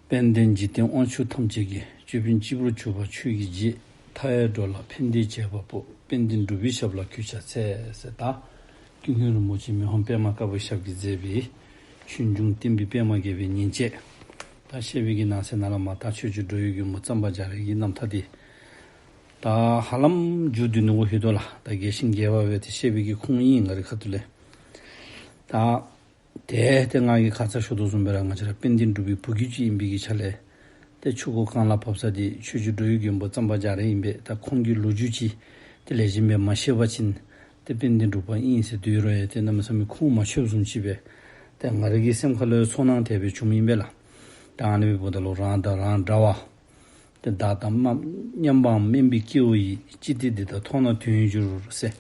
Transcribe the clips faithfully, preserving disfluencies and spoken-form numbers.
དཔལ་ལྡན་འཇིག་རྟེན་དབང་ཕྱུག་ཐམས་ཅད་ཀྱི། ཅོད་པན་སྤྱི་བོར་གྱུར་པ་ཆོས་ཀྱི་རྗེ། མཐའ་ཡས་འགྲོ་ལ་ཕན་བདེའི་བྱེད་པ་པོ། དཔལ་ལྡན་འབྲུག་པའི་ཞབས་ལ་གུས་ཕྱག་འཚལ་ཟེར། ད་ཀུན་མཁྱེན་རིན་པོ་ཆེ་མི་ཕམ་པདྨ་དཀར་པོའི་ཞབས་ཀྱིས་མཛད་པའི་ཆོས་འབྱུང་བསྟན་པའི་པདྨ་རྒྱས་པའི་ཉིན་བྱེད། ད་བཤད་པའི་གི་ནང་གསེས་ནང་ལས་མར་ད་ཆོས་རྗེ་འགྲོ་བའི་མགོན་པོ་གཙང་པ་རྒྱ་རས་ཀྱི་རྣམ་ཐར་འདི་ད་ཧ་ལམ་མཇུག་བསྡུ་ནི་གུ་ལྷོད་དོ་ལགས། ད་རྒྱས་ཤིང་རྒྱས་པ་སྦེ་ཏེ་བཤད་པའི་གི་ཁུངས་ཨིན། ང་རའི་ཁ་ཐུག་ལས་ད་ཏེ་ཏེ་ང་གིས་ཁ་ཙ་ཞུ་དོ་བཟུམ་སྦེ་ར་ང་བཅས་ར་དཔལ་ལྡན་འབྲུག་པའི་བུ་རྒྱུད་ཅིག་ཨིན་པའི་གི་ཆ་ལས་ཏེ་ཆུ་འགོ་རྐང་ལག་ཕབ་ས་འདི་ཆོས་རྗེ་འགྲོ་བའི་མགོན་པོ་གཙང་པ་རྒྱ་རས་ཨིན་པས། ད་ཁོང་གི་ལོ་རྒྱུས་ཅིག་ཏེ་ལེགས་ཤོམ་སྦེ་མ་ཤེས་པ་ཅིན་ཏེ་དཔལ་ལྡན་འབྲུག་པ་ཨིན་ཟེར་སྡོད་རུང་ཡང་ཏེ་གནམ་མེད་ས་མེད་ཁུངས་མ་ཆོདཔ་བཟུམ་ཅིག་སྦེ་ཏེ་ང་རའི་གི་སེམས་ཁ་ལུ་ཚོར་སྣང་དེ་སྦེ་བྱུངམ་ཨིན་པས་ལགས། ད་ཨ་ནི་སྦེ་འབདཝ་ད་ལུ་རང་དང་རང་འདྲ་བ། ཏེ་བདག་དང་མཉམ་པའམ་དམན་པའི་སྐྱེ་བོ་ཡི། ཅི་སྟེ་འདི་དག་མཐོང་ན་དོན་ཡོད་འགྱུར་ཟེར།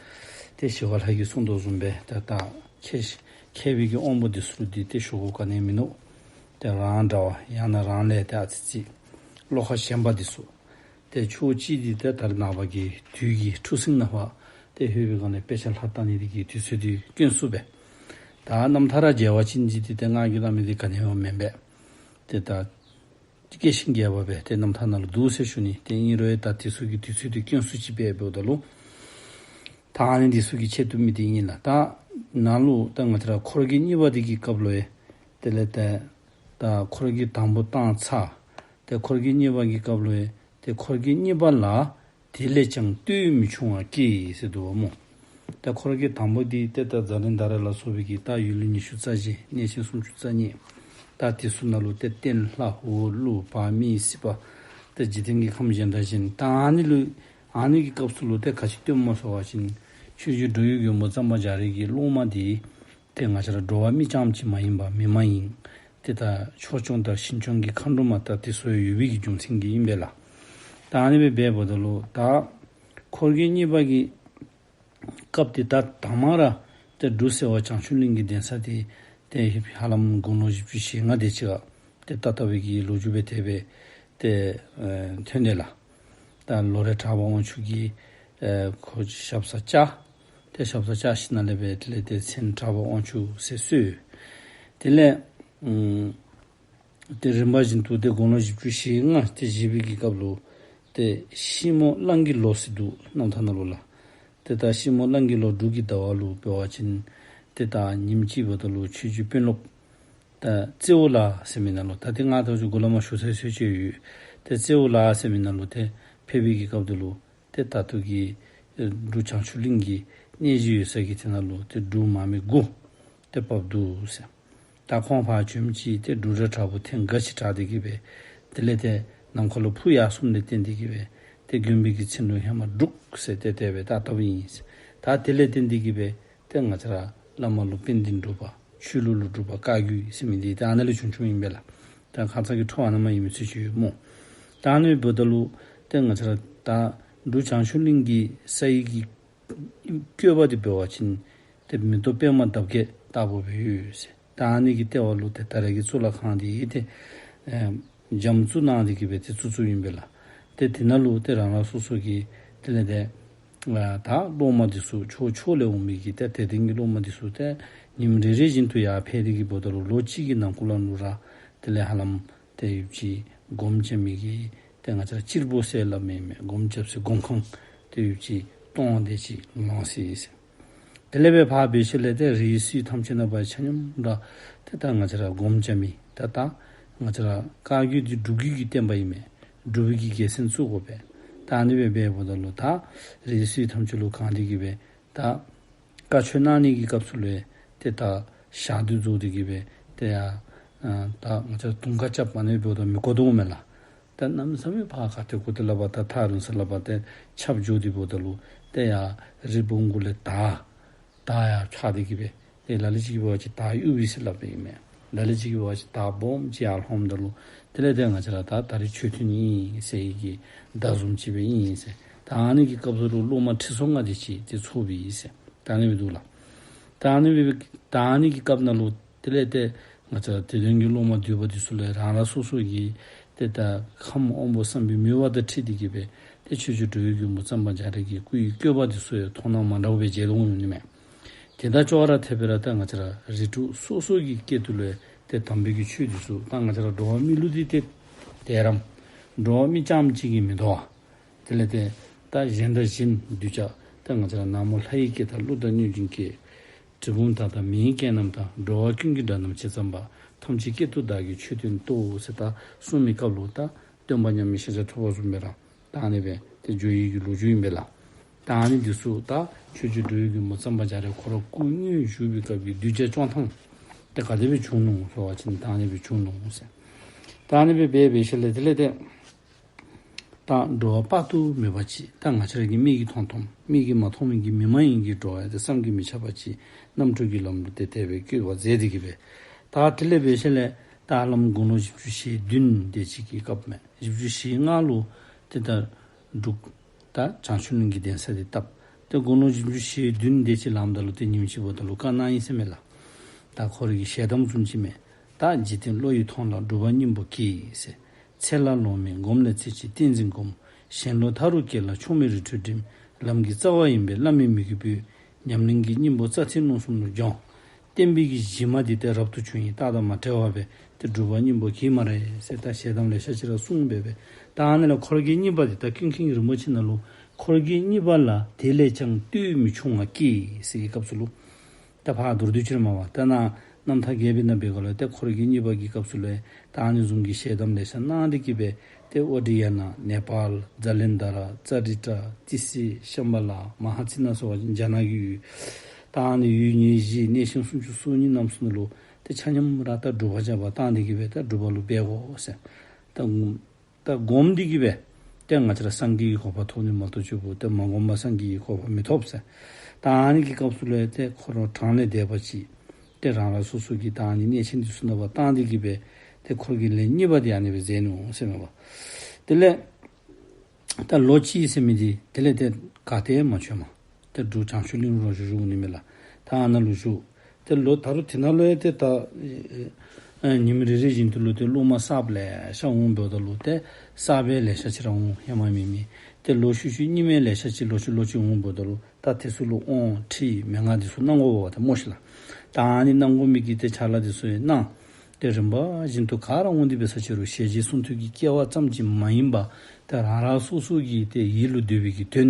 ཏེ་ཞི་བ་ལྷ་གིས་གསུངས་དོ་བཟུམ་སྦེ་ཏེ་ད་མཁས་མཁས་པའི་གི་དབང་པོ་འདི་ཚུ་ལུ་འདི་ཏེ་ཞུ་དགོཔ་ག་ནི་ཡང་མིན་ནུག། ཏེ་རང་འདྲ་བ་ཡང་ན་རང་ལས་ཏེ་ཨ་ཙི་ཅིག་བློ་ཁ་ཞན་པ་འདི་ཚུ་ཏེ་ཕྱོགས་གཅིག་འདི་ཏེ་ད་རེས་ནངས་པ་གི་དུས་ཀྱི་འཁྲུག་ཟིང་ནང་ཕར་ཏེ་ལྷོད་པའི་སྒང་ལས་དཔེ་ཆ་ལྷག་བལྟ་ནི་འདི་གི་དུས་ཚོད་འདི་དཀོན་སུ་སྦེ། ད་རྣམ་ཐར་ར་མཇལ་བ་ཅིན་ཅིག་འདི་ཏེ་ང་གིས་སླབ་མི་འདི་ག་ནི་ཡང་མེན་པས། ཏེ་ད་རྒྱས་ཤིང་རྒྱས་པ་སྦེ་ཏེ་རྣམ་ཐར་ནང་ལུ་འདུག་ཟེར་ཞུ་ནི། ཏེ་ཨིན་རུང་ཡང་ད་དེ་ཚུ་གི་དུས་ཚོད་འདི་དཀོན་སུ་ཅིག་སྦེ་འབདཝ་ད་ལུ་ད་ཨ་ནི་འདི་ཚུ་གི་ཆེད་དུ་མི་འདི་ཨིན་ལགས། ད་ནཱ་ལུ་ད་ང་བཅས་ར་འཁོར་གྱི་གཉིས་པ་འདི་གི་སྐབས་ལུ་ཡང་དེ་ལས་ཏེ་ད་འཁོར་གྱི་དང་པོ་བཏང་ཚར། ཏེ་འཁོར་གྱི་གཉིས་པ་གི་སྐབས་ལུ་ཡང་ཏེ་འཁོར་གྱི་གཉིས་པ་ལ་དེ་ལས་ཀྱང་ལྟོས་མི་འབྱུང་བ་སྐྱེས་ཟེར་འདུག་པ་སྨོ། ད་འཁོར་གྱི་དང་པོ་འདི་ཏེ་ད་ཛཱ་ལན་དྷ་ར་ལ་སོགས་པའི་གི་ད་ཡུལ་ལུ་ཉི་ཤུ་རྩ་བཞི་གནས་ཆེན་སུམ་ཅུ་རྩ་གཉིས། ད་དེ་ཚུ་ནང་ལུ་ཏེ་སྟེང་ལྷ་འོག་ཀླུ་བར་མི་སྲིད་པ་ཏེ་འཇིག་རྟེན་གྱི་ཁམས་གཞན་དག་བཞིན་ད་ཨ་ནི་ལུ་ཨ་ནི་གི་སྐབས་སུ་ལུ་ཏེ་ག་ཅི་སྟོནམ་སྨོ་ཟེར་བ་ཅིན་ཆོས་རྗེ་འགྲོ་བའི་མགོན་པོ་གཙང་པ་རྒྱ་རས་ཀྱི་སློབ་མ་འདི་ཏེ་ང་བཅས་ར་འགྲོ་བ་མི་རྐྱངམ་ཅིག་མ་ཡིན་པ་མི་མ་ཡིན། ཏེ་ད་ཕྱོགས་སྐྱོང་དང་ཞིང་སྐྱོང་གི་མཁའ་འགྲོ་མ་ད་དེ་ཚུ་ཡོད་པའི་གི་རྒྱུ་མཚན་གྱིས་ཨིན་པས་ལགས། ད་ཨ་ནི་སྦེ་འབདཝ་ད་ལུ་ད་འཁོར་གྱི་གཉིས་པ་གི་སྐབས་འདི་ད་དང་པ་ར་ཏེ་འབྲུག་སེ་བ་བྱང་ཆུབ་གླིང་གི་གདན་ས་འདི་ཏེ་ཧ་ལམ་དགུང་ལོ་བཞི་བཅུ་ཞེ་ལྔ་དེ་ཅིག་ཁར་ཏེ་ད་ལྟ་བུའི་གི་ལོ་རྒྱུས་སྦེ་དེ་སྦེ་ཏེ་ཨེ་ཐོན་དེས་ལགས། ད་ལོ་རས་གྲགས་པ་དབང་ཕྱུག་གིས་ཨེ་ཁོ་ཞབས་སར་བཅར། ཏེ་ཞབས་སར་བཅར་ཞིནམ་ལས་སྦེ་དེ་ལས་ཏེ་མཚན་གྲགས་པ་དབང་ཕྱུག་ཟེར་གསོལ། དེ་ལས་ཨམ་ཏེ་རིམ་པ་བཞིན་དུ་ཏེ་དགུང་ལོ་བཞི་བཅུ་ཞེ་ལྔ་ཏེ་བཞེས་པའི་གི་སྐབས་ལུ་ཏེ་ཤིང་མོ་གླང་གི་ལོ་ཟེར་འདུག་རྣམ་ཐར་ནང་ལུ་ལགས། ཏེ་ད་ཤིང་མོ་གླང་གི་ལོ་འབྲུག་གི་ཟླ་བ་ལུ་འབད་བ་ཅིན་ཏེ་ད་ཉིནམ་ཅིག་འབདཝ་ད་ལུ་ཆོས་རྗེ་དཔོན་སློབ་ད་རྩེའུ་ལ་ཟེར་མི་ནང་ལུ་ད་ཏེ་ང་ད་ཅི་གོང་ལུ་མར་ཞུ་ཚར་ཚརཝ་ཅིག་ཡོད། ཏེ་རྩེའུ་ལ་ཟེར་མི་ནང་ལུ་ཏེ་ཕེབས་པའི་གི་སྐབས་དེ་ལུ་ཏེ་ད་ལྟོ་གི་ཨེ་འབྲུག་བྱང་ཆུབ་གླིང་གི་གནས་གཞི་ཡོད་ས་གི་དེ་ནང་ལུ་ཏེ་འབྲུག་མ་སྨད་དགུ་ཏེ་བབས་འདུག་ཟེར། ད་ཁོང་ཕར་བྱོནམ་ཅིག་ཏེ་འབྲུག་སྒྲ་དྲག་པོ་ཐེངས་འགའ་ཅིག་གྲགས་ཏེ་གི་སྦེ་དེ་ལས་ཏེ་ནམ་མཁའ་ལུ་འཕུར་ཡར་སོངམ་ལས་བརྟེན་ཏེ་གི་སྦེ་ཏེ་དགོན་པའི་གི་མཚན་ལུ་ཧེ་མ་འབྲུག་ཟེར་ཏེ་དེ་སྦེ་བཏགས་བཏགསཔ་ཨིན་ཟེར། ད་དེ་ལས་བརྟེན་ཏེ་གི་སྦེ་ཏེ་ང་བཅས་ར་བླ་མ་ལུ་དཔལ་ལྡན་འབྲུག་པ་ཆོས་ལུགས་ལུ་འབྲུག་པ་བཀའ་བརྒྱུད་ཟེར་མི་འདི་ཏེ་ཨ་ནཱ་ལས་བྱུང་བྱུངམ་ཨིན་པས་ལགས། ད་ཁ་ཙ་གི་འཕྲོ་ཨ་ནཱ་མར་ཡོད་མི་ཚུ་ཅིག་ཡོད་སྨོ། ད་ཨ་ནི་འབདཝ་ད་ལུ་ཏེ་ང་བཅས་ར་ད་འབྲུག་བྱང་ཆུབ་གླིང་གི་ས་ཡི་གི་བཀོད་པ་འདི་འབད་བ་ཅིན་ཏེ་མེ་ཏོག་པདྨ་འདབ་བརྒྱད་ལྟ་བུ་སྦེ་ཡོད་ཟེར། ད་ཨ་ནི་གི་ལྟེ་བ་ལུ་ཏེ་ད་རེས་ཀྱི་གཙུག་ལག་ཁང་འདི་ཏེ་ཨེ་བྱམས་བཙུགས་གནང་སྟེ་གི་སྦེ་ཏེ་བཙུགས་བཙུགསཔ་ཨིན་པས་ལགས། ཏེ་དེ་ནང་ལུ་ཏེ་རང་རང་སོ་སོ་གི་དེ་ལས་ཏེ་ཨ་ད་སློབ་མ་འདི་ཚུ་ཕྱོགས་ཕྱོགས་ལས་འོང་མི་གི་ཏེ་དད་ལྡན་གྱི་སློབ་མ་འདི་ཚུ་ཏེ་ཉིནམ་རེ་རེ་བཞིན་དུ་ཡར་ཕེབས་ཏེ་གི་འབདཝ་ད་ལུ་ལོ་གཅིག་གི་ནང་འཁོད་ལུ་ར་དེ་ལས་ཧ་ལམ་ཏེ་ཡུདཔ་ཅིག་སྒོམ་རྐྱབ་མི་གི་ཏེ་ང་བཅས་ར་སྤྱིལ་བུ་ཟེར་སླབ་མི་མས། སྒོམ་རྐྱབ་སའི་སྒོམ་ཁང་ཏེ་ཡུདཔ་ཅིག་སྟོང་དེ་ཅིག་ལོངས་ཡི་ཟེར། དེ་ལས་སྦེ་ཕར་འབད་ཞིནམ་ལས་ཏེ་རིགས་སུ་ཐམས་ཅད་ན་བ་ཆ་མཉམ་ར་ཏེ་ད་ང་བཅས་ར་སྒོམ་རྐྱབ་མི་ད་ད་ང་བཅས་ར་བཀའ་བརྒྱུད་འདི་འབྲུག་བརྒྱུད་ཀྱི་བསྟན་པ་ཨིན་མས། འབྲུག་པའི་གི་རྒྱལ་མཚན་བཙུགས་དགོ་པས། ད་ཨ་ནི་སྦེ་འབདཝ་ད་ལུ་ད་རིགས་སུ་ཐམས་ཅད་ལུ་གང་སྟེ་གི་སྦེ་ད་བཀའ་ཆོས་གནང་ནི་གི་སྐབས་སུ་ལུ་ཏེ་ད་ཞག་དུས་རྫོགས་ཏེ་གི་སྦེ་ཏེ་ཡར་ཨ་ད་ང་བཅས་དུང་དཀར་རྐྱབ་ཨ་ནི་འབདཝ་ད་མི་གོ་དོ་མས་ལགས། ད་གནམ་མེད་ས་མེད་ཕར་ག་ཏེ་གོ་ཏེ་ལགས་པ་ད་ཐག་རིང་ས་ལགས་པ་ཏེ་ཆརཔ་འགྱོ་སྟེ་འབདཝ་ད་ལུ་ཏེ་ཡར་རི་བོང་གུ་ལས་དར་དར་ཡར་འཕྱར་ཏེ་གི་སྦེ་ཏེ་ལ་ལུ་ཅིག་གིས་འབད་བ་ཅིན་དར་གཡུ་བི་ཟེར་སླབ་པའི་ཨིན་མས། ལ་ལུ་ཅིག་གིས་འབད་བ་ཅིན་དར་སྦོམ་ཅིག་ཡར་ལྷོངམ་ད་ལུ་དེ་ལས་ཏེ་ང་བཅས་ར་ད་ད་རིས་ཆོས་ཐུན་ཨིན་ཟེར་བའི་གི་བརྡ་བཟུམ་ཅིག་སྦེ་ཨིན་ཟེར། ད་ཨ་ནི་གི་སྐབས་སུ་ལུ་སློབ་མ་ཁྲི་ཚོ་ལྔ་དེ་ཅིག་ཏེ་ཚོགས་པའི་ཨིན་ཟེར། ད་ཨ་ནི་སྦེ་འདུག་ལགས། ད་ཨ་ནི་སྦེ་ད་ཨ་ནི་གི་སྐབས་ནང་ལུ་དེ་ལས་ཏེ་ང་བཅས་དད་ལྡན་གྱི་སློབ་མ་འདུས་པ་འདི་ཚུ་ལས་རང་རང་སོ་སོ་གི་ཏེ་ད་ཁམས་དབང་པོ་བསམ་པའི་མོས་པ་དང་འཁྲིལ་ཏེ་གི་སྦེ་ཏེ་ཆོས་རྗེ་འགྲོ་བའི་མགོན་པོ་གཙང་པ་རྒྱ་རས་ཀྱི་སྐུའི་བཀོད་པ་འདི་ཚུ་ཡང་མཐོང་སྣང་མ་འདྲཝ་སྦེ་མཇལ་དོ་འོང་ནི་མས། དེ་དང་ཅོག་ར་འཐདཔ་སྦེ་ར་ད་ང་བཅས་ར་རིགས་དྲུག་སོ་སོ་གི་སྐད་དུ་ལས་ ཏེ་དམ་པའི་གི་ཆོས་འདི་ཚུ་ད་ང་བཅས་ར་འགྲོ་བ་མི་ལུ་འདི་ཏེ་དེ་རམ་འགྲོ་བ་མི་རྐྱངམ་གཅིག་གིས་མི་དོ་བ། དེ་ལས་ཏེ་ད་གཞན་དང་གཞན་གདུལ་བྱ་ད་ང་བཅས་ར་ནག་མོ་ལྷ་ཡི་སྐད་དང་ཀླུ་དང་གནོད་སྦྱིན་སྐད། གྲུལ་བུམ་དག་དང་མི་ཡི་སྐད་རྣམས་དང་། འགྲོ་བ་ཀུན་གྱི་སྒྲ་རྣམས་ཇི་ཙམ་པ། ཐམས་ཅད་སྐད་དུ་བདག་གིས་ཆོས་བསྟན་ཏོ། ཟེར་ད་གསུངས་མི་སྐབས་ལུ་ད་སྟོན་པ་མཉམ་མེད་ཤཱཀྱ་ཐུབ་པ་བཟུམ་སྦེ་ར་ད་ཨ་ནི་སྦེ་ཏེ་འགྱོ་ཡི་གི་ལོ་རྒྱུས་ཨིན་པས་ལགས། ད་ཨ་ནི་འདི་ཚུ་ད་ཆོས་རྗེ་འགྲོ་བའི་མགོན་པོ་གཙང་པ་རྒྱ་རས་ཁོ་ར་སྐུ་དངོས་བཞུགས་པའི་སྐབས་ཀྱི་གདུལ་བྱ་སྐྱོང་ཐངས་ཏེ་ག་དེ་སྦེ་བྱུང་ནུག་ཟེར་བ་ཅིན་ད་ཨ་ནི་སྦེ་བྱུང་ནུག་ཟེར། ད་ཨ་ནི་སྦེ་འབད་འབད་ཞིནམ་ལས་དེ་ལས་ཏེ་ད་འགྲོ་བ་དཔག་ཏུ་མེད་པ་ཅིག་ད་ང་བཅས་ར་གི་མིག་གིས་མཐོང་མཐོངམ་མིག་གིས་མ་མཐོང་མི་གི་མི་མ་ཡིན་གྱི་འགྲོ་བ་ཡང་ཏེ་བསམ་གྱིས་མི་ཁྱབ་པ་ཅིག་རྣམ་འཕྲུལ་གྱི་ལམ་ལུ་ཏེ་དེ་སྦེ་བཀོད་པ་མཛད་དེ་གི་སྦེ། ད་དེ་ལས་འབད་ཞིནམ་ལས་ད་ཧ་ལམ་དགུང་ལོ་བཞི་བཅུ་ཞེ་བདུན་དེ་ཅིག་གི་སྐབས་མས། བཞི་བཅུ་ཞེ་ལྔ་ལུ་ཏེ་ད་འབྲུག་ད་བྱང་ཆུབ་གླིང་གི་གདན་ས་འདི་བཏབ། ཏེ་དགུང་ལོ་བཞི་བཅུ་ཞེ་བདུན་དེ་ཅིག་ལངམ་ད་ལུ་ཏེ་ཉིནམ་ཅིག་འབདཝ་ད་ལུ་བཀའ་གནང་ཡི་ཟེར་མས་ལགས། ད་ཁོ་རའི་གི་ཞལ་གདམས་བཟུམ་ཅིག་མས། ད་འཇིག་རྟེན་བློ་ཡིས་མཐོང་ལ་སྒྲུབ་པ་སྙིང་པོ་གྱིས་ཟེར། ཚེ་ལ་ལོང་མེད་སྒོམ་ལ་ཚེ་གཅིག་ཏིང་འཛིན་སྒོམ། གཞན་བློ་ཐལ་རུ་བཀལ་ལ་ཆོག་མེད་རི་ཁྲོད་འགྲིམ། ལམ་གྱི་རྩ་བ་ཡིན་པས་བླ་མའི་མོས་གུས་འབུལ། ཉམས་ལེན་གྱི་སྙིང་པོ་རྩ་ཚིག་རྣོ་གསུམ་ལུ་སྦྱོངས། བསྟན་པའི་གི་གཞི་མ་འདི་ཏེ་རབ་ཏུ་བྱུང་ཡི། རྟག་དང་མ་བྲལ་བ་སྦེ་ཏེ་སྒྲུབ་པ་སྙིང་པོ་གྱིས་སྨ་རེ་ཟེར་ད་ཞལ་གདམས་ལེ་ཤ་ཅིག་ར་གསུངས་སྦེ་སྦེ། ད་ཨ་ནི་ལས་འཁོར་གྱི་གཉིས་པ་འདི་ད་ཀུན་མཁྱེན་རིན་པོ་ཆེ་ནང་ལུ་འཁོར་གྱི་གཉིས་པ་ལ་དེ་ལས་ཀྱང་བསྟོད་མི་ཆུང་བ་སྐྱེས་ཟེར་གྱི་སྐབས་སུ་ལུ། ད་ཕར་མདོར་བསྡུས་ཅིག་ར་མས་པ། ད་ནཱ་རྣམ་ཐར་རྒྱས་པའི་ནང་འབད་སྒང་ལུ་ཏེ་འཁོར་གྱི་གཉིས་པ་གི་སྐབས་སུ་ལུ་ད་ཨ་ནི་བཟུམ་གྱི་ཞལ་གདམས་ལེ་ཤ་གནང་སྟེ་གི་སྦེ་ཏེ་ཨོ་ཌི་ཡ་ན་ནེ་པཱལ་ཛ་ལན་དྷ་ར་ཙ་རི་ཏྲ་ཏི་སེ་ཤམ་བྷ་ལ་མ་ཧ་ཙི་ན་ཟེར་བ་ཅིན་རྒྱ་ནག་གི་ཡུལ། ད་ཨ་ནི་ཡུལ་ཉེར་བཞི་གནས་ཆེན་སུམ་ཅུ་སོ་གཉིས་རྣམས་སུ་ནང་ལུ་ཏེ་ཆ་མཉམ་ར་ད་སྒྲུབ་པ་རྐྱབ་པར་བཏང་སྟེ་གི་སྦེ་ད་སྒྲུབ་པ་ལུ་འབད་དགོ་ཟེར། ད་ད་སྒོམ་སྟེ་གི་སྦེ་ཏེ་ང་བཅས་ར་སངས་རྒྱས་ཀྱི་གོ་འཕང་ཐོབ་ནི་མ་གཏོགས་ཅིག་པོ་ཏེ་མ་སྒོམ་པར་སངས་རྒྱས་ཀྱི་གོ་འཕང་མི་ཐོབ་ཟེར། ད་ཨ་ནི་གི་སྐབས་སུ་ལས་ཏེ་ཁོ་ར་གྲངས་ལས་འདས་པ་ཅིག་ཏེ་རང་རང་སོ་སོ་གི་ད་ཨ་ནི་གནས་ཆེན་འདི་ཚུ་ནང་ཕར་བཏང་སྟེ་གི་སྦེ་ཏེ་འཁོར་གྱི་ལན་གཉིས་པ་འདི་ཨ་ནི་སྦེ་མཛད་ནུག་ཟེར་མས་པ། དེ་ལས་ད་ལོ་གཅིག་ཟེར་མི་འདི་དེ་ལས་ཏེ་ག་ཏེ་མ་བྱོནམ། ཏེ་འབྲུག་བྱང་ཆུབ་གླིང་ལུ་བཞུགས་བཞུགས་ནི་མས་ལགས། ད་ཨ་ནཱ་ལུ་བཞུགས། ཏེ་ལོ་ད་རུང་དེ་ནང་ལུ་ཡང་ཏེ་ད་ཨེ་ཉིནམ་རེ་རེ་བཞིན་དུ་ལུ་ཏེ་སློབ་མ་གསརཔ་ལེ་ཤ་འོང་འབདཝ་ད་ལུ་ཏེ་གསརཔ་ལེ་ཤ་ཅིག་ར་འོང་། ཧེ་མ་མེད་མི་ཏེ་ལོག་ཤུལ་ཤུལ་རྙིང་མ་ལེ་ཤ་ཅིག་ལོག་ཤུལ་ལོག་ཤུལ་འོང་འབདཝ་ད་ལུ་ད་དེ་ཚུ་ལུ་དབང་ཁྲིད་མན་ངག་འདི་ཚུ་གནང་དགོ་པས་ཏེ་སྨོ་ཤི་ལགས། ད་ཨ་ནི་གནང་དགོ་མི་གི་ཏེ་ཕྱག་ལཱ་འདི་ཚུ་ཡང་གནང་། ཏེ་རིམ་པ་བཞིན་དུ་ག་ར་འོང་སྟེ་འབད་ས་ཅིག་རུང་ཞལ་མཇལ་གསུང་ཐོས་ཀྱི་སྐལ་བ་ཙམ་ཅིག་མ་ཡིན་པར་ཏེ་རང་རང་སོ་སོ་གི་ཏེ་ཡིད་ལུ་འདོད་པའི་གི་དོན་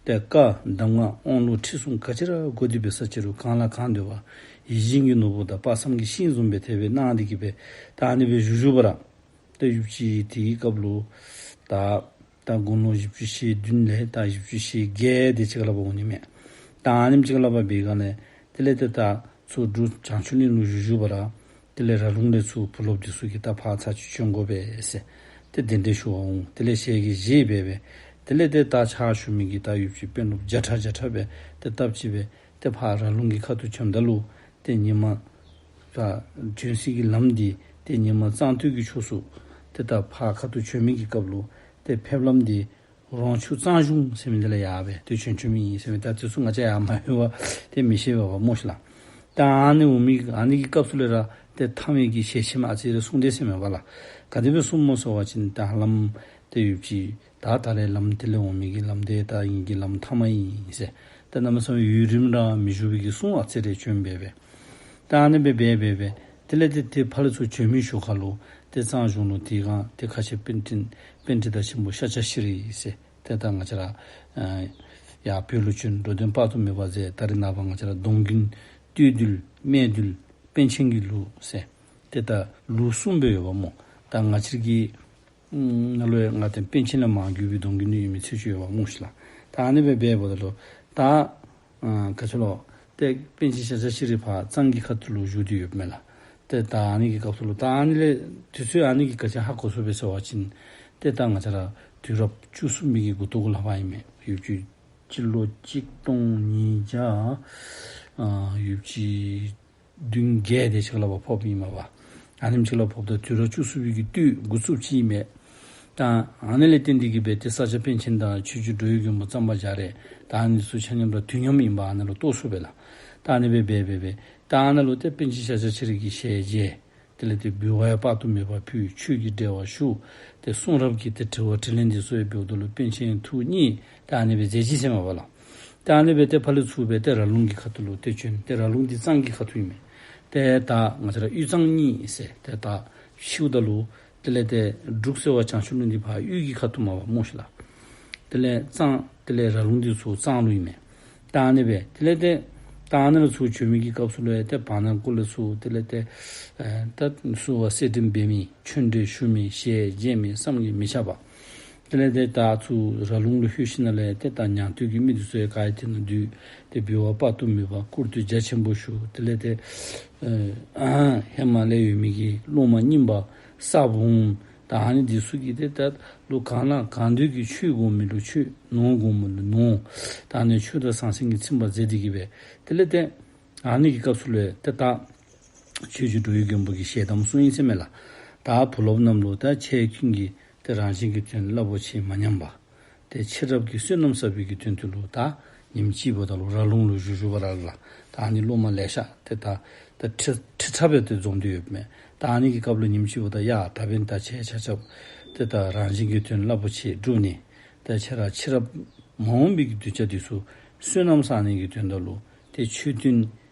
ཏེ་བཀའ་གདམས་ངག་དབང་ལུང་ཁྲིད་གསུམ་ག་ཅི་ར་དགོ་སྟེ་འབད་ས་ཅིག་རུང་གང་ལ་གང་འདོད་པ་ཡིད་བཞིན་གྱི་ནོར་བུ་དང་དཔག་བསམ་གྱི་ཤིང་བཟུམ་སྦེ་དེ་སྦེ་གནང་སྟེ་གི་སྦེ་ད་ཨ་ནི་སྦེ་བཞུགས་བཞུགས་པ་ར། ཏེ་ཡུདཔ་ཅིག་དེའི་སྐབས་ལུ་ད་ད་དགུང་ལོ་བཞི་བཅུ་ཞེ་བདུན་ལས་ད་བཞི་བཅུ་ཞེ་བརྒྱད་དེ་ཅིག་ལུ་འབད་འོང་ནི་མས། ད་ཨ་ནེམ་ཅིག་ལུ་འབད་བའི་སྒང་ལས་དེ་ལས་ཏེ་ད་ཚུར་འབྲུག་བྱང་ཆུབ་གླིང་ལུ་བཞུགས་བཞུགས་པ་ར་དེ་ལས་ར་ལུང་ལས་ཚུར་བུ་སློབ་འདི་ཚུ་གིས་ད་ཕར་ཚར་ཅིག་བྱོན་དགོ་པས་ཟེར་ཏེ་གདན་འདྲེན་ཞུ་བར་འོང་། དེ་ལས་ཞལ་གྱིས་བཞེས་སྦེ་སྦེ་དེ་ལས་ཏེ་ད་ཕྱག་ཞུ་མི་གི་ད་ཡུདཔ་ཅིག་དཔོན་སློབ་བརྒྱ་ཕྲག་བརྒྱ་ཕྲག་སྦེ་ཏེ་སྟབས་ཅིག་སྦེ་ཏེ་ཕར་ར་ལུང་གི་ཁ་ཐུག་བྱོནམ་ད་ལུ་ཏེ་ཉི་མ་ད་བྱོན་སའི་གི་ལམ་འདི་ཏེ་ཉི་མ་གཙང་སྟོད་ཀྱི་ཕྱོགས་སུ་ཏེ་ད་ཕར་ཁ་ཐུག་བྱོན་མི་གི་སྐབས་ལུ་ཏེ་ཕེབས་ལམ་འདི་རོང་ཆུ་གཙང་གཞུང་ཟེར་མི་འདི་ལས་ཡར་སྦེ་ཏེ་བྱོན་བྱོནམ་ཨིན་ཟེར་མི་ད་དེ་ཚུ་ང་བཅས་ཡང་མ་ལྷོད་པར་ཏེ་མི་ཤེས་པས་པ་སྨོ་ཤི་ལགས། ད་ཨ་ནི་འོང་མི་ཨ་ནི་གི་སྐབས་སུ་ལས་ར་ཏེ་མཐའ་མའི་གི་ཞལ་ཆེམས་ཨ་ཙི་རེ་གསུངས་དེས་ཟེར་མས་པ་ལགས། ག་དེ་སྦེ་གསུངསམ་སྨོ་ཟེར་བ་ཅིན་ད་ཧ་ལམ་ཏེ་ཡུདཔ་ཅིག་ད་ད་རེས་ལམ་དེ་ལས་འོང་མི་གི་ལམ་དེ་ད་ངེ་གི་ལམ་མཐའ་མ་ཨིན་ཟེར། ཏེ་གནམ་མེད་ས་མེད་ཡུན་རིངམོ་ར་མི་བཞུགས་པའི་གི་གསུང་ཨ་ཙི་རེ་བྱོན་སྦེ་སྦེ། ད་ཨ་ནི་སྦེ་སྦེ་སྦེ་སྦེ་དེ་ལས་ཏེ་ཏེ་ཕར་ལས་ཚུར་བྱོན་མི་ཞོར་ཁ་ལུ་ཏེ་གཙང་གཞུང་ལུ་དེ་སྒང་ཏེ་ཁ་ཆེ་པཎ་ཆེན་པཎ་ཆེན་དང་ཆེན་པོ་ཤཱཀྱ་ཤྲཱི་ཟེར་ཏེ་ད་ང་བཅས་ར་ཡར་བོད་ལུ་བྱོན་འགྲོ་དོན་དཔག་ཏུ་མེད་པ་མཛད། ད་རེས་ནངས་པ་ང་བཅས་ར་སྡོམ་མགོན་སྟོད་འདུལ་སྨད་འདུལ་པཎ་ཆེན་གྱི་ལུགས་ཟེར་ཏེ་ད་ལུགས་གསུམ་སྦེ་ཡོདཔ་སྨོ། ད་ང་བཅས་ཀྱི་ནང་ལུ་ཡང་ང་ཏེ་པཎ་ཆེན་ལས་མར་བརྒྱུད་པའི་སྡོམ་མགོན་ནི་ཡོད་མི་ཚུན་ཚོད་ཡོདཔ་སྨོ་ཤི་ལགས། ད་ཨ་ནི་སྦེ་འབདཝ་ད་ལུ་ད་ཨ་ག་ཅི་ལོ་ཏེ་པཎ་ཆེན་ཤཱཀྱ་ཤྲཱི་ཕར་གཙང་གི་ཁ་ཐུག་ལུ་བཞུགས་ཏེ་ཡོདཔ་མས་ལགས། ཏེ་ད་ཨ་ནི་གི་སྐབས་སུ་ལུ་ད་ཨ་ནི་ལས་དུས་ཚོད་ཨ་ནི་གིས་ག་ཅི་ཧ་གོ་ཚུགས་པས་ཟེར་བ་ཅིན་ཏེ་ད་ང་བཅས་ར་དུས་རབས་བཅུ་གསུམ་པའི་གི་འགོ་ཐོག་ལུ་འབདཝ་ཨིན་མས། ཡུདཔ་ཅིག་སྤྱི་ལོ་གཅིག་སྟོང་ཉིས་བརྒྱ་ཨ་ཡུདཔ་ཅིག་བདུན་བརྒྱད་དེ་ཅིག་ལུ་ཕར་ཕོགཔ་ཨིན་མས་པ། ཨ་ནེམ་ཅིག་ལུ་ཕོགཔ་ད་དུས་རབས་བཅུ་གསུམ་པའི་གི་སྟོད་འགོ་བཙུགསཔ་ཅིག་ཨིན་མས། ད་ཨ་ནི་ལས་བརྟེན་ཏེ་གི་སྦེ་ཏེ་ས་སྐྱ་པཎ་ཆེན་དང་ཆོས་རྗེ་འགྲོ་བའི་མགོན་པོ་གཙང་པ་རྒྱ་རས་ད་ཨ་ནི་ཚུ་ཆ་མཉམ་ར་དུས་མཉམ་ཨིནམ་ཨ་ནཱ་ལུ་རྟོགས་ཚུགས་པས་ལགས། ད་ཨ་ནི་སྦེ་སྦེ་སྦེ་སྦེ་ད་ཨ་ནཱ་ལུ་ཏེ་པཎ་ཆེན་ཤཱཀྱ་ཤྲཱི་གི་ཞལ་མཇལ། དེ་ལས་ཏེ་འབུལ་བ་ཡང་དཔག་ཏུ་མེད་པ་ཕུལ། ཆོས་ཀྱི་འབྲེལ་བ་ཞུ། ཏེ་གསུང་རབ་ཀྱི་ཏེ་དྲི་བ་དྲིས་ལན་འདི་ཚུ་ཡང་འབདཝ་ད་ལུ་པཎ་ཆེན་ཐུགས་མཉེས། ད་ཨ་ནི་སྦེ་མཛད་ཅི་ཟེར་མས་པ་ལགས། ད་ཨ་ནི་སྦེ་ཏེ་ཕར་ལས་ཚུར་སྦེ་ཏེ་ར་ལུང་གི་ཁ་ཐུག་ལུ་ཏེ་བྱོན། ཏེ་ར་ལུང་འདི་གཙང་གི་ཁ་ཐུག་ཨིན་མས། ཏེ་ད་ང་བཅས་ར་དབུས་གཙང་གཉིས་ཟེར་ཏེ་ད་ཕྱེཝ་ད་ལུ་དེ་ལས་ཏེ་འབྲུག་ཟེར་བ་བྱང་ཆུབ་ལུང་འདི་ཕར་དབུས་ཀྱི་ཁ་ཐུག་མས་པ་སྨོ་ཤིག་ལགས། དེ་ལས་གཙང་དེ་ལས་ར་ལུང་འདི་ཚུ་གཙང་ལུ་ཨིན་མས། ད་ཨ་ནི་སྦེ་དེ་ལས་ཏེ་ད་ཨ་ནི་ལུ་ཚུར་བྱོན་མི་གི་སྐབས་སུ་ལུ་ཡང་ཏེ་བར་ན་གུ་ལུ་ཚུར་དེ་ལས་ཏེ་ཨེ་ད་ཚུར་བ་གསེར་ཕྲེང་འབད་མི་ཆོས་འབྲེལ་ཞུ་མི་ཞལ་མཇལ་མི་བསམ་གྱིས་མི་ཁྱབ་པ། དེ་ལས་ཏེ་ད་ཚུར་ར་ལུང་ལུ་ལྷོད་ཞིནམ་ལས་ཏེ་ད་ཉན་ཐོས་ཀྱི་མི་འདི་ཚུ་ཡང་ག་ར་དེ་ནང་འདུས། ཏེ་འབུལ་བ་དཔག་ཏུ་མེད་པ་བཀུར་སྟི་རྒྱ་ཆེན་པོ་ཞུ། དེ་ལས་ཏེ་ཨ་ཧེ་མ་ལས་ཡོད་མི་གི་སློབ་མ་རྙིང་པ་ས་བོན་ད་ཨ་ནི་འདི་ཚུ་གིས་ཏེ་ད་ལུ་གང་ལ་གང་འདོད་ཀྱི་ཆོས་དགོ་མི་ལུ་ཆོས་ནོར་དགོ་མི་ལུ་ནོར། ད་ཨ་ནི་ཆོས་དང་ཟང་ཟིང་གིས་ཚིམ་པར་མཛད་དེ་གི་སྦེ་དེ་ལས་ཏེ་ཨ་ནི་གི་སྐབས་སུ་ལུ་ཡང་ཏེ་ད་ཆོས་རྗེ་འགྲོ་བའི་མགོན་པོ་གིས་ཞལ་གདམས་གསུངས་ཡི་ཟེར་མས་ལགས། ད་བུ་སློབ་རྣམས་ལུ་ད་ཁྱེད་ཀུན་གྱིས་ཏེ་རང་གཞན་གྱི་དོན་རླབས་པོ་ཆེ་མ་ཉམས་པ། ཏེ་ཕྱི་རབས་ཀྱི་བསོད་ནམས་བསགས་པའི་གི་དོན་དུ་ལུ་ད་ཉིནམ་གཅིག་འབདཝ་ད་ལུ་ར་ལུང་ལུ་བཞུགས་བཞུགས་པ་ར་ལགས། ད་ཨ་ནི་སློབ་མ་ལེ་ཤ་ཏེ་ད་ད་ཁྲི་ཁྲི་ཕྲག་སྦེ་ཏེ་འཛོམས་ཏེ་ཡོདཔ་མས། ད་ཨ་ནི་གི་སྐབས་ལུ་ཉིནམ་གཅིག་འབདཝ་ད་ཡ་ད་འབདན་ད་ཁྱེད་ཆ་ཁྱབ་ཏེ་ད་རང་གཞན་གྱི་དོན་རླབས་པོ་ཆེ་བསྒྲུབས་ནི། ད་ཁྱེད་ར་ཕྱི་རབས་མ་འོངས་པའི་གི་གདུལ་བྱ་འདི་ཚུ་བསོད་ནམས་བསག་ནི་གི་དོན་དག་ལུ་ཏེ་མཆོད་རྟེན་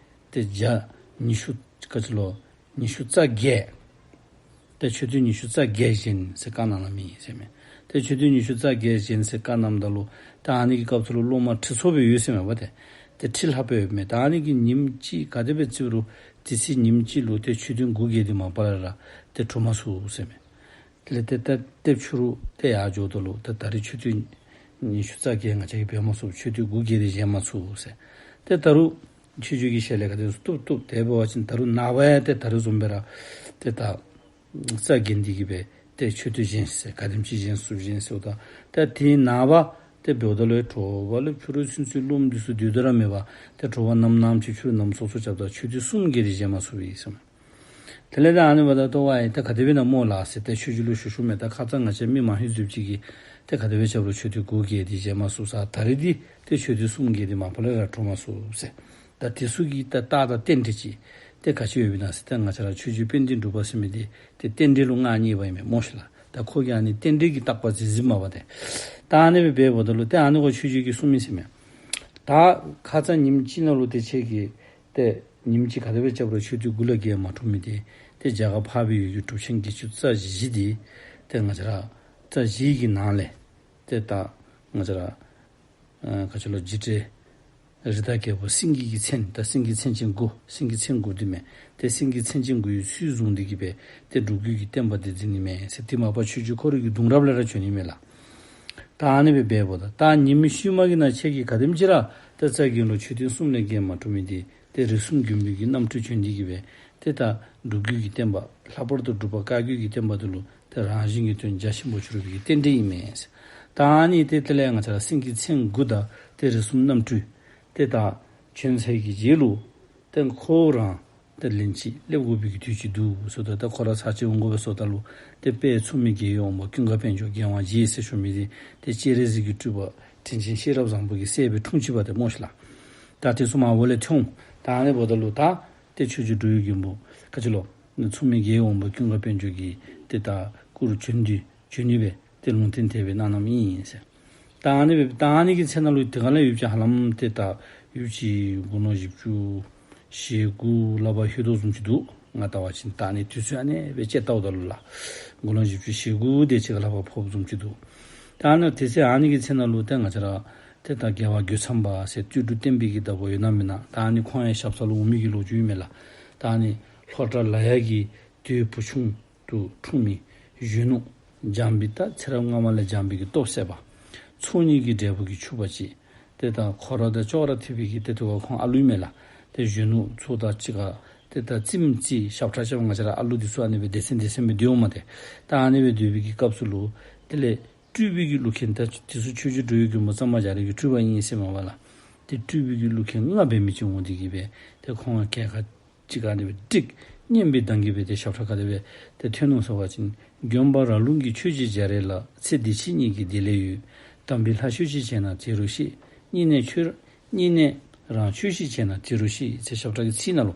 ཏེ་བརྒྱ་ཉི་ཤུ་ག་ཅི་ལོ་ཉི་ཤུ་རྩ་བརྒྱད། ཏེ་མཆོད་རྟེན་ཉི་ཤུ་རྩ་བརྒྱད་བཞེངས་ཟེར་བཀའ་གནང་གནངམ་ཨིན་ཟེར་མས། ཏེ་མཆོད་རྟེན་ཉི་ཤུ་རྩ་བརྒྱད་བཞེངས་ཟེར་བཀའ་གནངམ་ད་ལུ་ད་ཨ་ནི་གི་སྐབས་སུ་ལུ་སློབ་མ་ཁྲི་ཚོ་སྦེ་ཡོད་ཟེར་མས་པ། ཏེ་ཏེ་ཁྲི་ལྷགཔ་སྦེ་ཡོདཔ་མས། ད་ཨ་ནི་གི་ཉིནམ་གཅིག་ག་དེ་སྦེ་རྩིཝ་རུང་དེ་ཚེ་ཉིནམ་གཅིག་ལུ་ཏེ་མཆོད་རྟེན་དགུ་བརྒྱ་དེ་མ་པ་ལས་ར་ཏེ་གྲུབ་མ་ཚུགས་ཟེར་མས། དེ་ལས་ཏེ་ད་ཏེ་ཕྱི་རུ་ཏེ་ཡར་འགྱོཝ་ད་ལུ་ད་ད་རེས་མཆོད་རྟེན་ཉི་ཤུ་རྩ་བརྒྱད་ང་བཅས་ཀྱིས་འབད་མ་ཚུགས། མཆོད་རྟེན་དགུ་བརྒྱ་དེ་བཞེངས་མ་ཚུགས་ཟེར། ཏེ་ད་རུང་ཆོས་རྗེ་གི་ཞལ་ལས་ག་དེ་ཚུ་བཏུབ་བཏུབ། དེ་འབད་བ་ཅིན་ད་རུང་ནངས་པ་ཡང་ཏེ་ད་རུང་བཟུམ་སྦེ་ར་ཏེ་ད་རྩ་བརྒྱན་ཏེ་གི་སྦེ་ཏེ་མཆོད་རྟེན་བཞེངས་ཟེར། ག་དེམ་ཅིག་བཞེངས་ཚུགས་བཞེངས་ཟེརཝ་ད་ད་དེ་ནངས་པ་ཏེ་འབདཝ་ད་ལུ་དྲོ་པ་ལུ་ཕྱི་རུ་ཚུན་ཚོད་སློབ་མ་འདི་ཚུ་སྡོད་དོ་ར་མེད་པར་ཏེ་དྲོ་པ་ནམ་ནམ་ཅིག་ཕྱི་རུ་ནམ་སོ་སོ་རྐྱབ་ད་མཆོད་རྟེན་གསུམ་བརྒྱད་དེ་བཞེངས་མ་ཚུགས་པས་ཟེར་མས། དེ་ལས་ད་ཨ་ནི་འབདཝ་ད་ལྟོ་བ་ཡི་ད་ག་དེ་སྦེ་ཨིན་ན་སྨོ་ལགས་ཟེར་ཏེ་ཆོས་རྗེ་ལུ་ཞུ་ཞུཝ་མས། ད་ཁ་ཙ་ང་བཅས་མི་མང་ཤོས་ཅིག་གིས་ཏེ་ག་དེ་སྦེ་རྐྱབ་རུང་མཆོད་རྟེན་དགུ་བརྒྱད་དེ་བཞེངས་མ་ཚུགས་ས། ད་རེས་འདི་ཏེ་མཆོད་རྟེན་གསུམ་བརྒྱད་དེ་མ་པ་ལས་ར་གྲུབ་མ་ཚུགས་ཟེར། ད་དེ་ཚུ་གི་ད་རྟགས་དང་རྟེན་འབྲེལ་ཅིག་ཏེ་ག་ཅི་ཡོདཔ་ཨིན་ན་ཟེར་ཏེ་ང་བཅས་ར་ཆོས་རྗེ་དཔལ་ལྡན་འབྲུག་པ་ཟེར་མི་འདི་ཏེ་རྟེན་འབྲེལ་ལུ་མངའ་བརྙེས་པ་ཨིན་མས་སྨོ་ཤིག་ལགས། ད་ཁོ་གིས་ཨ་ནི་རྟེན་འབྲེལ་གྱི་བརྟག་པ་འཛིན་འཛིནམ་མས་པ་ཏེ། ད་ཨ་ནི་སྦེ་འབདཝ་ད་ལུ་ཏེ་ཨ་ནི་ཁོ་ཆོས་རྗེ་གིས་གསུངས་མི་ཟེར་མས། ད་ཁ་ཙ་ཉིནམ་གཅིག་ནང་ལུ་ཏེ་ཁྱེད་ཀྱིས་ཏེ་ཉིནམ་གཅིག་ག་དེ་སྦེ་རྐྱབ་རུང་མཆོད་རྟེན་དགུ་ལས་བརྒལ་མ་གྲུབ་མི་འདི་ཏེ་རྒྱ་གར་འཕགས་པའི་ཡུལ་གྱི་གྲུབ་ཆེན་བརྒྱད་ཅུ་རྩ་བཞི་འདི་ཏེ་ང་བཅས་ར་རྩ་བཞི་གི་ནང་ལས་ཏེ་ད་ང་བཅས་ར་ཨ་ག་ཅི་ལོ་འཇིགས་བྲལ་རི་དྭགས་རྒྱལ་པོ་སེང་གེ་གི་མཚན་ད་སེང་གེ་མཚན་ཅན་དགུ་སེང་གེ་མཚན་དགུ་འདི་མས། ཏེ་སེང་གེ་མཚན་ཅན་དགུ་ཡི་ཚུལ་བཟུང་སྟེ་གི་སྦེ་ཏེ་འབྲུག་རྒྱུད་ཀྱི་བསྟན་པ་འདི་འཛིན་ནི་མས་ཟེར། ཏེ་མ་པ་ཆོས་རྗེ་ཁོ་རའི་གི་གདུང་རབས་ལས་ར་བྱོན་ནི་མས་ལགས། ད་ཨ་ནི་སྦེ་འབདཝ་ད་ད་ཉིནམ་ཤུལ་མ་གི་ནང་ཁྱེད་ཀྱིས་ག་དེམ་ཅིག་ར་ཏེ་རྩ་བརྒྱད་ལུ་མཆོད་རྟེན་གསུམ་ལས་བརྒལ་མ་གྲུབ་མི་འདི་ཏེ་རིགས་གསུམ་མགོན་པོའི་གི་རྣམ་སྤྲུལ་བྱོན་ཏེ་གི་སྦེ་ཏེ་ད་འབྲུག་རྒྱུད་ཀྱི་བསྟན་པ་ལྷག་པར་དུ་འབྲུག་པ་བཀའ་བརྒྱུད་ཀྱི་བསྟན་པ་འདི་ལུ་ཏེ་རང་བཞིན་གྱིས་དོན་རྒྱ་ཆེན་པོ་འགྱུར་བའི་གི་རྟེན་འབྲེལ་ཨིན་མས་ཟེར། ད་ཨ་ནི་ཏེ་དེ་ལས་ང་བཅས་ར་སེང་གེ་མཚན་དགུ་དང་ཏེ་རིགས་གསུམ་རྣམ་སྤྲུལ་ཏེ་ད་བྱོན་ཚར་གྱི་རྗེས་ལུ་ཏེ་ཁོ་ར་ཏེ་ལན་གཅིག་སླེབས་དགོ་པའི་གི་དུས་ཅིག་འདུག་ཟེརཝ་ད་ད་ཁོ་ར་ཚར་གཅིག་འོང་དགོ་པས་ཟེརཝ་ད་ལུ་ཏེ་དཔལ་མཚུངས་མེད་རྒྱལ་བའི་དབང་པོ་ཀུན་དགའ་དཔལ་འབྱོར་རྒྱལ་དབང་རྗེ་ཟེར་ཞུ་མི་འདི་ཏེ་སྤྱན་རས་གཟིགས་ཀྱི་སྤྲུལ་པ་དྲིན་ཅན་ཤེས་རབ་བཟང་པོ་གི་སྲས་སྦེ་འཁྲུངས་ཅི་པ་ཏེ་སྨོ་ཤིག་ལགས། ད་དེ་ཚུ་མར་འོག་ལས་ཐོན། ད་ཨ་ནི་འབདཝ་ད་ལུ་ད་ཏེ་ཆོས་རྗེ་འགྲོ་བའི་མགོན་པོ་ག་ཅི་ལོ་མཚུངས་མེད་རྒྱལ་བའི་དབང་པོ་ཀུན་དགའ་དཔལ་འབྱོར་གྱིས་ཏེ་ད་སྐུ་རུ་བྱོན་ཏེ་བྱོན་ནི་སྦེ་ཏེ་ལུང་བསྟན་དེ་སྦེ་གནང་གནངམ་ཨིན་ཟེར། ད་ཨ་ནི་སྦེ་ད་ཨ་ནི་གི་ཚེ་ནང་ལུ་དེ་ག་ལས་ཡུདཔ་ཅིག་ཧ་ལམ་ཏེ་ད་ཡུདཔ་ཅིག་དགུང་ལོ་བཞི་བཅུ་ཞེ་དགུ་ལྷག་པར་ལྷོད་དོ་བཟུམ་ཅིག་འདུག། ང་བལྟ་བ་ཅིན་ད་ཨ་ནི་དུས་ཚོད་ཨ་ནི་སྦེ་དཔྱད་བལྟཝ་ད་ལུ་ལགས། དགུང་ལོ་བཞི་བཅུ་ཞེ་དགུ་དེ་ཅིག་ལྷག་པར་ཕོགཔ་བཟུམ་ཅིག་འདུག། ད་ཨ་ནི་དེ་ཚེ་ཨ་ནི་གི་ཚེ་ནང་ལུ་ཏེ་ང་བཅས་ར་ཏེ་ད་རྒྱལ་བ་རྒོད་ཚང་པ་ཟེར་སྟོད་འབྲུག་བསྟན་པའི་གི་བདག་པོ་ཡོད་ན་མེད་ན། ད་ཨ་ནི་ཁོང་ཡང་ཞབས་ས་ལུ་འོང་མི་གི་ལོ་རྒྱུས་ཨིན་མས་ལགས། ད་ཨ་ནི་ལྷོ་བྲག་ལ་ཡག་གི་སྟོད་བུ་ཆུང་དུ་འཁྲུངས་མི་གཞོན་ནུ་འཇམ་པའི་ད་ཚེ་རབས་སྔ་མ་ལས་འཇམ་པའི་གི་སྟོབས་ཟད་པ། ཚོགས་གཉིས་ཀྱི་འབྲས་བུ་གིས་ཕྱུག་པ་ཅིག། ཏེ་ད་ཁོ་ར་དང་ཅོག་ར་འཐདཔ་གི་ཏེ་དེ་བ་ཁོང་ཨ་ལུ་ཨིན་མས་ལགས། ཏེ་གཞོན་ནུ་ཚུ་དང་གཅིག་ཁར་ཏེ་ད་རྩེདམོ་རྩེ་ཞབས་ཁྲ་རྐྱབ། ང་བཅས་ར་ཨ་ལུ་འདི་ཚུ་ཨ་ནི་སྦེ་སྡེ་ཚན་སྡེ་ཚན་སྦེ་སྡོད་འོང་མས་ཏེ། ད་ཨ་ནི་སྦེ་སྡོད་པའི་གི་སྐབས་སུ་ལུ་དེ་ལས་སྤྲུལ་པའི་གི་ཀླུ་མཁན་ད་དེ་ཚུ་ཆོས་རྗེ་འགྲོ་བའི་མགོན་པོ་གཙང་པ་རྒྱ་རས་ཀྱི་སྤྲུལ་པ་ཨིན་ཟེར་མས་པ་ལགས། ཏེ་སྤྲུལ་པའི་གི་ཀླུ་མཁན་ལྔ་འབད་མི་ཅིག་འོང་སྟེ་གི་སྦེ་ཏེ་ཁོང་གྲལ་ཁར་གཅིག་ཁར་ཨ་ནི་སྦེ་ཀྲིག་སྙན་པའི་གདངས་ཀྱིས་སྦེ་ཏེ་ཞབས་ཁྲ་ག་དེ་སྦེ་ཏེ་ཐོན་ནུག་ཟེར་བ་ཅིན། དགོན་པ་ར་ལུང་གི་ཆོས་རྗེ་རྒྱ་རས་ལགས། ཚེ་འདི་ཕྱི་གཉིས་ཀྱི་བདེ་ལེགས་ཡོད། དམ་པའི་ལྷ་ཆོས་ཅིག་བྱས་ན་དེ་རུ་གཤེགས། སྙིང་ནས་ཆོས་སྙིང་ནས་རང་ཆོས་ཤིག་བྱས་ན་དེ་རུ་གཤེགས་ཟེར་ཞབས་ཁྲ་གི་ཚིག་ནང་ལུ་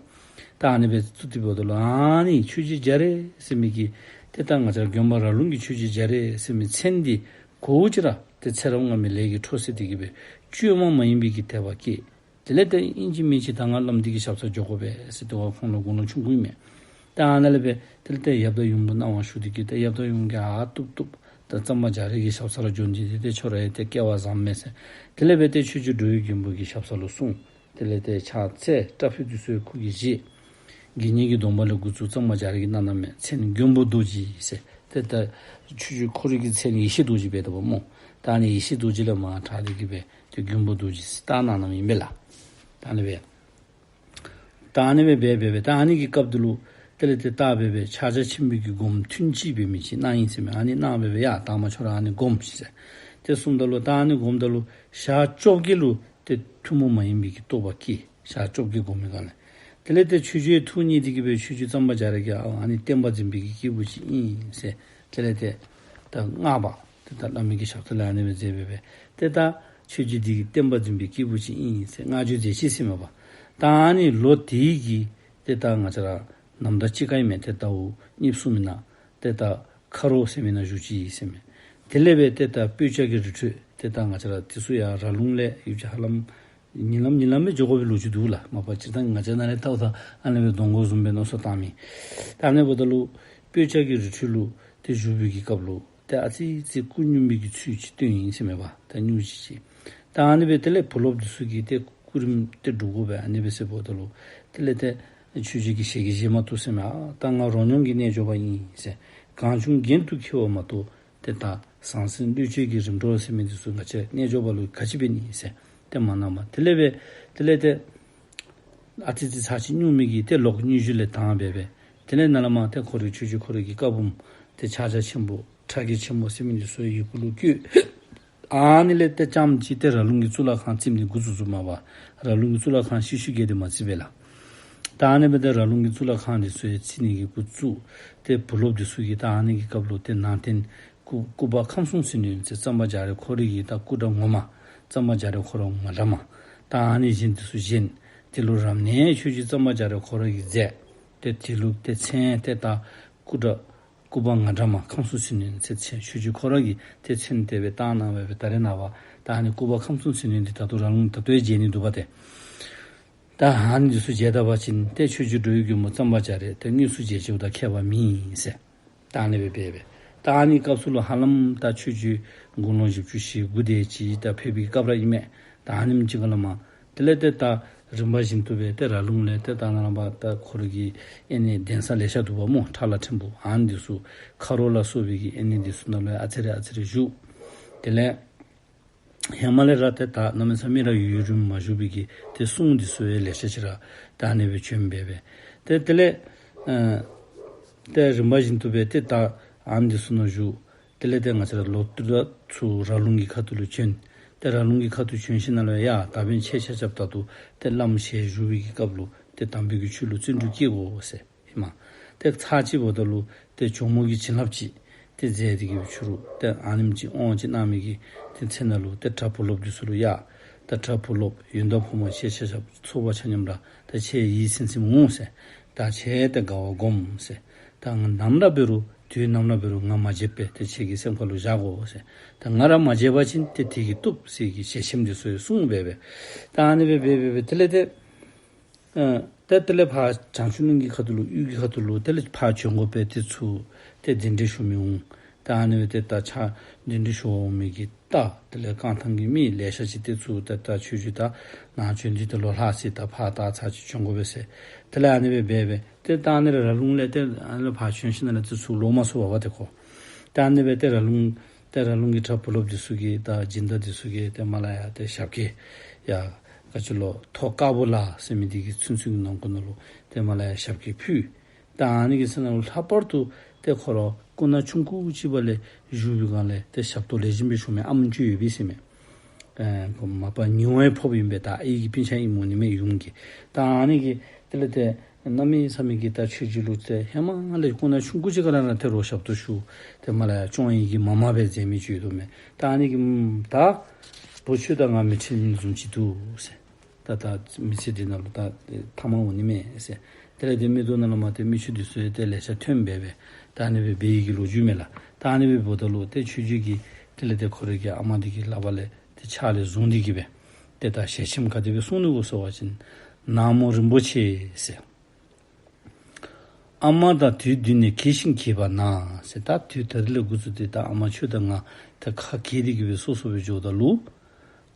ད་ཨ་ནི་སྦེ་བཙུགས་ཏེ་འབདཝ་ད་ལུ་ཨ་ནི་ཆོས་རྗེ་རྒྱ་རས་ཟེར་མི་གི་ཏེ་ད་ང་བཅས་དགོན་པ་ར་ལུང་གི་ཆོས་རྗེ་རྒྱ་རས་ཟེར་མི་མཚན་འདི་གོ་ཅི་ར་ཏེ་ཚེ་རབས་སྔ་མའི་ལས་ཀྱི་འཕྲོ་ཟེར་ཏེ་གི་སྦེ་བཅོས་མ་མ་ཡིན་པའི་གི་དད་པ་སྐྱེས། དེ་ལས་ཏེ་ཨིན་ཅི་མིན་ཅི་ད་ང་བླམ་འདི་གི་ཞབས་སར་འགྱོ་དགོ་པས་ཟེར་ཏེ་ཁོང་ལུ་དགུང་ལོ་ཆུང་ཀུ་ཨིན་མས། ད་ཨ་ནཱ་ལས་སྦེ་དེ་ལས་ཏེ་ཡབ་དང་ཡུམ་ལུ་གནང་བ་ཞུ་སྟེ་གིས་ཏེ་ཡབ་དང་ཡུམ་གྱིས་ཨ་བཏུབ་བཏུབ། ད་གཙང་པ་རྒྱ་རས་ཀྱི་ཞབས་ས་ལུ་འགྱོ་ནི་འདི་ཏེ་ཁྱོད་ར་ཡང་ཏེ་སྐལ་བ་བཟང་མས་ཟེར། དེ་ལས་སྦེ་ཏེ་ཆོས་རྗེ་འགྲོ་བའི་མགོན་པོ་གི་ཞབས་ས་ལུ་སོང་། དེ་ལས་ཏེ་ཕྱག་འཚལ། སྐྲ་ཕུད་འདི་ཚུ་ཡང་ཁོ་གིས་བཞེས། དགེ་བསྙེན་གྱི་སྡོམ་པ་ལས་འགོ་བཙུགས་གཙང་པ་རྒྱ་རས་ཀྱིས་གནང་གནངམ་མས། མཚན་མགོན་པོ་རྡོ་རྗེ་ཟེར། ཏེ་ད་ཆོས་རྗེ་ཁོ་རའི་གི་མཚན་ཡེ་ཤེས་རྡོ་རྗེ་འབད་དོ་བ་སྨོ། ད་ཨ་ནི་ཡེ་ཤེས་རྡོ་རྗེ་ལས་མར་དྲངས་ཏེ་གིས་སྦེ་ཏེ་མགོན་པོ་རྡོ་རྗེ་ཟེར་བཏགས་གནང་གནངམ་ཨིན་པས་ལགས། ད་ཨ་ནི་སྦེ་ད་ཨ་ནི་སྦེ་འབད་འབད་འབད་ད་ཨ་ནི་གི་སྐབས་འདི་ལུ་དེ་ལས་ཏེ་བརྟག་འབད་འབད་ཕྱག་རྒྱ་ཆེན་པོའི་གི་སྒོམ་ཐུན་གཅིག་འབད་མི་ཅིག་གནང་ཡི་ཟེར་མས། ཨ་ནི་གནང་འབད་འབད་ཡ་ད་མ་ཁྱོད་ར་ཨ་ནི་སྒོམ་ཤིག་ཟེར། ཏེ་གསུངམ་ད་ལུ་ད་ཨ་ནི་སྒོམ་ད་ལུ་ཞག་བཅོ་བརྒྱད་ལུ་ཏེ་ཐུན་མོང་མ་ཡིན་པའི་གི་རྟོགས་པ་སྐྱེས། ཞག་བཅོ་བརྒྱད་སྒོམ་མི་སྒང་ལས། དེ་ལས་ཏེ་ཆོས་རྗེ་ཐུགས་མཉེས་ཏེ་གིས་སྦེ་ཆོས་རྗེ་གཙང་པ་རྒྱ་རས་ཀྱིས་ཨ་ཨ་ནི་བསྟན་པ་འཛིན་པའི་གི་སྐྱེས་བུ་ཅིག་ཨིན་ཟེར། དེ་ལས་ཏེ་ད་བསྔགས་པ་ཏེ་ད་བླ་མའི་གི་ཞབས་ས་ལས་ཨ་ནི་སྦེ་མཛད་འབད་འབད་ཏེ་ད་ཆོས་རྗེ་འདི་གིས་བསྟན་པ་འཛིན་པའི་སྐྱེས་བུ་ཅིག་ཨིན་ཟེར་བསྔགས་བརྗོད་མཛད་ཅི་ཟེར་མས་པ། ད་ཨ་ནི་ལོ་དེའི་གི་ཏེ་ད་ང་བཅས་ར་ནམ་ཟླ་དཔྱིད་ཀ་ཨིན་མས། ཏེ་ཟླཝ་གཉིས་གསུམ་ཨིན་ན། ཏེ་ད་ཁ་རོག་ཟེར་མི་ནང་བཞུགས་ཅི་ཟེར་མས། དེ་ལས་སྦེ་ཏེ་ད་སྤོས་སྐྱ་གི་རི་ཁྲོད་ཏེ་ད་ང་བཅས་ར་དེ་ཚུ་ཡང་ར་ལུང་ལས་ཡུདཔ་ཅིག་ཧ་ལམ་ཉིན་ལམ་ཉིན་ལམ་སྦེ་འགྱོ་དགོ་པའི་ལོ་རྒྱུས་འདུག་ལགས། མ་པ་སྤྱིར་བཏང་ང་བཅས་ནཱ་ལས་བལྟཝ་ད་ཨ་ནི་སྦེ་གདོང་གོ་བཟུམ་སྦེ་མནོ་བསམ་བཏང་མི། ད་ཨ་ནི་འབདཝ་ད་ལུ་སྤོས་སྐྱ་གི་རི་ཁྲོད་ལུ་ཏེ་བཞུགས་པའི་གི་སྐབས་ལུ་ཏེ་ཨ་ཙི་ཙི་སྐུ་སྙུང་བའི་གི་ཚུལ་ཅིག་སྟོན་ཡི་ཟེར་མས་པ། ད་སྙུང་ཅི་ཅིག། ད་ཨ་ནི་སྦེ་དེ་ལས་བུ་སློབ་འདི་ཚུ་གིས་ཏེ་སྐུ་རིམ་ཏེ་སྒྲུབ་དགོ་པས་ཨ་ནི་སྦེ་ཟེརཝ་ད་ལུ་དེ་ལས་ཏེ་ཆོས་རྗེ་གིས་ཞལ་གྱིས་བཞེས་མ་བཏུབ་ཟེར་མས། ཨ་ད་ང་རོ་སྙོམས་ཀྱི་རྣལ་འབྱོར་པ་ཨིན་ཟེར། གང་བྱུང་རྒྱན་དུ་འཁྱིལ་བ་མ་གཏོགས་ཏེ་ད་ཟང་ཟིང་བློས་བཅོལ་གྱི་རིམ་གྲོ་ཟེར་མི་འདི་ཚུ་ང་བཅས་རྣལ་འབྱོར་པ་ལུ་ག་ཅི་འབད་ནི་ཟེར་ཏེ་མ་གནང་པས། དེ་ལས་སྦེ་དེ་ལས་ཏེ་ཨ་ཙི་ཙི་ཚར་གཅིག་སྙུང་མི་གིས་ཏེ་ལོག་སྙུང་གཞི་ལས་བཏང་འབད་འབད། དེ་ལས་ནཱ་ལས་མར་ཏེ་ཁོ་རའི་ཆོས་རྗེ་ཁོ་རའི་གི་བཀའ་འབུམ་ཏེ་ཕྱག་རྒྱ་ཆེན་པོ་ཕྲ་རྒྱས་ཆེན་མོ་ཟེར་མི་འདི་ཚུ་ཡི་གུ་ལུ་བཀོད། ཨ་ནི་ལས་ཏེ་རྐྱངམ་ཅིག་ཏེ་ར་ལུང་གི་གཙུག་ལག་ཁང་བརྩིགས་ནི་འགོ་བཙུགས་བཙུགསཔ་མས་པ། ར་ལུང་གི་གཙུག་ལག་ཁང་ཤུལ་ཤུལ་གྱི་འདི་མ་བརྩིགས་པས་ལགས། ད་ཨ་ནི་སྦེ་ཏེ་ར་ལུང་གི་གཙུག་ལག་ཁང་འདི་ཚུ་ཡང་བརྩིགས་ནི་གི་འགོ་བཙུགས། ཏེ་བུ་སློབ་འདི་ཚུ་གིས་ད་ཨ་ནི་གི་སྐབས་ལུ་ཏེ་ནང་རྟེན་སྐུ་སྐུ་པར་ཁམས་གསུམ་ཟིལ་གནོན་ཟེར་གཙང་པ་རྒྱ་རས་ཁོ་རའི་གི་ད་སྐུ་འདྲ་ངོ་མ་གཙང་པ་རྒྱ་རས་ཁོ་ར་ངོ་འདྲ་མ་ད་ཨ་ནི་བཞེངས་འདི་ཚུ་བཞེངས། དེ་ལུ་རབ་གནས་ཆོས་རྗེ་གཙང་པ་རྒྱ་རས་ཁོ་ར་གིས་མཛད། ཏེ་དེ་ལུ་ཏེ་མཚན་ཏེ་ད་སྐུ་འདྲ་སྐུ་པར་ང་འདྲ་མ་ཁམས་གསུམ་ཟིལ་གནོན་ཟེར་མཚན་ཆོས་རྗེ་ཁོ་ར་གིས་ཏེ་མཚན་དེ་སྦེ་བཏགས་གནང་བས། ད་རེས་ནངས་པ་ད་ཨ་ནི་སྐུ་པར་ཁམས་གསུམ་ཟིལ་གནོན་འདི་ད་ལྟོ་ར་ལུང་ད་ལྟོ་ཡང་མཇལ་ནི་འདུག་པ་ཏེ། ད་ཨ་ནི་འདི་ཚུ་མཇལ་ད་པ་ཅིན་ཏེ་ཆོས་རྗེ་འགྲོ་བའི་མགོན་པོ་གཙང་པ་རྒྱ་རས་ཏེ་དངོས་སུ་མཇལ་མཇལཝ་དང་ཁྱད་པར་མེད་ཟེར། ད་ཨ་ནི་སྦེ་འབད་འབད། ད་ཨ་ནི་སྐབས་སུ་ལུ་ཧ་ལམ་ད་ཆོས་རྗེ་དགུང་ལོ་བཞི་བཅུ་ཞེ་དགུ་དེ་ཅིག་ད་ཕེབས་པའི་སྐབས་ར་ཨིན་མས། ད་ཨ་ནེམ་ཅིག་ཁར་ལས་མར་དེ་ལས་ཏེ་ད་རིམ་པ་བཞིན་དུ་སྦེ་ཏེ་ར་ལུང་ལས་ཏེ་ད་ནཱ་ལས་ཕར་ད་ཁོ་རའི་གི་ཨ་ནི་གདན་ས་ལེ་ཤ་འདུག་པ་སྨོ། ཁྲ་ལ་ཕྲན་བུ་ཨ་ནི་འདི་ཚུ་ཁ་རོག་ལ་སོགས་པའི་གི་ཨ་ནི་འདི་ཚུ་ནང་ལུ་ཨ་ཙི་རེ་ཨ་ཙི་རེ་བཞུགས། དེ་ལས་ཧེ་མ་ལས་ར་ཏེ་ད་གནམ་མེད་ས་མེད་ར་ཡུན་རིངམོ་མ་བཞུགས་པའི་གི་ཏེ་གསུང་འདི་ཚུ་ཡང་ལེ་ཤ་ཅིག་ར་ད་ཨ་ནི་སྦེ་བྱོན་འབད་འབད། ཏེ་དེ་ལས་ཨ་ཏེ་རིམ་པ་བཞིན་དུ་སྦེ་ཏེ་ད་ཨ་ནི་འདི་ཚུ་ནང་བཞུགས། དེ་ལས་ཏེ་ང་བཅས་ར་ལོ་དུ་ར་ཚུ་ར་ལུང་གི་ཁ་ཐུག་ལུ་བྱོན། ཏེ་ར་ལུང་གི་ཁ་ཐུག་བྱོན་ཞིནམ་ལས་ཡ་ད་འབདན་ཁྱེད་ཆ་ཁྱབ་ད་ལྟོ་ཏེ་བླམ་ཞལ་བཞུགས་པའི་གི་སྐབས་ལུ་ཏེ་དམ་པའི་གི་ཆོས་ལུ་བརྩོན་འགྲུས་བསྐྱེད་དགོ་ཟེར་ཨིན་མས། ཏེ་ཚར་གཅིག་འབདཝ་ད་ལུ་ཏེ་ཇོ་མོ་གི་བྱིན་རླབས་ཅིག་ཏེ་མཛད་དེ་གི་ཕྱི་རུ་ཏེ་ཨ་ནེམ་ཅིག་དབང་ཅིག་གནང་མི་གི་ཏེ་ཚེ་ན་ལུ་ཏེ་གྲྭ་བུ་སློབ་འདི་ཚུ་ལུ་ཡ་ད་གྲྭ་བུ་སློབ་ཡོན་བདག་ཕོ་མོ་ཁྱེད་ཆ་ཁྱབ་ཚོགས་པ་ཆ་མཉམ་ར་ད་ཁྱེད་ཡིད་ཚིམ་ཚིམ་འོང་ཟེར། ད་ཁྱེད་ཏེ་དགའ་བ་སྒོམ་ཟེར། ད་ང་ནམ་ར་འབད་རུང་དུས་ནམ་ར་འབད་རུང་ང་མ་བརྗེད་པས། ཏེ་ཁྱེད་ཀྱི་སེམས་ཁ་ལུ་བཞག་དགོ་ཟེར། ད་ང་ར་མ་བརྗེད་པ་ཅིན་ཏེ་དེ་གིས་བཏུབ་ཟེར་གི་ཞལ་ཆེམས་འདི་ཚུ་ཡང་གསུངས་འབད་འབད། ད་ཨ་ནི་སྦེ་འབད་འབད་འབད་དེ་ལས་ཏེ་ཨ་ཏེ་དེ་ལས་ཕར་བྱང་ཆུབ་གླིང་གི་ཁ་ཐུག་ལུ་དབུས་ཀྱི་ཁ་ཐུག་ལུ་དེ་ལས་ཕར་བྱོན་དགོ་པས། དེ་ཚུ་ཏེ་གདན་འདྲེན་ཞུ་མི་འོང་། ད་ཨ་ནི་སྦེ་ཏེ་ད་ཕྱག་གདན་འདྲེན་ཞུ་འོང་མི་གི་ད་དེ་ལས་རྐང་ཐང་གི་མི་ལེ་ཤ་ཅིག་དེ་ཚུ་ད་ད་ཆོས་རྗེ་ད་ནཱ་བྱོན་ཏེ་ད་ལོ་ལྷག་ཅིག་ད་ཕར་ད་ཚར་ཅིག་བྱོན་དགོ་པས་ཟེར། དེ་ལས་ཨ་ནི་སྦེ་འབད་འབད་ཏེ་ད་ཨ་ནི་ར་ལུང་ལས་ཏེ་ཨ་ནི་ཕར་བྱོན་ཞིནམ་ལས་དེ་ཚུ་ལོག་མ་སོང་བར་ཏེ་ཁོ། ད་ཨ་ནི་སྦེ་ཏེ་ར་ལུང་ཏེ་ར་ལུང་གི་གྲྭ་བུ་སློབ་འདི་ཚུ་གིས་ད་སྦྱིན་བདག་འདི་ཚུ་གིས་ཏེ་མར་ལས་ཡར་ཏེ་ཞབས་སྐྱེལ་ཡ་ག་ཅི་ལོ་ཐོག་དཀར་པོ་ལ་ཟེར་མི་འདི་གི་ཚུན་ཚོད་ཀྱི་ནང་འཁོད་ནང་ལུ་ཏེ་མར་ལས་ཡར་ཞབས་སྐྱེལ་ཕུལ། ད་ཨ་ནི་གི་ཚེ་ན་ལུ་ལྷག་པར་དུ་ཏེ་ཁོ་ར་སྐུ་ན་ཆུང་ཀུ་ཅིག་པ་ལས་བཞུགས་པའི་སྒང་ལས་ཏེ་ཞབས་ཏོག་ལེགས་ཤོམ་སྦེ་ཞུ་མི་ཨམ་ཅིག་ཡོད་པས་ཟེར་མས། ཨེ་ཁོ་མ་པ་ཉི་འོད་ཕོགཔ་ཨིན་པས། ད་ཨའི་གི་སྤུན་ཆ་ཨིནམ་འོང་ནི་མས་ཡུམ་གྱི། ད་ཨ་ནི་གིས་དེ་ལས་ཏེ་གནམ་མེད་ས་མེད་ཀྱི་ད་ཆོས་རྗེ་ལུ་ཏེ་ཧེ་མ་ལས་སྐུ་ན་ཆུང་ཀུ་ཅིག་ཁར་ལས་ར་ཏེ་རོགས་ཞབས་ཏོག་ཞུ། ཏེ་མར་ལས་ཡར་སྐྱོང་ནི་གི་མ་མ་སྦེ་མཛད་མི་ཅིག་ཡོད་དོ་མས། ད་ཨ་ནི་གིས་ཨམ་ད་བུ་ཁྱོད་དང་ང་མི་འཕྲད་ནི་བཟུམ་ཅིག་འདུག་ཟེར། ད་ད་མི་ཚེ་འདི་ནང་ལུ་ད་ཐ་མ་འོང་ནི་མས་ཟེར། དེ་ལས་ཏེ་མིག་ཏོ་ནང་ལས་མར་ཏེ་མིག་ཆུ་འདི་ཚུ་ཡང་ཏེ་ལེ་ཤ་ཐོན་འབད་འབད། ད་ཨ་ནི་སྦེ་འབད་ཡི་གི་ལོ་རྒྱུས་མས་ལགས། ད་ཨ་ནི་སྦེ་འབདཝ་ད་ལུ་ཏེ་ཆོས་རྗེ་གིས་དེ་ལས་ཏེ་ཁོ་རའི་གི་ཨ་མ་འདི་གི་ལག་པ་ལས་ཏེ་ཕྱག་ལས་བཟུང་སྟེ་གིས་སྦེ་ ཏེ་ད་ཞལ་ཆེམས་ག་དེ་སྦེ་གསུངས་ནུག་གོ་ཟེར་བ་ཅིན། ནག་མོ་རིན་པོ་ཆེ་ཟེར། ཨ་མ་དང་དུས་བདུན་ནས་གྱེས་ཤིང་གྱེས་པ་ན་ཟེར། ད་དུས་ད་རིས་ལས་འགོ་བཙུགས་ཏེ་ད་ཨ་མ་ཁྱོད་དང་ང་ད་ཁ་གྱེས་ཏེ་གི་སྦེ་སོ་སོ་སྦེ་འགྱོཝ་ད་ལུ།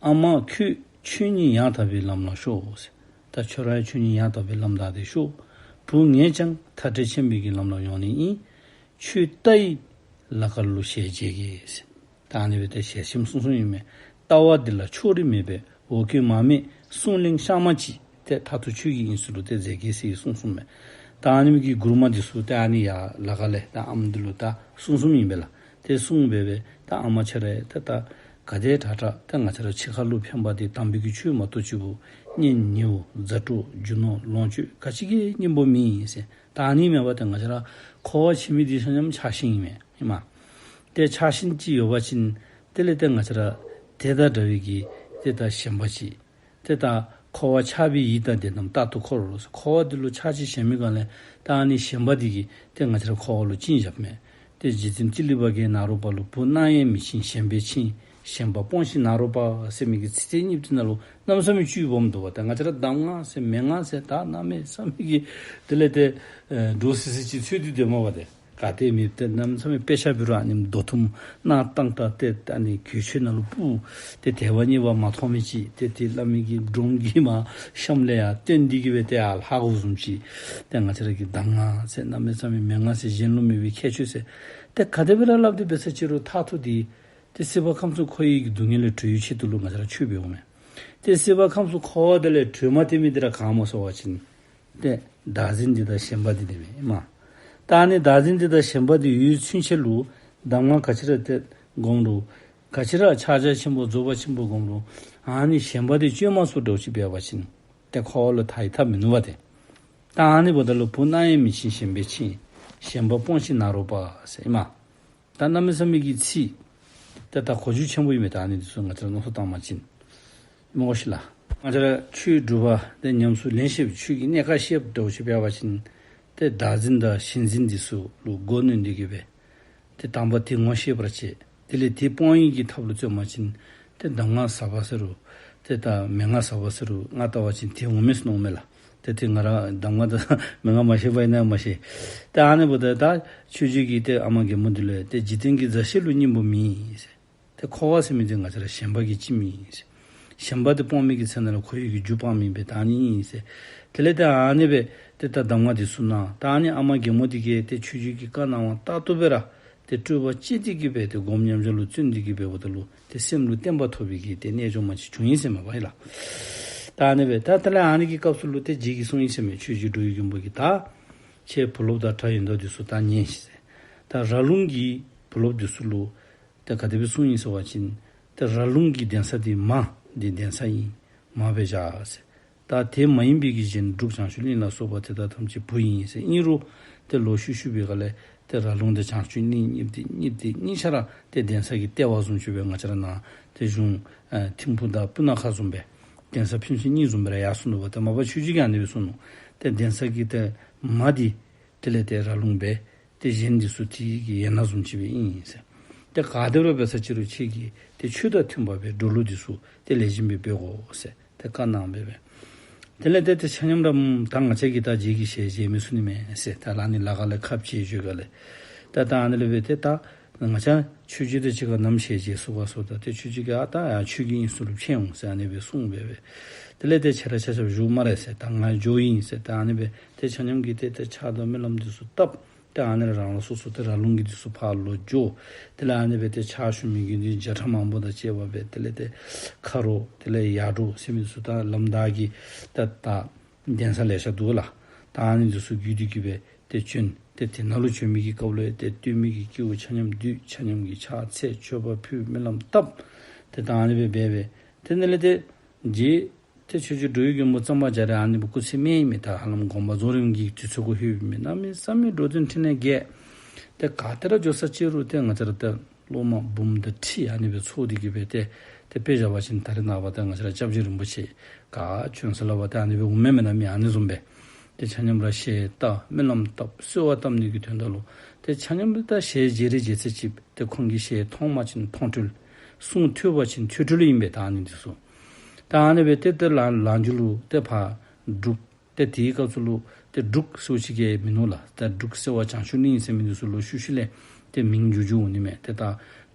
ཨ་མ་ཁྱོད་ཆོས་ཉིད་ཡང་དག་པའི་ལམ་ལ་ཤོག་ཟེར། ད་ཁྱོད་ར་ཡང་ཆོས་ཉིད་ཡང་དག་པའི་ལམ་བདའ་སྟེ་ཤོག། བུ་ངས་ཀྱང་མཐའ་བྲལ་ཆེན་པོའི་གི་ལམ་ལ་ཡོང་ནི་ཨིན། ཁྱོད་ལྟ་ཡི་ལ་ཀ་ལུ་ཞལ་མཇལ་གེ་ཟེར། ད་ཨ་ནི་སྦེ་ཏེ་ཞལ་ཆེམས་གསུངས་གསུངསམ་ཨིན་མས། ལྟ་བ་འདི་ལ་ཕྱོགས་རིས་མེད་པའི་འོ་སྐོལ་མ་སྨད་གསུང་གླེང་གཤའ་མ་ཅིག་ཏེ་མཐར་ཐུག་ཁྱོད་ཀྱི་དབྱིངས་སུ་ལུ་ཏེ་མཛད་གེ་ཟེར་གསུངས་གསུངསམ་མས། ད་ཨ་ནི་མི་གི་མགུར་མ་འདི་ཚུ་ཏེ་ཨ་ནི་ཡར་ལ་ཀ་ལས་ད་ཨམ་འདི་ལུ་ད་གསུངས་གསུངསམ་ཨིན་པས་ལགས། ཏེ་གསུངས་སྦེ་སྦེ་ད་ཨ་མ་ཁྱོད་ར་ཏེ་ད་ག་དེ་དྲག་དྲག་ཏེ་ང་བཅས་ར་ཕྱི་ཁ་ལུ་ཕན་པ་འདི་དམ་པའི་གི་ཆོས་མ་གཏོགས་ཅིག་པོ་གཉེན་ཉེཝ་མཛའ་གྲོགས་རྒྱུ་ནོར་ལོངས་སྤྱོད་ག་ཅི་གིས་རྙིངམ་མེད་ཟེར། ད་ཨ་ནི་མེན་པར་ཏེ་ང་བཅས་ར་འཁོར་བ་ཕྱི་མའི་འདི་ཆ་མཉམ་ཆགས་ཤིང་ཨིན་མས། ཨིན་མས། ཏེ་ཆགས་ཤིང་ཅིག་ཡོད་པ་ཅིན་དེ་ལས་ཏེ་ང་བཅས་ར་དེ་དང་འདྲ་བའི་གི་ཏེ་ད་ཞེན་པ་ཅིག། ཏེ་ད་འཁོར་བ་ཆགས་པའི་ཡིད་དང་ལྡན་རྣམས་རྟག་ཏུ་འཁོར་རོ་ཟེར། འཁོར་བ་འདི་ལུ་ཆགས་ཅིང་ཞེན་པའི་སྒང་ལས་ད་ཨ་ནི་ཞེན་པ་འདི་གིས་ཏེ་ང་བཅས་ར་འཁོར་བ་ལུ་བཅིངས་བཞགཔ་མས། ཏེ་འཇིག་རྟེན་ཏི་ལི་པ་གའི་ནཱ་རོ་པ་ལུ་བུ་སྣང་ཡས་མི་འཆིང་ཞེན་པས་འཆིང་། ཞེན་པ་སྤོངས་ཤིག་ནཱ་རོ་པ་ཟེར་མི་གི་ཚིག་དེ་གཉིས་པོ་དེ་ནང་ལུ་གནམ་མེད་ས་མེད་བཅུད་སྦོམ་འདུག་པ། ད་ང་བཅས་ར་གདམས་ངག་ཟེར་མན་ངག་ཟེར་ད་གནམ་མེད་ས་མེད་ཀྱི་དེ་ལས་ཏེ་ཨེ་འདྲོག་སི་སི་ཅིག་འཚོལ་ཏེ་སྡོད་མ་པ་ཏེ་ག་ཏེ་མེད། ཏེ་གནམ་མེད་ས་མེད་དཔེ་ཆ་འབད་རུང་ཨ་ནི་རྡོ་ཐུམ་སྣ་བཏང་ད་ཏེ་ཨ་ནི་གོས་ཆེན་ནང་ལུ་སྤུ་ཏེ་དལ་བ་གཉིས་པ་མ་མཐོང་མི་ཅིག་ཏེ་དེ་སླབ་མི་གི་སྒྲོམ་གྱི་མར་གཤམ་ལས་ཡར་བཏོན་ཏེ་གི་སྦེ་ཏེ་ཡར་ལྷག་དགོཔ་བཟུམ་ཅིག། ཏེ་ང་བཅས་ར་གི་གདམས་ངག་ཟེར་གནམ་མེད་ས་མེད་མན་ངག་ཟེར་གཞན་ལུ་མེད་པའི་ཁྱད་ཆོས་ཟེར་ཏེ་ག་དེ་སྦེ་ར་སླབ་སྟེ་འབད་ས་ཅི་རུང་མཐར་ཐུག་འདི་ཏེ་སྲིད་པ་ཁམས་གསུམ་འཁོར་བའི་གི་སྡུག་བསྔལ་ལས་གྲོལ་བའི་ཆེད་དུ་ལུ་ང་བཅས་ར་ཆོས་འབདཝ་མས། ཏེ་སྲིད་པ་ཁམས་གསུམ་འཁོར་བ་འདི་ལས་གྲོལ་མ་སྟེར་མི་འདི་ར་ག་སྨོ་ཟེར་བ་ཅིན་ཏེ་བདག་འཛིན་འདི་དང་ཞེན་པ་འདི་དེ་མས་ཨིན་མས། ད་ཨ་ནི་བདག་འཛིན་འདི་དང་ཞེན་པ་འདི་ཡོད་ཚུན་ཆད་ལུ་གདམས་ངག་ག་ཅི་ར་ཏེ་སྒོམ་རུང་ག་ཅི་ར་ཕྱག་རྒྱ་ཆེན་པོ་རྫོགས་པ་ཆེན་པོ་སྒོམ་རུང་ཨ་ནི་ཞེན་པ་འདི་བཅོས་མ་ཚུགསཔ་འདྲཝ་ཅིག་འབད་བ་ཅིན་ཏེ་འཁོར་བ་ལུ་ཐར་ཡང་ཐར་མི་ནུས་པ་ཏེ། ད་ཨ་ནི་འབདཝ་ད་ལུ་བུ་སྣང་ཡས་མི་འཆིང་ཞེན་པས་འཆིང་། ཞེན་པ་སྤོངས་ཤིག་ནཱ་རོ་པ་ཟེར་ཨིན་མས། ད་གནམ་མེད་ས་མེད་ཀྱི་ཚིག་ཏེ་ད་གོ་རྒྱུ་ཆེན་པོ་ཨིན་མས། ད་ཨ་ནི་འདི་ཚུ་ང་བཅས་ར་མནོ་བསམ་བཏང་བ་ཅིན་སྨོ་ཤིག་ལགས། ང་བཅས་ར་ཆོས་སྒྲུབ་པ་ཏེ་ཉམས་སུ་ལེན་ཤེསཔ་ཆོས་ཀྱི་གནད་ཀ་ཤེསཔ་འདྲཝ་ཅིག་འབད་བ་ཅིན་ཏེ་བདག་འཛིན་དང་ཞེན་འཛིན་འདི་ཚུ་ལུ་མགོ་གནོན་ཏེ་གི་སྦེ་ཏེ་དང་པ་དེ་ངོ་ཤེས་པར་བྱེད། དེ་ལས་དེ་སྤོང་ནི་གི་ཐབས་ལུ་བརྩོན་པ་ཅིན་ཏེ་གདམས་ངག་ཟབ་པ་ཟེར་རུང་ཏེ་ད་མན་ངག་ཟབ་པ་ཟེར་རུང་ང་བལྟ་བ་ཅིན་དེ་འོང་མས་ཟེར་མནོཝ་མས་ལགས། ཏེ་དེ་ང་ར་གདམས་ངག་དང་མན་ངག་མ་ཤེས་པ་ཨིན་ན་མ་ཤེས། ཏེ་ཨ་ནི་འབདཝ་ད་ད་ཆོས་རྗེ་གིས་ཏེ་ཨ་མ་རྒན་མོ་འདི་ལུ་ཏེ་འཇིག་རྟེན་གྱི་མཛའ་བཤེས་ལུ་སྙིང་པོ་མེད་ཟེར། ཏེ་འཁོར་བ་ཟེར་མི་འདི་ང་བཅས་ར་ཞེན་པ་གིས་བཅིངས་མི་ཨིན་ཟེར། ཞེན་པ་འདི་སྤོང་མི་གི་ཚེ་ན་ལུ་འཁོར་བའི་གི་རྒྱུ་སྤང་མི་ཨིན་པས། ད་ཨ་ནི་ཨིན་ཟེར། དེ་ལས་ཏེ་ཨ་ནི་སྦེ་ཏེ་ད་གདམས་ངག་འདི་ཚུ་གནང་། ད་ཨ་ནི་ཨ་མ་རྒན་མོ་འདི་གིས་ཏེ་ཆོས་རྗེ་གི་བཀའ་གནང་བ་ལྟར་དུ་སྦེ་ར་ཏེ་སྤྲོས་པ་བཅད་དེ་གི་སྦེ་ཏེ་སྒོམ་ཉམས་ལེན་ལུ་བརྩོན་ཏེ་གི་སྦེ་འབདཝ་ད་ལུ་ཏེ་སེམས་ལུ་བརྟན་པ་ཐོབ་པའི་གི་ཏེ་རྣལ་འབྱོར་མ་ཅིག་བྱུང་ཡི་ཟེར་མས་པ་ཨིན་ལགས། ད་ཨ་ནི་སྦེ་ད་དེ་ལས་ཨ་ནི་གི་སྐབས་སུ་ལུ་ཏེ་རྗེ་གིས་གསུངས་ཡི་ཟེར་མས། ཆོས་རྗེ་འགྲོ་བའི་མགོན་པོ་གིས་ད་ཁྱེད་བུ་སློབ་དང་གྲྭ་ཡོན་བདག་འདི་ཚུ་ད་ཉན་ཤིག་ཟེར། ད་ར་ལུང་གི་བུ་སློབ་འདི་ཚུ་ལུ་ཏེ་ག་དེ་སྦེ་གསུངས་ཡི་ཟེར་བ་ཅིན་ཏེ་ར་ལུང་གི་གདན་ས་འདི་མ་འདི་གདན་ས་ཨིན། མ་སྦེ་བཞག་ཟེར། ད་དེ་མ་ཡིན་པའི་གི་གཞན་འབྲུག་བྱང་ཆུབ་གླིང་ལ་སོགས་པ་དེ་དག་ཐམས་ཅད་བུ་ཨིན་ཟེར། ཨིན་རུང་ཏེ་ལོག་ཤུལ་ཤུལ་པའི་སྒང་ལས་ཏེ་ར་ལུང་དང་བྱང་ཆུབ་གླིང་གཉིས་འདི་གཉིས་འདི་གཉིས་ཆ་ར་ཏེ་གདན་ས་གི་ལྟེ་བ་བཟུམ་ཅིག་སྦེ་ང་བཅས་ར་ནཱ་ཏེ་གཞུང་ཨ་ཐིམ་ཕུག་དང་སྤུ་ན་ཁ་བཟུམ་སྦེ་གདན་ས་ཕན་ཚུན་གཉིས་བཟུམ་སྦེ་ར་ཡར་སོང་ནུག་པ། ཏེ་མ་པ་ཆོས་རྗེ་གིས་ཨ་ནི་སྦེ་གསུངས་ནུག། ཏེ་གདན་ས་གི་ཏེ་མ་འདི་དེ་ལས་ཏེ་ར་ལུང་སྦེ་ཏེ་གཞན་འདི་ཚུ་དེ་གི་ཡན་ལག་བཟུམ་ཅིག་སྦེ་ཨིན་ཟེར། ཏེ་ག་དེ་ར་འབད་ས་ཅི་རུང་ཁྱེད་ཀྱིས་ཏེ་ཆོས་དང་མཐུན་པ་སྦེ་འགྲོ་ལུགས་འདི་ཚུ་ཏེ་ལེགས་ཤོམ་སྦེ་འབད་དགོ་ཟེར་ཏེ་བཀའ་གནང་སྦེ་སྦེ། དེ་ལས་ཏེ་ཏེ་ཆ་མཉམ་ར་ད་ང་བཅས་ཀྱིས་ད་རྗེ་གི་ཞལ་མཇལ་མི་ཚུགས་ནི་མས་ཟེར། ད་ཨ་ནི་ལ་ཁ་ལས་ཁ་འབྱལ་འགྱོ་ག་ལས་ད་ད་ཨ་ནི་ལས་སྦེ་ཏེ་ད་ང་བཅས་ཆོས་རྗེ་དང་གཅིག་ཁར་ནམ་ཞལ་མཇལ་ཚུགས་ག་ཟེརཝ་ད་ཏེ་ཆོས་རྗེ་གིས་ཨ་ད་ཡར་ཆོས་ཀྱི་དབྱིངས་སུ་ལུ་འཕྱན་འོང་ཟེར་ཨ་ནི་སྦེ་གསུངས་སྦེ་སྦེ། དེ་ལས་ཏེ་ཁྱེད་ར་ཆ་ཁྱབ་བཞུགས་སྨ་རེ་ཟེར། ད་ང་འགྱོཝ་ཨིན་ཟེར། ད་ཨ་ནི་སྦེ་ཏེ་ཆ་མཉམ་གྱིས་ཏེ་ཏེ་ཕྱག་དང་སྨོན་ལམ་འདི་ཚུ་བཏབ། ཏེ་ཨ་ནི་ར་རང་རང་སོ་སོ་ཏེ་ར་ལུང་གི་འདི་ཚུ་ཕར་ལོག་འགྱོ། དེ་ལས་ཨ་ནི་སྦེ་ཏེ་ཕྱག་ཞུ་མི་གི་འདི་བརྒྱ་ཕྲག་མང་པོ་དང་བཅས་པ་སྦེ་དེ་ལས་ཏེ་ཁ་རོག་དེ་ལས་ཡར་འབྲོག་ཟེར་མི་འདི་ཚུ་ད་ལམ་བདའ་གི་ད་ད་གདན་ས་ལེ་ཤ་འདུག་ལགས། ད་ཨ་ནི་འདི་ཚུ་བརྒྱུད་དེ་གི་སྦེ་ཏེ་བྱོན། ཏེ་དེ་ནང་ལུ་བྱོན་མི་གི་སྐབས་ལུ་ཏེ་སྟོན་མི་གི་སྐྱེ་བོ་ཆ་མཉམ་འདུས། ཆ་མཉམ་གྱིས་ཕྱག་འཚལ་མཆོད་པ་ཕུལ་སྨོན་ལམ་བཏབ། ཏེ་ད་ཨ་ནི་སྦེ་འབད་སྦེ་ཏེ་དེ་ལས་ཏེ་རྗེ་ཏེ་ཆོས་རྗེ་འགྲོ་བའི་མགོན་པོ་གཙང་པ་རྒྱ་རས་ཨ་ནི་སྦེ་སྐུ་ཚེ་སྨད་ཡི་མས། ད་ཧ་ལམ་དགོངས་པ་རྫོགས་རིམ་གྱི་དུས་ཚོད་གུ་ལྷོད་ཡི་མས། གནམ་མེད་ས་མེད་འགྲོ་དོན་ཕྲིན་ལས་རྒྱས། ཏེ་ག་ཏེ་ར་འགྱོ་ས་ཅི་རུང་ཏེ་ང་བཅས་ར་ཏེ་སློབ་མ་འབུམ་དང་ཁྲི་ཨ་ནི་སྦེ་ཚོགས་ཏེ་གི་སྦེ་ཏེ་ཏེ་དཔེ་བཞག་པ་ཅིན་ད་རེས་ནངས་པ་ཏེ་ང་བཅས་ར་སྐྱབས་རྗེ་རིན་པོ་ཆེ་ག་བྱོན་ས་ལུ་འབད་ཏེ་ཨ་ནི་སྦེ་འོང་མས་མེན་ན་མི་ཨ་ནི་བཟུམ་སྦེ། ཏེ་ཆ་མཉམ་ར་ཞལ་བལྟ་སྨོན་ལམ་བཏབ་གསོལ་བ་བཏབ་ནི་གི་དོན་དག་ལུ་ཏེ་ཆ་མཉམ་ར་ད་ཞལ་མཇལ་རིགས་མཇལ་ཚད་ཅིག་ཏེ་ཁོང་གི་ཞལ་མཐོང་པ་ཅིན་མཐོང་གྲོལ། གསུང་ཐོས་པ་ཅིན་ཐོས་གྲོལ་ཨིན་པས། ད་ཨ་ནི་འདི་ཚུ་ ད་ཨ་ནི་སྦེ་ཏེ་ཏེ་ལ་ལ་མཇུག་ལུ་ཏེ་ཕར་འབྲུག། ཏེ་དེའི་སྐབས་སུ་ལུ་ཏེ་འབྲུག་ཟེར་བ་ཅིག་གིས་མིན་ནུག་ལགས། ད་འབྲུག་སེ་བ་བྱང་ཆུབ་གླིང་ཟེར་མི་འདི་ཚུ་ལུ་ཤུལ་ཤུལ་ལས་ཏེ་མིང་འགྱུར་འགྱུར་འོང་ནི་མས། ཏེ་ད་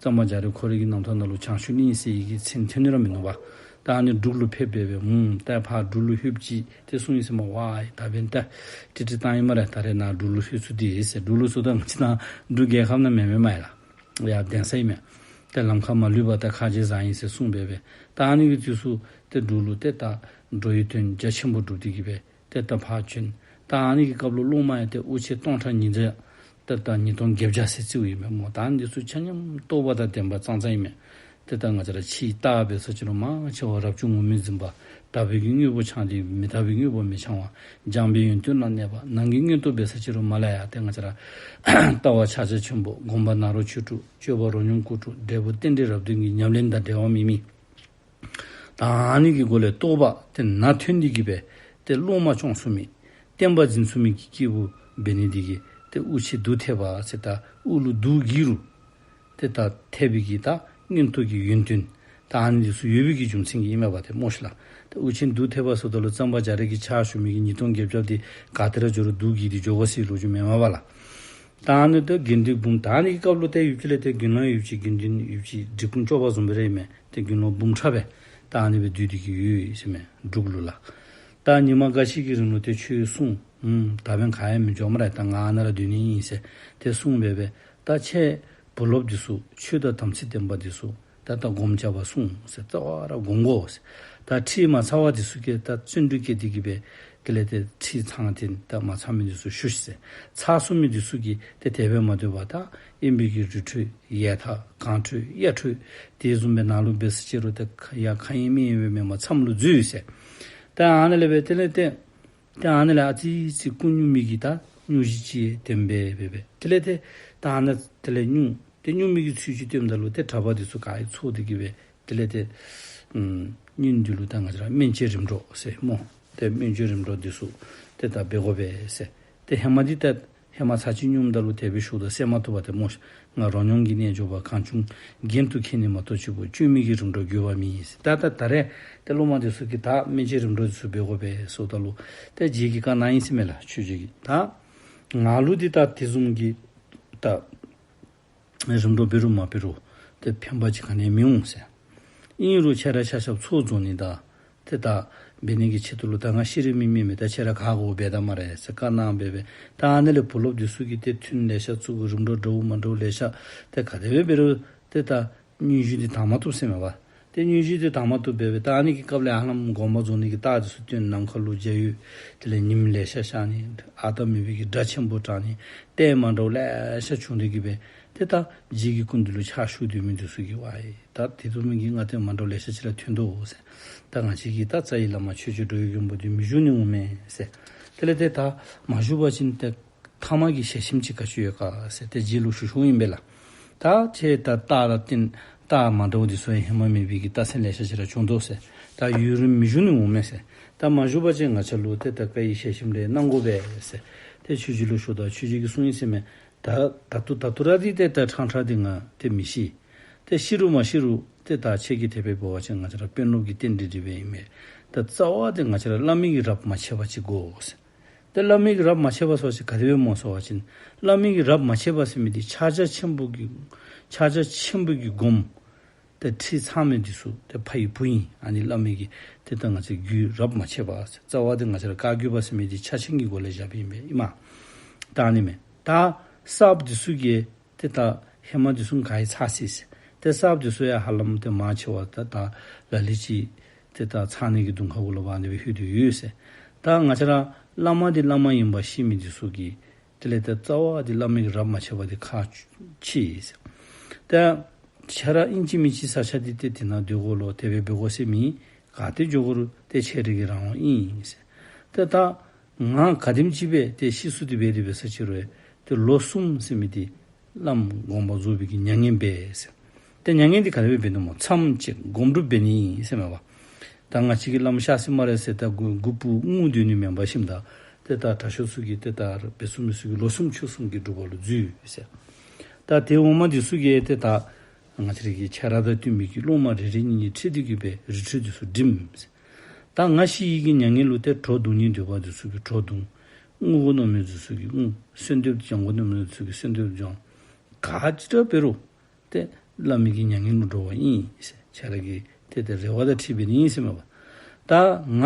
གཙང་པ་རྒྱ་རས་ཁོ་རའི་གི་རྣམ་ཐར་ནང་ལུ་བྱང་ཆུབ་གླིང་ཟེར་བའི་གི་མཚན་ཐོན་ནི་ར་མིན་ནུག་པ། ད་ཨ་ནི་འབྲུག་ལུ་ཕེབས་སྦེ་སྦེ་ཨུམ་ད་ཕར་འབྲུག་ལུ་ལྷོདཔ་ཅིག་ཏེ་གསུངས་ཡི་ཟེར་མས། ཝའི་ད་འབདན་ད་ཏིག་ཏིག་བཏང་ཡི་སྨ་རེ། ད་རེས་ནཱ་འབྲུག་ལུ་ལྷོད་ཚུགས་ཏེ་ཟེར། འབྲུག་ལུ་ཟེརཝ་ད་ང་བཅས་ནཱ་འབྲུག་རྒྱལ་ཁབ་ནང་མེན་མས་སྨ་རེ་ལགས། ཡར་གདན་ས་ཨིན་མས། ཏེ་ལམ་ཁར་མ་ལུས་པར་ད་ཁ་རྗེ་བཟང་ཡི་ཟེར་གསུངས་སྦེ་སྦེ། ད་ཨ་ནི་གི་དུས་སུ་ཏེ་འབྲུག་ལུ་ཏེ་ད་འགྲོ་བའི་དོན་རྒྱ་ཆེན་པོ་སྒྲུབ་སྟེ་གི་སྦེ་ཏེ་ད་ཕར་བྱོན། ད་ཨ་ནི་གི་སྐབས་ལུ་སློབ་མ་ཡང་ཏེ་དབུ་ཆེན་སྟོང་ཕྲག་ཉིས་བརྒྱ་ཏེ་ད་ཉིས་སྟོང་བརྒྱད་བརྒྱ་ཟེར་རྩིཝ་ཨིན་མས་སྨོ། ད་ཨ་ནི་འདི་ཚུ་ཆ་མཉམ་རྟོགས་པ་དང་ལྡན་པ་ཙང་ཙང་ཨིན་མས། ཏེ་ད་ང་བཅས་ར་ཕྱི་ལྟ་བ་འབད་ས་ཅིག་རུང་མང་ཆེ་བ་རབ་བྱུང་ངུར་སྨྲིག་འཛིན་པ། དག་པའི་གི་དངོས་པོ་འཆང་སྟེ་མི་དག་པའི་དངོས་པོ་མི་འཆང་བ། སྦྱངས་པའི་ཡོན་ཏན་ལ་གནས་པ། ནང་གི་མངོན་རྟོགས་འབད་ས་ཅིག་རུང་མ་ལ་ཡ་ཏེ་ང་བཅས་ར་ལྟ་བ་ཕྱག་རྒྱ་ཆེན་པོ། སྒོམ་པ་ནཱ་རོ་ཆོས་དྲུག། སྤྱོད་པ་རོ་སྙོམས་སྐོར་དྲུག། འབྲས་བུ་རྟེན་འབྲེལ་རབ་བདུན་གྱི་ཉམས་ལེན་དང་འབྲེལ་བ་མེད་མི། ད་ཨ་ནི་གི་སྒོ་ལས་རྟོགས་པ་ཏེ་ནང་ཐོན་ཏེ་གི་སྦེ་ཏེ་སློབ་མ་སྐྱོང་ཚུགས་མི་བསྟན་པ་འཛིན་ཚུགས་མི་གི་སྐྱེས་བུ་འབད་ནི་འདི་གིས་ཏེ་དབུ་ཆེན་གདུགས་ཐེབས་པ་ཟེར། ད་དབུ་ལུ་གདུགས་བགྱིས་རུང་ཏེ་ད་ཐེབས་པའི་གི་ད་མངོན་རྟོགས་ཀྱི་ཡོན་ཏན་ད་ཨ་ནི་འདི་ཚུ་ཡོད་པའི་གི་རྒྱུ་མཚན་གྱིས་ཨིན་མས་པ་ཏེ་སྨོ་ཤིག་ལགས། ད་དབུ་ཆེན་གདུགས་ཐེབས་པ་ཟེརཝ་ད་ལུ་གཙང་པ་རྒྱ་རས་ཀྱི་ཕྱག་ཞུ་མི་གི་ཉིས་སྟོང་བརྒྱད་བརྒྱ་འདི་ག་ཏེ་ར་འགྱོ་རུང་གདུགས་བགྱིས་ཏེ་འགྱོ་དགོ་ཟེར་ལོ་རྒྱུས་མེན་མས་པ་ལགས། ད་ཨ་ནི་ད་དགེ་འདུན་འབུམ་ད་ཨ་ནི་གི་སྐབས་ལུ་ཏེ་ཡུདཔ་ཅིག་ལས་ཏེ་དགེ་སློང་ཡུདཔ་ཅིག་དགེ་འདུན་ཡུདཔ་ཅིག་འབྲི་གུང་སྐྱོབ་པ་བཟུམ་སྦེ་ར་ཨིན་མས། ཏེ་དགེ་སློང་འབུམ་ཕྲག་སྦེ་ད་ཨ་ནི་སྦེ་སྡོད་དེ་གི་ཡོད་ཟེར་མས་འབྲུག་ལུ་ལགས། ད་ཉི་མ་འགའ་ཞིག་གི་རིང་ལུ་ཏེ་ཆོས་གསུངས། ཨུམ་ད་འབདན་ག་ཡང་མི་འགྱོ་སྨ་རེ། ད་ང་ཨ་ནཱ་ར་སྡོད་ནི་ཨིན་ཟེར་ཏེ་གསུངས་སྦེ་སྦེ། ད་ཁྱེད་བུ་སློབ་འདི་ཚུ་ཆོས་དང་དམ་ཚིག་ལྡན་པ་འདི་ཚུ་ད་ད་སྒོམ་རྐྱབ་པར་སོང་ཟེར། རྩ་བ་ར་སྒོམ་དགོ་ཟེར། ད་ཁྲིད་མ་ཚར་བ་འདི་ཚུ་གིས་ད་བརྩོན་འགྲུས་བསྐྱེད་དེ་གི་སྦེ་དེ་ལས་ཏེ་ཁྲིད་ཚང་སྟེ་ད་མ་ཚང་མི་འདི་ཚུ་ཞུ་ཤིག་ཟེར། ཚར་སོང་མི་འདི་ཚུ་གིས་ཏེ་དེ་སྦེ་མ་སྡོད་པར་ད་དབེན་པའི་གི་རི་ཁྲོད་ཡར་ཐག་གངས་ཁྲོད་གཡའ་ཁྲོད་དེ་བཟུམ་སྦེ་ནང་ལུ་འབད་ས་ཅིག་རུང་ཏེ་ཡར་མཁའ་དབྱིངས་མི་གཡོ་བའི་མེ་མོ་མཚམས་ལུ་འཛུལ་ཟེར། ད་ཨ་ནཱ་ལས་སྦེ་དེ་ལས་ཏེ་ཏེ་ཨ་ནི་ལས་ཨ་ཙི་ཙི་སྐུ་སྙུང་མི་གི་ད་སྙུང་གཞི་ཅིག་ལྡན་པས་སྦེ་སྦེ། དེ་ལས་ཏེ་ད་ཨ་ནཱ་དེ་ལས་སྙུང་ཏེ་སྙུང་མི་གི་ཚུལ་ཅིག་སྟོནམ་ད་ལུ་ཏེ་གྲྭ་པ་འདི་ཚུ་ག་ར་ཚོགས་ཏེ་གི་སྦེ་དེ་ལས་ཏེ་ཨམ་སྙུང་འདི་ལུ་ད་ང་བཅས་ར་སྨན་དཔྱད་རིམ་གྲོ་ཟེར་སྨོ། ཏེ་སྨན་དཔྱད་རིམ་གྲོ་འདི་ཚུ་ཏེ་ད་འབད་དགོ་པས་ཟེར། ཏེ་ཧེ་མ་འདི་ད་ཧེ་མ་ཚར་གཅིག་སྙུངམ་ད་ལུ་དེ་སྦེ་ཞུཝ་ད་གསན་མ་བཏུབ་པར་ཏེ་སྨོ་ཤིག། ང་རོ་སྙོམས་ཀྱི་རྣལ་འབྱོར་པ། གང་བྱུང་རྒྱན་དུ་མཁྱེན་ནས་མ་གཏོགས་གཅིག་པུ། བཅོས་མིན་གྱི་རིམ་གྲོ་དགོས་པ་མེད་ཟེར། ད་ད་ད་རེས་ཏེ་སློབ་མ་འདི་ཚུ་གིས་ད་སྨན་དཔྱད་རིམ་གྲོ་འདི་ཚུ་འབད་དགོ་པས་ཟེརཝ་ད་ལུ་ཏེ་རྗེ་གིས་བཀའ་གནང་ཡི་ཟེར་མས་ལགས། ཆོས་རྗེ་གིས། ད་ང་ལུ་འདི་ད་དེ་བཟུམ་གྱི་ད་རིམ་གྲོ་འབད་རུང་མ་འབད་རུང་ཏེ་ཕན་པ་ཅིག་ག་ནི་ཡང་མི་འོང་ཟེར། ཨིན་རུང་ཁྱེད་ར་ཆ་ཁྱབ་ཚོགས་རྫོགས་ནི་དང་ཏེ་ད་འབད་ནི་གི་ཆེད་དུ་ལུ་ད་ང་ཤི་རན་མི་མེན་མས། ད་ཁྱེད་ར་ག་དགོ་འབད་ད་སྨ་རེ་ཟེར་བཀའ་གནང་སྦེ་སྦེ། ད་ཨ་ནི་ལས་བུ་སློབ་འདི་ཚུ་གིས་ཏེ་ཐུན་ལེ་ཤ་བཙུགས། རིམ་གྲོ་འདྲཝ་མ་འདྲཝ་ལེ་ཤ་ཏེ་ག་དེ་སྦེ་འབད་རུང་ཏེ་ད་སྙུང་གཞི་འདི་དྭངས་མ་བཏུབ་ཟེར་མས་པ། ཏེ་སྙུང་གཞི་འདི་དྭངས་མ་བཏུབ་སྦེ་སྦེ་ད་ཨ་ནི་གི་སྐབས་ལས་ཧ་ལམ་དགོངས་པ་རྫོགས་ནི་གི་རྟགས་འདི་ཚུ་སྟོན། ནམ་མཁའ་ལུ་འཇའ་འོད་དེ་ལས་ཉིམ་ལེ་ཤ་ཤར་ནི་ཨ་རྟག་མེད་པའི་གི་སྒྲ་ཆེན་པོ་གྲགས་ནི་ལྟས་མ་འདྲཝ་ལེ་ཤ་བྱུང་སྟེ་གི་སྦེ་ཏེ་ད་རྗེ་གི་སྐུ་མདུན་ལུ་ཕྱག་ཞུ་སྡོད་མི་འདི་ཚུ་གིས་ཝའི་ད་དེ་བཟུམ་མའི་གི་སྔ་ལྟས་མ་འདྲཝ་ལེ་ཤ་ཅིག་ར་ཐོན་དོ་ཟེར། ད་ང་བཅས་ཀྱི་ད་རྩ་བའི་བླ་མ་ཆོས་རྗེ་འགྲོ་བའི་མགོན་པོ་འདི་མི་བཞུགས་ནི་འོང་མས་ཟེར། དེ་ལས་ཏེ་ད་མ་བཞུགས་པ་ཅིན་ཏེ་ཐ་མ་གི་ཞལ་ཆེམས་ཅིག་ག་ཅི་ཡོད་ག་ཟེར་ཏེ་རྗེ་ལུ་ཞུ་ཞུཝ་ཨིན་པས་ལགས། ད་ཁྱེད་ད་རྟགས་ར་བསྟན་རྟགས་མ་འདྲཝ་འདི་ཚུ་ཡང་ཧེ་མ་མེད་པའི་གི་རྟགས་མཚན་ལེ་ཤ་ཅིག་ར་བྱུང་དོ་ཟེར། ད་ཡུན་རིངམོ་མི་བཞུགས་ནི་འོང་མས་ཟེར། ད་མ་བཞུགས་པ་ཅིན་ང་བཅས་ལུ་ཏེ་ད་བཀའ་ཡི་ཞལ་ཆེམས་རེ་གནང་དགོ་པས་ཟེར་ཏེ་ཆོས་རྗེ་ལུ་ཞུཝ་ད་ཆོས་རྗེ་གིས་གསུངས་ཡི་ཟེར་མས། ད་ད་ལྟོ་ད་ལྟོ་ར་འདི་ཏེ་ད་ཁྲང་ཁྲ་འདི་ང་ཏེ་མི་ཤི། ཏེ་ཤི་རུང་མ་ཤི་རུང་ཏེ་ད་ཁྱེད་ཀྱིས་དེ་སྦེ་འབད་བ་ཅིན་ང་བཅས་ར་དཔོན་སློབ་ཀྱི་རྟེན་འབྲེལ་འདི་སྦེ་ཨིན་མས། ད་རྩ་བ་འདི་ང་བཅས་ར་བླ་མའི་གི་རབས་མ་ཆད་པ་ཅིག་དགོ་ཟེར། ཏེ་བླ་མའི་གི་རབས་མ་ཆད་པ་ཟེར་བ་ཅིན་ག་དེ་སྦེ་སྨོ་ཟེར་བ་ཅིན་བླ་མའི་གི་རབས་མ་ཆད་པ་ཟེར་མི་འདི་ཕྱག་རྒྱ་ཆེན་པོ་གི་ཕྱག་རྒྱ་ཆེན་པོ་གི་སྒོམ་ཏེ་ཁྲིད་ཚང་མི་འདི་ཚུ་ཏེ་ཕ་ཡི་བུ་ཨིན། ཨ་ནི་བླ་མའི་གི་ཏེ་ད་ང་བཅས་རྒྱུད་རབས་མ་ཆད་པ་ཟེར། རྩ་བ་འདི་ང་བཅས་ར་བཀའ་བརྒྱུད་པ་ཟེར་མི་འདི་ཕྱག་ཆེན་གྱི་སྒོ་ལས་བཞག་པའི་ཨིན་པས་ཨིན་མས། ད་ཨ་ནི་མས། ད་གསརཔ་འདི་ཚུ་གིས་ཏེ་ད་ཧེ་མ་འདི་ཚུ་ག་ཡི་ཚར་སོ་ཡི་ཟེར། ཏེ་གསརཔ་འདི་ཚུ་ཡང་ཧ་ལམ་ཏེ་མང་ཆེ་བ་ད་ད་ལ་ལུ་ཅིག་ཏེ་ད་ཚང་ནི་གི་གདོང་ཁ་གུ་ལུ་འབད་ནི་སྦེ་ལྷོད་དེ་ཡོད་ཟེར། ད་ང་བཅས་ར་བླ་མ་འདི་བླ་མ་ཨིནམ་ཤེས་མི་འདི་ཚུ་གིས་དེ་ལས་ད་རྩ་བ་འདི་བླ་མའི་གི་རབས་མ་ཆད་པ་འདི་ཁག་ཆེ་ཟེར། ད་ཁྱེད་ར་ཨིན་ཅི་མིན་ཅི་ས་ཆ་འདི་ཏེ་དེ་ནང་སྡོད་དགོ་ལོ། དེ་སྦེ་འབད་དགོ་ཟེར་མི་ག་ཏེ་འགྱོ་དགོ་རུང་ཏེ་ཁྱེད་རའི་གི་རང་དབང་ཨིན་ཟེར། ཏེ་ད་ང་ག་དེམ་ཅིག་སྦེ་ཏེ་ཤི་སོང་སྟེ་འབད་དེ་འབད་ས་ཅིག་རུང་ཏེ་ལོ་གསུམ་ཟེར་མི་འདི་བླམ་དགོངས་པ་རྫོགས་པའི་གི་མྱ་ངན་འབད་ཟེར། ཏེ་མྱ་ངན་འདི་ག་དེ་སྦེ་འབད་ནི་སྨོ། མཚམས་བཅད་སྒོམ་སྒྲུབ་འབད་ནི་ཨིན་ཟེར་མས་པ། ད་ང་བཅས་ཀྱི་བླམ་གཤགས་སོ་སྨ་རེ་ཟེར་ད་མགུ་མགུ་པུ་རྔུ་སྡོད་ནི་མེན་པར་ཞིནམ་ད་ཏེ་ད་དྲག་ཤོས་ཚུ་གིས་ཏེ་ད་འབད་ཚུགས་མི་ཚུ་གིས་ལོ་གསུམ་ཕྱོགས་གསུམ་གྱི་སྒྲུབ་པ་ལུ་འཛུལ་ཟེར། ད་དེ་འོག་མ་འདི་ཚུ་གིས་ཏེ་ད་ ང་བཅས་ར་གི་ཁྱེད་ར་དང་བསྟུན་པའི་གི་སློབ་མ་རེ་རེ་གཉིས་གཉིས་ཁྲིད་དེ་གི་སྦེ་རི་ཁྲོད་འདི་ཚུ་འགྲིམས་ཟེར། ད་ང་ཤི་ཡི་གི་མྱ་ངན་ལུ་ཏེ་བྲོ་བརྡུང་ནི་འདོད་པ་འདི་ཚུ་གིས་བྲོ་བརྡུང་། རྔུ་བོ་མནོ་མི་འདི་ཚུ་གིས་རྔུ། གསོལ་འདེབས་སྦྱང་དགོ་མནོ་མི་འདི་ཚུ་གིས་གསོལ་འདེབས་སྦྱང་། ག་ཅི་ར་འབད་རུང་ཏེ་བླ་མའི་གི་མྱ་ངན་ལུ་འགྲོ་བ་ཨིན་ཟེར། ཁྱེད་ར་གི་ཏེ་ཏེ་རེ་བ་དང་འཁྲིལ་འབད་ནི་ཨིན་ཟེར་མས་པ། ད་ང་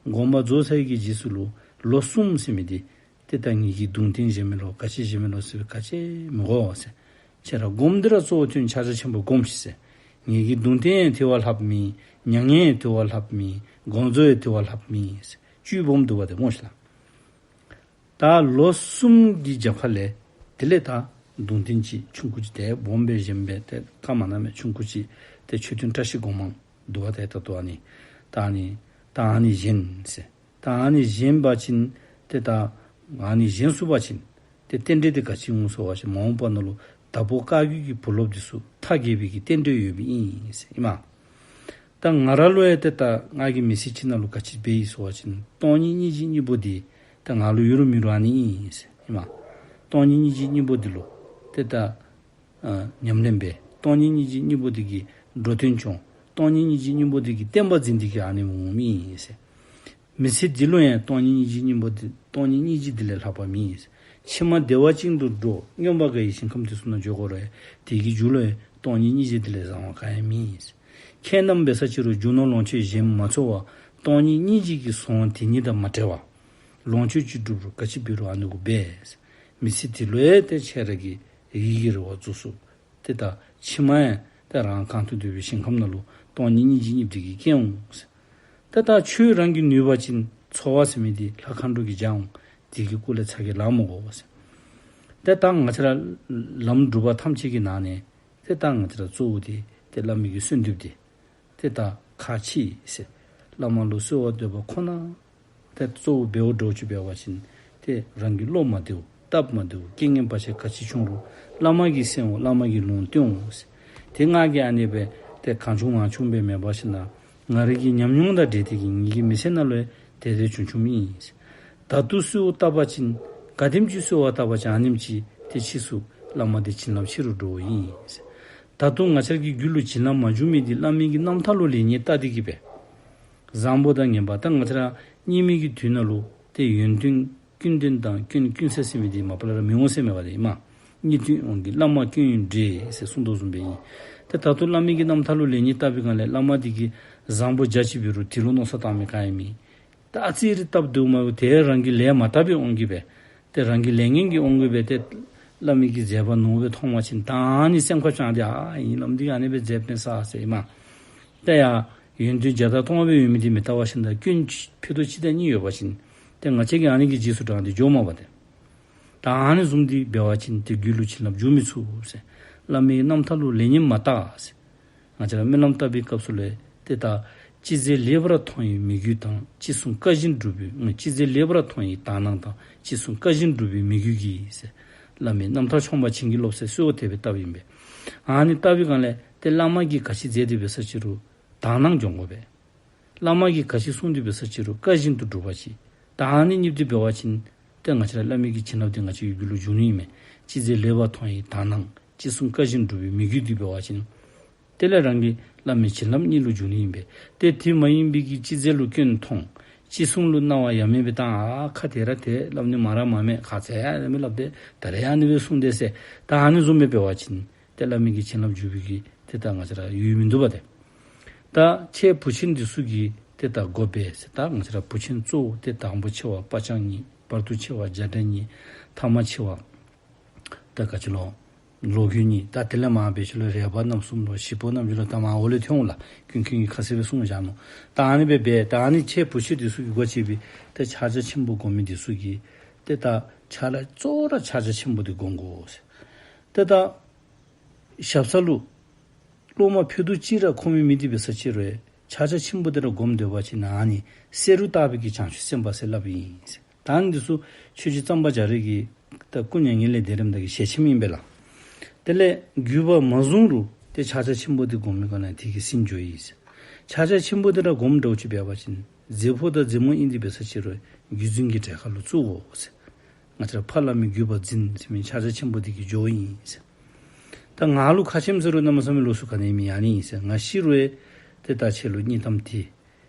དགོངས་པ་རྫོགས་ཚར་བའི་གི་རྗེས་སུ་ལུ་ལོ་གསུམ་ཟེར་མི་འདི་ཏེ་ད་ངེ་གི་གདུང་རྟེན་བཞེངས་མི་ལོ་ག་ཅི་བཞེངས་མི་ལོ་ཟེར་བའི་ག་ཅི་མི་དགོ་ཟེར། ཁྱེད་ར་སྒོམ་འདི་ར་གཙོ་བོ་དོན་ཕྱག་རྒྱ་ཆེན་པོ་སྒོམས་ཤིག་ཟེར། ངེ་གི་གདུང་རྟེན་ཡང་དེ་བ་ལྷགཔ་མེད། མྱ་ངན་ཡང་དེ་བ་ལྷགཔ་མེད། དགོངས་རྫོགས་ཡང་དེ་བ་ལྷགཔ་མེད་ཟེར། བཅུད་སྦོམ་འདུག་པ་དེ་སྨོ་ཤིག་ལགས། ད་ལོ་གསུམ་གྱི་རྒྱབ་ཁ་ལས་དེ་ལས་ད་གདུང་རྟེན་ཅིག་ཆུང་ཀུ་ཅིག་ཏེ་སྦོམ་སྦེ་བཞེངས་པའི་ཏེ་བཀའ་མ་གནང་མས། ཆུང་ཀུ་ཅིག་ཏེ་མཆོད་རྟེན་བཀྲ་ཤིས་སྒོ་མང་འདུག་པ་དེ། ད་ལྟོ་ཨ་ནི་ད་ཨ་ནི་ད་ཨ་ནི་བཞེངས་ཟེར། ད་ཨ་ནི་བཞེངས་པ་ཅིན་ཏེ་ད་ཨ་ནི་བཞེངས་ཚུགས་པ་ཅིན་ཏེ་རྟེན་འབྲེལ་དེ་ག་ཅི་འོང་ཟེར་བ་ཅིན་མ་འོངས་པ་ནང་ལུ་དྭགས་པོ་བཀའ་བརྒྱུད་ཀྱི་བུ་སློབ་འདི་ཚུ་མཐའ་རྒྱས་པའི་གི་རྟེན་འབྲེལ་ཡོད་པའི་ཨིན་ཟེར་ཨིན་མས། ད་ང་ར་ལུ་ཡང་ཏེ་ད་ང་གིས་མི་ཚེ་ཕྱི་ནང་ལུ་ག་ཅི་འབད་ཡི་ཟེར་བ་ཅིན་སྟོང་ཉིད་སྙིང་རྗེ་གཉིས་པོ་འདི་ད་ང་ལུ་ཡོད་རུང་མེད་རུང་ཨ་ནི་ཨིན་ཟེར་ཨིན་མས། སྟོང་ཉིད་སྙིང་རྗེ་གཉིས་པོ་འདི་ལུ་ཏེ་ད་ཨ་ཉམས་ལེན་འབད། སྟོང་ཉིད་སྙིང་རྗེ་གཉིས་པོ་འདི་གིས་འགྲོ་དོན་སྐྱོང་། སྟོང་ཉིད་སྙིང་རྗེ་གཉིས་པོ་འདི་གིས་བསྟན་པ་འཛིན་ཏེ་གི་ཨ་ནི་འོང་མི་ཨིན་ཟེར། མི་ཚེ་འདི་ལུ་ཡང་སྟོང་ཉིད་སྙིང་རྗེ་གཉིས་པོ་འདི་སྟོང་ཉིད་སྙིང་རྗེ་འདི་ལས་ལྷག་པ་མེད། ཕྱི་མ་བདེ་བ་ཅན་དུ་འགྲོ་མངོན་པར་དགའ་བའི་ཞིང་ཁམས་འདི་ཚུ་ནང་འགྱོ་དགོ་རུང་དེ་གི་མཇུག་ལུ་ཡང་སྟོང་ཉིད་སྙིང་རྗེ་འདི་ལས་བཟང་བ་གང་ཡང་མེད། ཁྱེད་རྣམས་འབད་ས་ཅི་རུང་རྒྱུ་ནོར་ལོངས་སྤྱོད་གཞན་མ་འཚོལ་བར་སྟོང་ཉིད་སྙིང་རྗེ་གི་ཟོང་དེ་ཉིད་དང་མ་བྲལ་བར་ལོངས་སྤྱོད་ཅིག་སྒྲུབ་རུང་ག་ཅི་འབད་རུང་ཨ་ནི་གུ་འབད། མི་ཚེ་འདི་ལུ་ཡང་ཏེ་ཁྱེད་ར་གི་ཡིད་ཀྱི་རེ་བ་རྫོགས་སོང་། ཏེ་ད་ཕྱི་མ་ཡང་ཏེ་རང་གང་དུ་འདོད་པའི་ཞིང་ཁམས་ནང་ལུ་སྟོང་ཉིད་སྙིང་རྗེ་གཉིས་པོ་འདི་གིས་སྐྱེ་འོང་ཟེར། ཏེ་ད་ཁྱོད་རང་གིས་ནུས་པ་ཅིན་འཚོ་བ་ཟེར་མི་འདི་ལྷ་མཁའ་འགྲོ་གིས་སྦྱང་འོང་། དེ་གི་སྐོར་ལས་ཚ་གྱང་ལང་མི་དགོ་ཟེར། ཏེ་ད་ང་བཅས་ར་ལམ་སྒྲུབ་པ་ཐམས་ཅད་ཀྱི་ནང་ནས་ཏེ་ད་ང་བཅས་ར་གཙོ་བོ་འདི་ཏེ་བླ་མའི་གི་གསོལ་འདེབས་འདི་ཏེ་ད་ཁག་ཆེ་ཟེར། བླ་མ་ལུ་གསོལ་བ་འདེབས་པ་ཁོ་ན་ཏེ་གཙོ་བོ་འབདཝ་འདྲཝ་ཅིག་འབད་བ་ཅིན་ཏེ་རང་གི་བློ་མ་བདེཝ་སྟབས་མ་བདེཝ་རྐྱེན་ངན་བར་ཆད་ག་ཅི་བྱུང་རུང་བླ་མ་གིས་གསན་འོང་། བླ་མ་གིས་ལུང་སྟོན་འོང་ཟེར། ཏེ་ང་གིས་ཨ་ནི་སྦེ་ཏེ་གང་བྱུང་མང་བྱུང་སྦེ་མེད་པར་ཞིནམ་ལས་ང་རའི་གི་ཉམས་མྱོང་དང་འབྲེལ་ཏེ་གིས་ངེ་གི་མི་ཚེ་ནང་ལུ་ཡང་དེ་དེ་བྱུང་བྱུངམ་ཨིན་ཟེར། ད་ལྟོ་གསོལཝ་བཏབ་པ་ཅིན་ག་དེམ་ཅིག་གསོལཝ་བཏབ་པ་ཅིན་ཨ་ནེམ་ཅིག་ཏེ་ཕྱིས་སུ་བླ་མ་འདི་བྱིན་རླབས་ཆེ་རུ་འགྲོཝ་ཨིན་ཟེར། ད་ལྟོ་ང་བཅས་ར་གི་རྒྱུད་ལུ་བྱིན་རླབས་མ་བྱུང་མི་འདི་བླ་མའི་གི་རྣམ་ཐར་ལུ་ལེགས་ཉེས་བལྟ་སྟེ་གིས་སྦེ་བཟང་པོ་དང་ངན་པ། ད་ང་བཅས་ར་སྔོན་མའི་གི་དུས་ནང་ལུ་ཏེ་ཡོན་ཏན་ཀུན་ལྡན་དང་སྐྱོན་ཀུན་ཟད་ཟེར་མི་འདི་མ་པ་ལས་ར་མི་འོང་ཟེར་མས་པ་ཏེ་ཨིན་མས། གཉིས་སྟོན་འོང་གི་བླ་མ་སྐྱོན་ཡོན་བྲལ་ཟེར་གསུངས་དོ་བཟུམ་སྦེ་ཨིན། ཏེ་ད་ལྟོ་བླ་མའི་གི་རྣམ་ཐར་ལུ་ལེགས་ཉེས་བལྟ་བའི་སྒང་ལས་བླ་མ་འདི་གིས་བཟང་པོ་བརྒྱ་ཅིག་འབད་རུང་དེ་ལུ་མནོ་བསམ་བཏང་མི་ག་ཡང་མེད། ད་ཨ་ཙི་རེ་སྟབས་བདེཝ་མ་བདེཝ་དེ་རང་གིས་ལས་མ་དག་པའི་དབང་གིས་སྦེ་ཏེ་རང་གིས་ལས་ངན་གྱི་དབང་གིས་སྦེ་ཏེ་བླ་མའི་གི་མཛད་པ་ནོར་བུ་སྦེ་མཐོང་བ་ཅིན་ད་ཨ་ནི་སེམས་ཁར་བཅངས་ཏེ་ཨ་ཨིན་བླམ་འདི་ཨ་ནི་སྦེ་མཛད་པས་ཟེར་ཨིན་མས། ཏེ་ཡང་ཡོན་ཏན་བརྒྱ་དང་སྟོང་སྦེ་ཡོད་མི་འདི་མི་བལྟ་བར་ཞིནམ་ལས་སྐྱོན་ཕྱེད་དོ་གཅིག་དང་གཉིས་ཡོད་པ་ཅིན་ཏེ་ང་བཅས་ཀྱིས་ཨ་ནི་གི་རྗེས་སུ་འབྲངས་ཏེ་འགྱོཝ་མས་པ་ཏེ། ད་ཨ་ནི་བཟུམ་འདི་འབད་བ་ཅིན་ཏེ་རྒྱུད་ལུ་བྱིན་རླབས་འཇུག་མི་ཚུགས་ཟེར། བླ་མའི་རྣམ་ཐར་ལུ་ལེགས་ཉེས་མ་བལྟ་ཟེར། ང་བཅས་ར་སྨོན་ལམ་བཏབ་པའི་སྐབས་སུ་ལས་ཏེ་ད་ཅི་མཛད་ལེགས་པར་མཐོང་བའི་མོས་གུས་དང་ཅི་གསུང་བཀའ་བཞིན་སྒྲུབ་པའི་ཅི་མཛད་ལེགས་པར་མཐོང་བའི་དག་སྣང་དང་ཅི་གསུང་བཀའ་བཞིན་སྒྲུབ་པའི་མོས་གུས་ཀྱིས་ཟེར། བླ་མའི་རྣམ་ཐར་མཆོག་འབུམ་བྱིན་གྱིས་རློབས་ཟེར་གསོལ་བ་དེ་སྦེ་བཏབ་ཨིན་པས། ཨ་ནི་བཏབ་པའི་སྒང་ལས་ཏེ་བླ་མ་གིས་ག་ཅི་མཛད་དེ་འབད་ས་ཅི་རུང་དག་སྣང་སྦྱོང་དགོ་པས། བླ་མ་གིས་ག་ཅི་གསུངས་ཏེ་འབད་ས་ཅི་རུང་བཀའ་བཞིན་དུ་སྒྲུབ་པ་ཅིན་ད་ཨ་ནི་གཉིས་འདི་འབད་བ་ཅིན་ཏེ་ང་བཅས་ར་བླ་མའི་གི་བྱིན་རླབས་འདི་ང་བཅས་ཀྱི་རྒྱུད་ལུ་འཇུག་ནི་ཨིན་མས། ཅི་མཛད་ལེགས་པར་མཐོང་བའི་དག་སྣང་ཅི་གསུང་བཀའ་བཞིན་སྒྲུབ་པའི་མོས་གུས་འདི་འབད་བ་ཅིན་དེ་ལས་རང་གི་བླ་མའི་བྱིན་རླབས་གཉིས་ལུ་འཇུག་ནི་ཨིན་པས། ཏེ་དེ་མ་ཡིན་པའི་གི་ཅི་མཛད་ལུ་སྐྱོན་མཐོང་ཅི་གསུང་ལུ་རྣ་བ་ཡ་མེད་སྦེ་བཏང་ཨ་ཁ་དེ་ར་དེ་སླབ་ནི་མ་ར་མ་མེད་ཁ་ཙ་ཡང་མི་སླབ་སྟེ་ད་རེས་ཡང་ཨ་ནི་སྦེ་གསུངས་ཏེ་ཟེར་ད་ཨ་ནི་བཟུམ་སྦེ་འབད་བ་ཅིན་ཏེ་བླ་མའི་གི་བྱིན་རླབས་འཇུག་པའི་གི་ཏེ་ད་ང་བཅས་ར་ཡུལ་མིན་འདུག་པ་ཏེ། ད་ཁྱེད་བུ་ཆེན་འདི་ཚུ་གིས་ཏེ་ད་དགོ་པས་ཟེར། ད་ང་བཅས་ར་བུ་ཆེན་གཙོ་བོ་ཏེ་དང་པོ་ཆེ་བ་སྤ་རྐྱང་གཉིས། བར་དུ་ཆེ་བ་རྒྱ་གྲལ་གཉིས། ཐ་མ་ཆེ་བ་ད་ག་ཅི་ལོ་ལོ་རྒྱུས་གཉིས། ད་དེ་ལས་མར་འབད་ཞིནམ་ལས་རས་པ་རྣམ་གསུམ་ལོ་བཞི་པོ་རྣམ་བཞི་ལོ་ད་མར་འོག་ལས་ཐོན་འོང་ལགས། ཀུན་མཁྱེན་གྱིས་ཁ་གསལ་སྦེ་གསུངས་བཞག་ནུག། ད་ཨ་ནི་སྦེ་འབད་ད་ཨ་ནི་ཁྱེད་བུ་ཆེན་འདི་ཚུ་གིས་སྒོ་ཕྱེ་བའི་ཏེ་ཕྱག་རྒྱ་ཆེན་པོ་སྒོམ་མི་འདི་ཚུ་གིས་ཏེ་ད་ཕྱག་ལཱ་གཙོ་བོ་ར་ཕྱག་རྒྱ་ཆེན་པོ་འདི་སྒོམ་དགོ་ཟེར། ཏེ་ད་ཞབས་ས་ལུ་སློབ་མ་ཕུད་རྡོག་གཅིག་ར་ཁོམ་མི་མེད་དེ་འབད་ས་ཅིག་རུང་ཕྱག་རྒྱ་ཆེན་པོ་འདི་ར་སྒོམ་འདོད་པ་ཅིན་ཨ་ནི་བསེ་རུ་ལྟ་བུའི་གི་བྱང་ཆུབ་སེམས་དཔའ་ཟེར་སླབ་ཨིན་ཟེར། ད་ཨ་ནི་འདི་ཚུ་ཆོས་རྗེ་གཙང་པ་རྒྱ་རས་ཀྱི་ད་སྐུ་མྱ་ངན་ལས་འདས་རནམ་ད་གི་ཞལ་ཆེམས་ཨིན་པས་ལགས། དེ་ལས་བརྒྱུད་པ་མ་བཟུང་རུང་ཏེ་ཕྱག་རྒྱ་ཆེན་པོ་འདི་སྒོམ་མི་ག་ལ་དེ་གིས་ཟིན་འགྱོཝ་ཨིན་ཟེར། ཕྱག་རྒྱ་ཆེན་པོ་འདི་ར་སྒོམ་འདྲཝ་ཅིག་འབད་བ་ཅིན་མཛེ་ཕོ་དང་མཛེ་མོ་ཨིན་དེ་འབད་ས་ཅིག་རུང་བརྒྱུད་འཛིན་གྱི་གྲལ་ཁར་ལུ་བཙུགས་དགོ་ཟེར། ང་བཅས་ར་ཕ་བླ་མའི་བརྒྱུད་པ་འཛིན་ཟེར་མི་ཕྱག་རྒྱ་ཆེན་པོ་འདི་གིས་འགྱོཝ་ཨིན་ཟེར། ད་ང་ལུ་ཁ་ཆེམས་ཟེར་རུང་གནམ་མེད་ས་མེད་ལོགས་སུ་ག་ནི་མེད། ཨ་ནི་ཨིན་ཟེར། ང་ཤི་རུང་ཡང་ཏེ་ད་ཁྱེད་ལུ་སྙིང་གཏམ་འདི།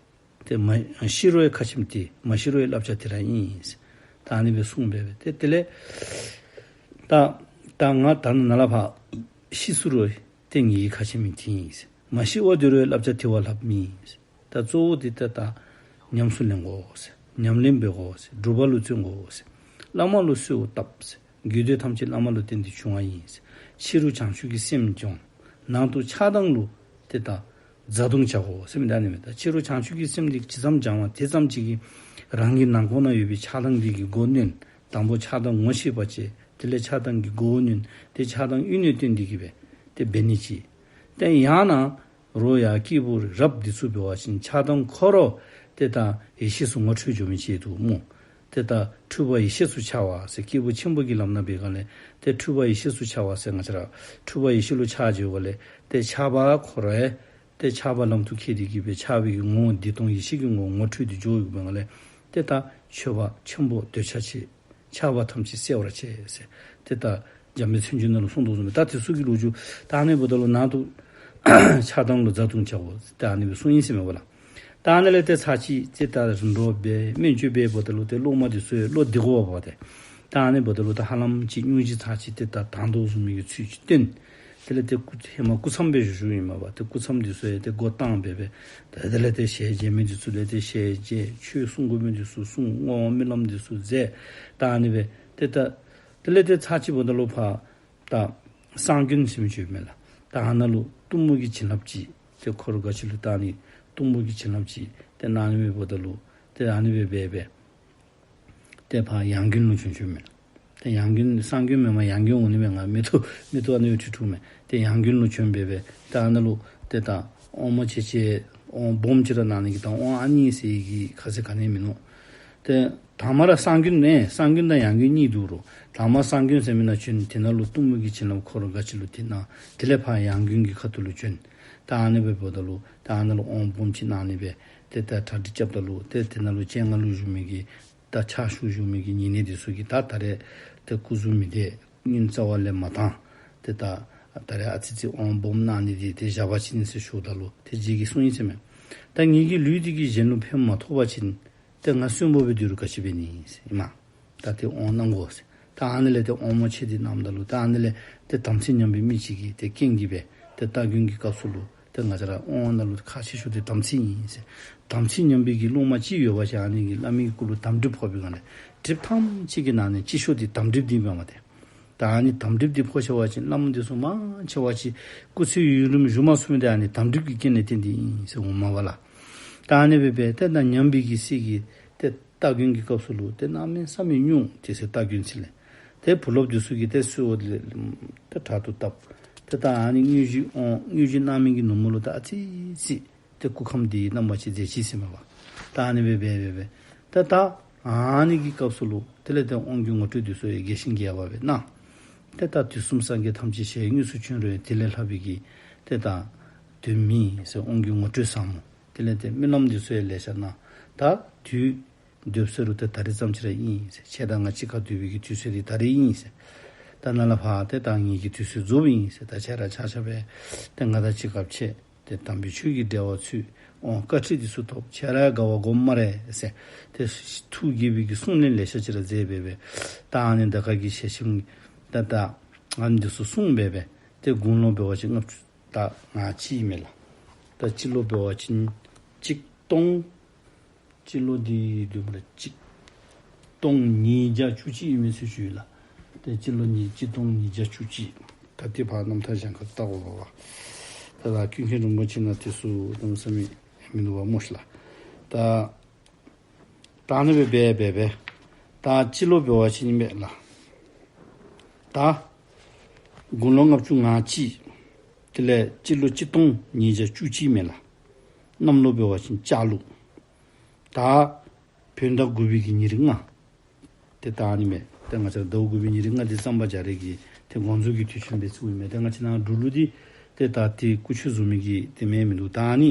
ཏེ་མ་ཤི་རུང་ཡང་ཁ་ཆེམས་འདི། མ་ཤི་རུང་ཡང་བསླབ་བྱ་འདི་ར་ཨིན་ཟེར། ད་ཨ་ནི་སྦེ་གསུངས་སྦེ་སྦེ་ཏེ་དེ་ལས་ད་ད་ང་ད་ནཱ་ལས་ཕར་ཤི་སོང་རུང་ཏེ་ངེའི་ཁ་ཆེམས་འདི་ཨིན་ཟེར། མ་ཤི་བར་སྡོད་རུང་བསླབ་བྱ་འདི་བ་ལྷགཔ་མེད་ཨིན་ཟེར། ད་གཙོ་བོ་འདི་ད་ད་ཉམས་སུ་ལེན་དགོ་ཟེར། ཉམས་ལེན་འབད་དགོ་ཟེར། སྒྲུབ་པ་ལུ་བརྩོན་དགོ་ཟེར། བླ་མ་ལུ་གསོལཝ་བཏབ་ཟེར། དགོས་འདོད་ཐམས་ཅད་བླ་མ་ལུ་བརྟེན་ཏེ་འབྱུང་བ་ཨིན་ཟེར། ཕྱི་རུ་བྱང་ཆུབ་ཀྱི་སེམས་སྦྱོང་། ནང་དུ་ཆགས་སྡང་ལུ་ཏེ་ད་བཟའ་བཏུང་བྱ་དགོ་ཟེར་མི་ད་ཨ་ནི་མས། ད་ཕྱི་རུ་བྱང་ཆུབ་ཀྱི་སེམས་འདི་ཇི་ཙམ་སྦྱང་བ་དེ་ཙམ་ཅིག་གིས་རང་གི་ནང་ཁོག་ནང་ཡོད་པའི་ཆགས་སྡང་འདི་གི་སྒོ་གནོན། དང་པོ་ཆགས་སྡང་ངོ་ཤེས་པ་བྱེད། དེ་ལས་ཆགས་སྡང་གི་སྒོ་གནོན། ཏེ་ཆགས་སྡང་གཡུལ་ནས་བཏོན་ཏེ་གིས་སྦེ་ཏེ་འབད་ནི་ཅིག། ཏེ་ཡང་ན་རོགས་ཡ་སྐྱེས་བུ་རབ་འདི་ཚུ་འབད་བ་ཅིན་ཆགས་སྡང་འཁོར་རོ་ཏེ་ད་ཡེ་ཤེས་སུ་ངོ་འཕྲོད་འགྱོ་མི་ཅིག་འདུག་སྨོ། ཏེ་ད་འཁྲུལ་པ་ཡེ་ཤེས་སུ་འཆར་བ་ཟེར་སྐྱེས་བུ་ཆེན་པོ་གི་ལམ་ནང་འབད་ག་ལས་ཏེ་འཁྲུལ་པ་ཡེ་ཤེས་སུ་འཆར་བ་ཟེར། ང་བཅས་ར་འཁྲུལ་པ་ཡེ་ཤེས་ལུ་འཆར་འགྱོ་ག་ལས་ཏེ་འཆར་བ་འཁོར་རོ་ཏེ་འཆར་བ་ལམ་དུ་ཁྱེར་ཏེ་གིས་སྦེ་འཆར་བའི་གི་ངོ་བོ་བདེ་སྟོང་ཡེ་ཤེས་ཀྱི་ངོ་བོ་ངོ་འཕྲོད་དེ་འགྱོ་ཡོད་པའི་ག་ལས་ཏེ་ད་ཆོས་པ་ཆེན་པོ་འདོད་ཆགས་ཆེ། འཆར་བ་ཐམས་ཅད་སེལ་བར་བྱེད་ཟེར། ཏེ་ད་འཇམ་དཔལ་མཚན་བརྗོད་ནང་ལུ་གསུངས་དོ་བཟུམ་སྦེ་ད་དེ་ཚུ་གི་ལོ་རྒྱུས་ད་ཨ་ནི་འབདཝ་ད་ལུ་ནང་དུ་ཆགས་སྡང་ལུ་བཟའ་བཏུང་བྱའོ་ཟེར་ད་ཨ་ནི་སྦེ་གསུངས་ཡི་ཟེར་མས་པ་ལགས། ད་ཨ་ནི་ལས་ཏེ་ཚར་གཅིག་ཏེ་ད་རིམ་གྲོ་འབད་སྨན་བཅོས་འབདཝ་ད་ལུ་ཏེ་སློབ་མ་དེ་ཚུ་ཡང་བློ་བདེ་དགོ་པས་ཏེ། ད་ཨ་ནི་འབདཝ་ད་ལུ་ད་ཧ་ལམ་ཅིག་སྙུང་གཞི་ཚར་གཅིག་ཏེ་ད་དྭངས་མདོག་བཟུམ་མའི་གི་ཚུལ་ཅིག་སྟོན། དེ་ལས་ཏེ་སྐུ་ཧེ་མ་སྐུ་མཚམས་སྦེ་བཞུགས་བཞུགསཔ་ཨིན་མས་པ། ཏེ་སྐུ་མཚམས་འདི་ཚུ་ཡང་ཏེ་སྒོ་བཏང་སྦེ་སྦེ་ཏེ་དེ་ལས་ཏེ་ཞལ་མཇལ་མི་འདི་ཚུ་ལས་ཏེ་ཞལ་མཇལ། ཆོས་གསུང་དགོ་མི་འདི་ཚུ་གསུང་། བསྔོ་བ་སྨོན་ལམ་འདི་ཚུ་མཛད། ད་ཨ་ནི་སྦེ་ཏེ་ད་དེ་ལས་ཏེ་ཚར་གཅིག་འབདཝ་ད་ལུ་ཕར་ད་གསང་དགོན་ཟེར་མི་ཅིག་ཡོད་མས་ལགས། ད་ཨ་ནཱ་ལུ་གཏུམ་མོ་གི་བྱིན་རླབས་ཅིག་ཏེ་འཁོར་དགའ་ཚལ་ལུ་ད་ཨ་ནི་གཏུམ་མོ་གི་བྱིན་རླབས་ཅིག་ཏེ་གནང་ནི་མས། འབདཝ་ད་ལུ་ཏེ་ཨ་ནི་སྦེ་འབད་སྦེ་ཏེ་ཕར་ཡང་དགོན་ལུ་བྱོན་བྱོནམ་མས། ཏེ་ཡང་དགོན་གསང་དགོན་མེན་མས། ཡང་དགོན་འོང་ནི་མས། ང་མིག་ཏོ་མིག་ཏོ་ཨ་ནི་འཁྲུལ་འཁྲུལཝ་མས། ཏེ་ཡང་དགོན་ལུ་བྱོན་སྦེ་སྦེ་ཏེ་ཨ་ནཱ་ལུ་ཏེ་ད་དབང་མོ་ཆེ་ཆེ་དབང་སྦོམ་ཅིག་ར་གནང་ནི་གི་ད་དབང་ཨ་ནི་ཟེར་གི་ཁ་ཟེར་ག་ནི་མིན་ནུག། ཏེ་དང་པ་ར་གསང་དགོན་ནི་གསང་དགོན་དང་ཡང་དགོན་གཉིས་འདུག་རུང་དང་པ་གསང་དགོན་ཟེར་མི་ནང་བྱོན། དེ་ནང་ལུ་གཏུམ་མོ་གི་བྱིན་རླབས་འཁོར་དགའ་ཚལ་ལུ་ཏེ་གནང་། དེ་ལས་ཕར་ཡང་དགོན་གྱི་ཁ་ཐུག་ལུ་བྱོན། ད་ཨ་ནི་སྦེ་འབདཝ་ད་ལུ་ད་ཨ་ནཱ་ལུ་དབང་སྦོམ་ཅིག་གནང་ནི་སྦེ་ཏེ་ད་གྲ་སྒྲིག་རྐྱབ་ད་ལུ་ཏེ་དེ་ནང་ལུ་སྤྱན་སྔ་ལུ་བཞུགས་མི་གི་ད་ཕྱག་ཞུ་བཞུགས་མི་གི་ཉེ་གནས་འདི་ཚུ་གིས་ད་ད་རེས་ཏེ་སྐུ་གཟུགས་མི་བདེ། སྙུན་རྩ་བ་ལས་མ་བཏང་། ཏེ་ད་ད་རེས་ཨ་ཙི་ཅིག་དབང་སྦོམ་གནང་ནི་འདི་ཏེ་བཞག་པ་ཅིན་ཟེར་ཞུཝ་ད་ལུ་ཏེ་རྗེ་གིས་གསུངས་ཡི་ཟེར་མས། ད་ངེ་གི་ལུས་འདི་གིས་གཞན་ལུ་ཕན་མ་ཐོགས་པ་ཅིན་ཏེ་ང་གསོན་པོ་སྦེ་སྡོད་རུང་ག་ཅི་འབད་ནི་ཟེར་ཨིན་མས། ད་ཏེ་དབང་གནང་དགོ་ཟེར། ད་ཨ་ནི་ལས་ཏེ་དབང་མོ་ཆེ་འདི་གནངམ་ད་ལུ་ད་ཨ་ནི་ལས་ཏེ་དམ་ཚིག་ཉམས་པའི་མི་ཅིག་གིས་ཏེ་རྐྱེན་གྱིས་སྦེ་ཏེ་སྟ་གོན་གྱི་སྐབས་སུ་ལུ་ཏེ་ང་བཅས་ར་དབང་ནང་ལུ་ཁག་ཆེ་ཤོས་འདི་དམ་ཚིག་ཨིན་ཟེར། དམ་ཚིག་ཉམས་པའི་གི་སློབ་མ་ཅིག་ཡོད་པ་ཅིན་ཨ་ནི་གིས་བླ་མའི་སྐུ་ལུ་དམ་གྲིབ་ཕོག་པའི་སྒང་ལས་གྲིབ་ཐམས་ཅད་ཀྱི་ནང་ནས་ལྕི་ཤོས་འདི་དམ་གྲིབ་འདི་ཨིན་པས་མས་ཏེ། ད་ཨ་ནི་དམ་གྲིབ་འདི་ཕོག་ཤོར་བ་ཅིན་བླམ་འདི་ཚུ་མང་ཆེ་བ་ཅིག་སྐུ་ཚེ་ཡུན་རིངམོ་བཞུགས་མ་ཚུགས་མི་འདི་ཨ་ནི་དམ་གྲིབ་ཀྱི་རྐྱེན་ལས་བརྟེན་ཏེ་ཨིན་ཟེར་འོང་མས་པ་ལགས། ད་ཨ་ནི་སྦེ་སྦེ་ཏེ་ད་ཉམས་པའི་གི་སྲིད་ཀྱིས་ཏེ་སྟ་གོན་གྱི་སྐབས་སུ་ལུ་ཏེ་གནམ་མེད་ས་མེད་སྙུང་། དེ་ཚེ་སྟ་གོན་ཟེར་ལས་ཏེ་བུ་སློབ་འདི་ཚུ་གིས་ཏེ་གསོལཝ་ལས་ཏེ་དྲག་ཏུ་བཏབ། ཏེ་ད་ཨ་ནི་དངོས་གཞི་དབང་དངོས་གཞི་གནང་མི་གི་ནུབ་མོ་ལུ་ད་ཨ་ཙི་ཅིག་ཏེ་སྐུ་ཁམས་འདི་རྣམ་པ་ཅིག་མཛེས་ཅི་ཟེར་མས་པ། ད་ཨ་ནི་སྦེ་སྦེ་སྦེ་སྦེ་ཏེ་ད་ཨ་ནི་གི་སྐབས་སུ་ལུ་དེ་ལས་ཏེ་དབང་གི་ངོ་སྤྲོད་འདི་ཚུ་ཡང་རྒྱས་ཤིང་རྒྱས་པ་སྦེ་གནང་། ཏེ་ད་དུས་གསུམ་སངས་རྒྱས་ཐམས་ཅད་ཞལ་དངོས་སུ་བྱོན་རུང་དེ་ལས་ལྷག་པའི་གི་ཏེ་ད་དུས་མེད་ཟེར། དབང་གི་ངོ་སྤྲོད་ཟབ་མོ་དེ་ལས་ཏེ་སྨོན་ལམ་འདི་ཚུ་ཡང་ལེ་ཤ་གནང་། ད་དུས་སྡོདཔ་ཟེར་རུང་ཏེ་ད་རེས་ཙམ་ཅིག་ར་ཨིན་ཟེར། ཁྱེད་དང་ང་གཅིག་ཁར་སྡོད་པའི་གི་དུས་ཚོད་འདི་ད་རེས་ཨིན་ཟེར། ད་ནཱ་ལས་ཕར་ཏེ་ད་ངེ་གི་དུས་ཚོད་རྫོགསཔ་ཨིན་ཟེར། ད་ཁྱེད་ར་ཆ་ཁྱབ་སྦེ་ཏེ་ང་དང་གཅིག་ཁར་ཕྱད་དེ་དམ་པའི་ཆོས་ཀྱི་འབྲེལ་བ་ཚུད། དབང་བཀའ་ཁྲིད་འདི་ཚུ་ཐོབ། ཁྱེད་ར་དགའ་བ་སྒོམ་སྨ་རེ་ཟེར། ཏེ་ཐུགས་དགྱེས་པའི་གི་གསུང་གླེང་ལེ་ཤ་ཅིག་ར་མཛད་སྦེ་སྦེ་ད་ཨ་ནི་ད་ག་གི་ཞལ་ཆེམས་ད་ད་ཨ་ནི་འདི་ཚུ་གསུངས་སྦེ་སྦེ་ཏེ་དགུང་ལོ་འབད་བ་ཅིན་ལྔ་བཅུ་ད་ང་གཅིག་མས་ལགས། ད་སྤྱི་ལོ་འབད་བ་ཅིན་གཅིག་སྟོང་སྤྱི་ལོ་འདི་དུམ་གྲ་གཅིག་སྟོང་ཉིས་བརྒྱ་བཅུ་གཅིག་ཨིན་མས་ཟེར་ཞུ་ཡི་ལགས། ཏེ་སྤྱི་ལོ་ཉིས་གཅིག་སྟོང་ཉིས་བརྒྱ་བཅུ་གཅིག། ད་ཏེ་ཕར་རྣམ་ཐར་གཞན་ཁར་བལྟ་དགོ་པས། ད་ད་ཀུན་མཁྱེན་རིན་པོ་ཆེ་ནང་དེ་ཚུ་གནམ་མེད་ས་མེད་མིན་འདུག་པ་སྨོ་ཤི་ལགས། ད་ད་ཨ་ནི་སྦེ་སྦེ་སྦེ་སྦེ་ད་སྤྱི་ལོ་འབད་བ་ཅིན་ཨིན་པས་ལགས། ད་དགུང་ལོ་ལྔ་བཅུ་ང་གཅིག། དེ་ལས་སྤྱི་ལོ་གཅིག་སྟོང་ཉིས་བརྒྱ་བཅུ་གཅིག་མས་ལགས། གནམ་ལོ་འབད་བ་ཅིན་ལྕགས་ལུག། ད་བོད་ཟླ་དགུ་པའི་གི་ཉེར་ལྔ། ཏེ་ད་ཨ་ནི་མས། ཏེ་ང་བཅས་ར་ཟླཝ་དགུ་པའི་ཉེར་ལྔ་འདི་གཙང་པ་རྒྱ་རས་ཀྱི་ཏེ་དགོངས་རྫོགས་ཀྱི་དུས་ཆེན་སྦེ་བརྩིཝ་མས། ཏེ་ང་བཅས་ནཱ་འབྲུག་ལུ་འདི་ཏེ་ད་ཏེ་སྐུ་མཆོད་བཟུམ་མའི་གི་ཏེ་མེན་མིན་འདུག། ད་ཨ་ནི་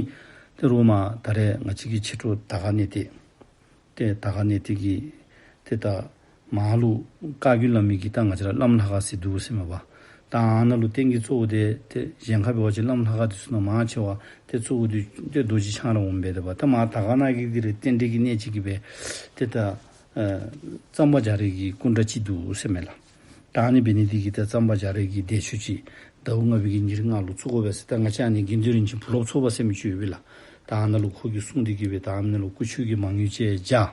ཏེ་རོགས་མ་ད་རེས་ང་བཅས་ཀྱི་ཆོས་གྲོགས་དར་དཀར་གནས་བརྟན། ཏེ་དར་དཀར་གནས་བརྟན་གྱི་ཏེ་ད་མར་ལུ་བཀའ་བརྒྱུད་བླ་མའི་གི་ད་ང་བཅས་ར་བླམ་ལྷ་ཁང་ཟེར་འདུག་ཟེར་མས་པ། ད་ ད་ཨ་ནཱ་ལུ་རྟེན་གྱི་གཙོ་བོ་འདི་ཏེ་གཞན་ཁར་འབད་བ་ཅིན་བླམ་ལྷ་ཁང་འདི་ཚུ་ནང་མང་ཆེ་བ་ཏེ་གཙོ་བོ་འདི་ཏེ་རྡོ་རྗེ་འཆང་ར་འོང་སྦེ་འདུག་པ། ད་མར་དར་དཀར་ནང་གི་འདི་ར་རྟེན་འབྲེལ་གྱི་གནད་ཅིག་གིས་སྦེ་ཏེ་ད་ཨ་གཙང་པ་རྒྱ་རས་ཀྱི་སྐུ་འདྲ་ཅིག་འདུག་ཟེར་མས་ལགས། ད་ཨ་ནི་འབད་ནི་འདི་གིས་ད་གཙང་པ་རྒྱ་རས་ཀྱི་འདས་མཆོད་ཅིག་ཟླཝ་ལྔ་པའི་གི་ཉེར་ལྔ་ལུ་བཙུགས་དགོ་པས་ཟེར། ད་ང་བཅས་ཨ་ནི་དགེ་འདུན་རིན་ཆེན་བུ་སློབ་ཚོགས་པ་ཟེར་མི་ཅིག་ཡོད་པས་ལགས། ད་ཨ་ནཱ་ལུ་ཁོ་གིས་གསུངས་ཏེ་གིས་སྦེ་ད་ཨ་ནཱ་ལུ་སྐུ་མཆོད་ཀྱི་མང་ཉུང་ཅིག་རྐྱབ།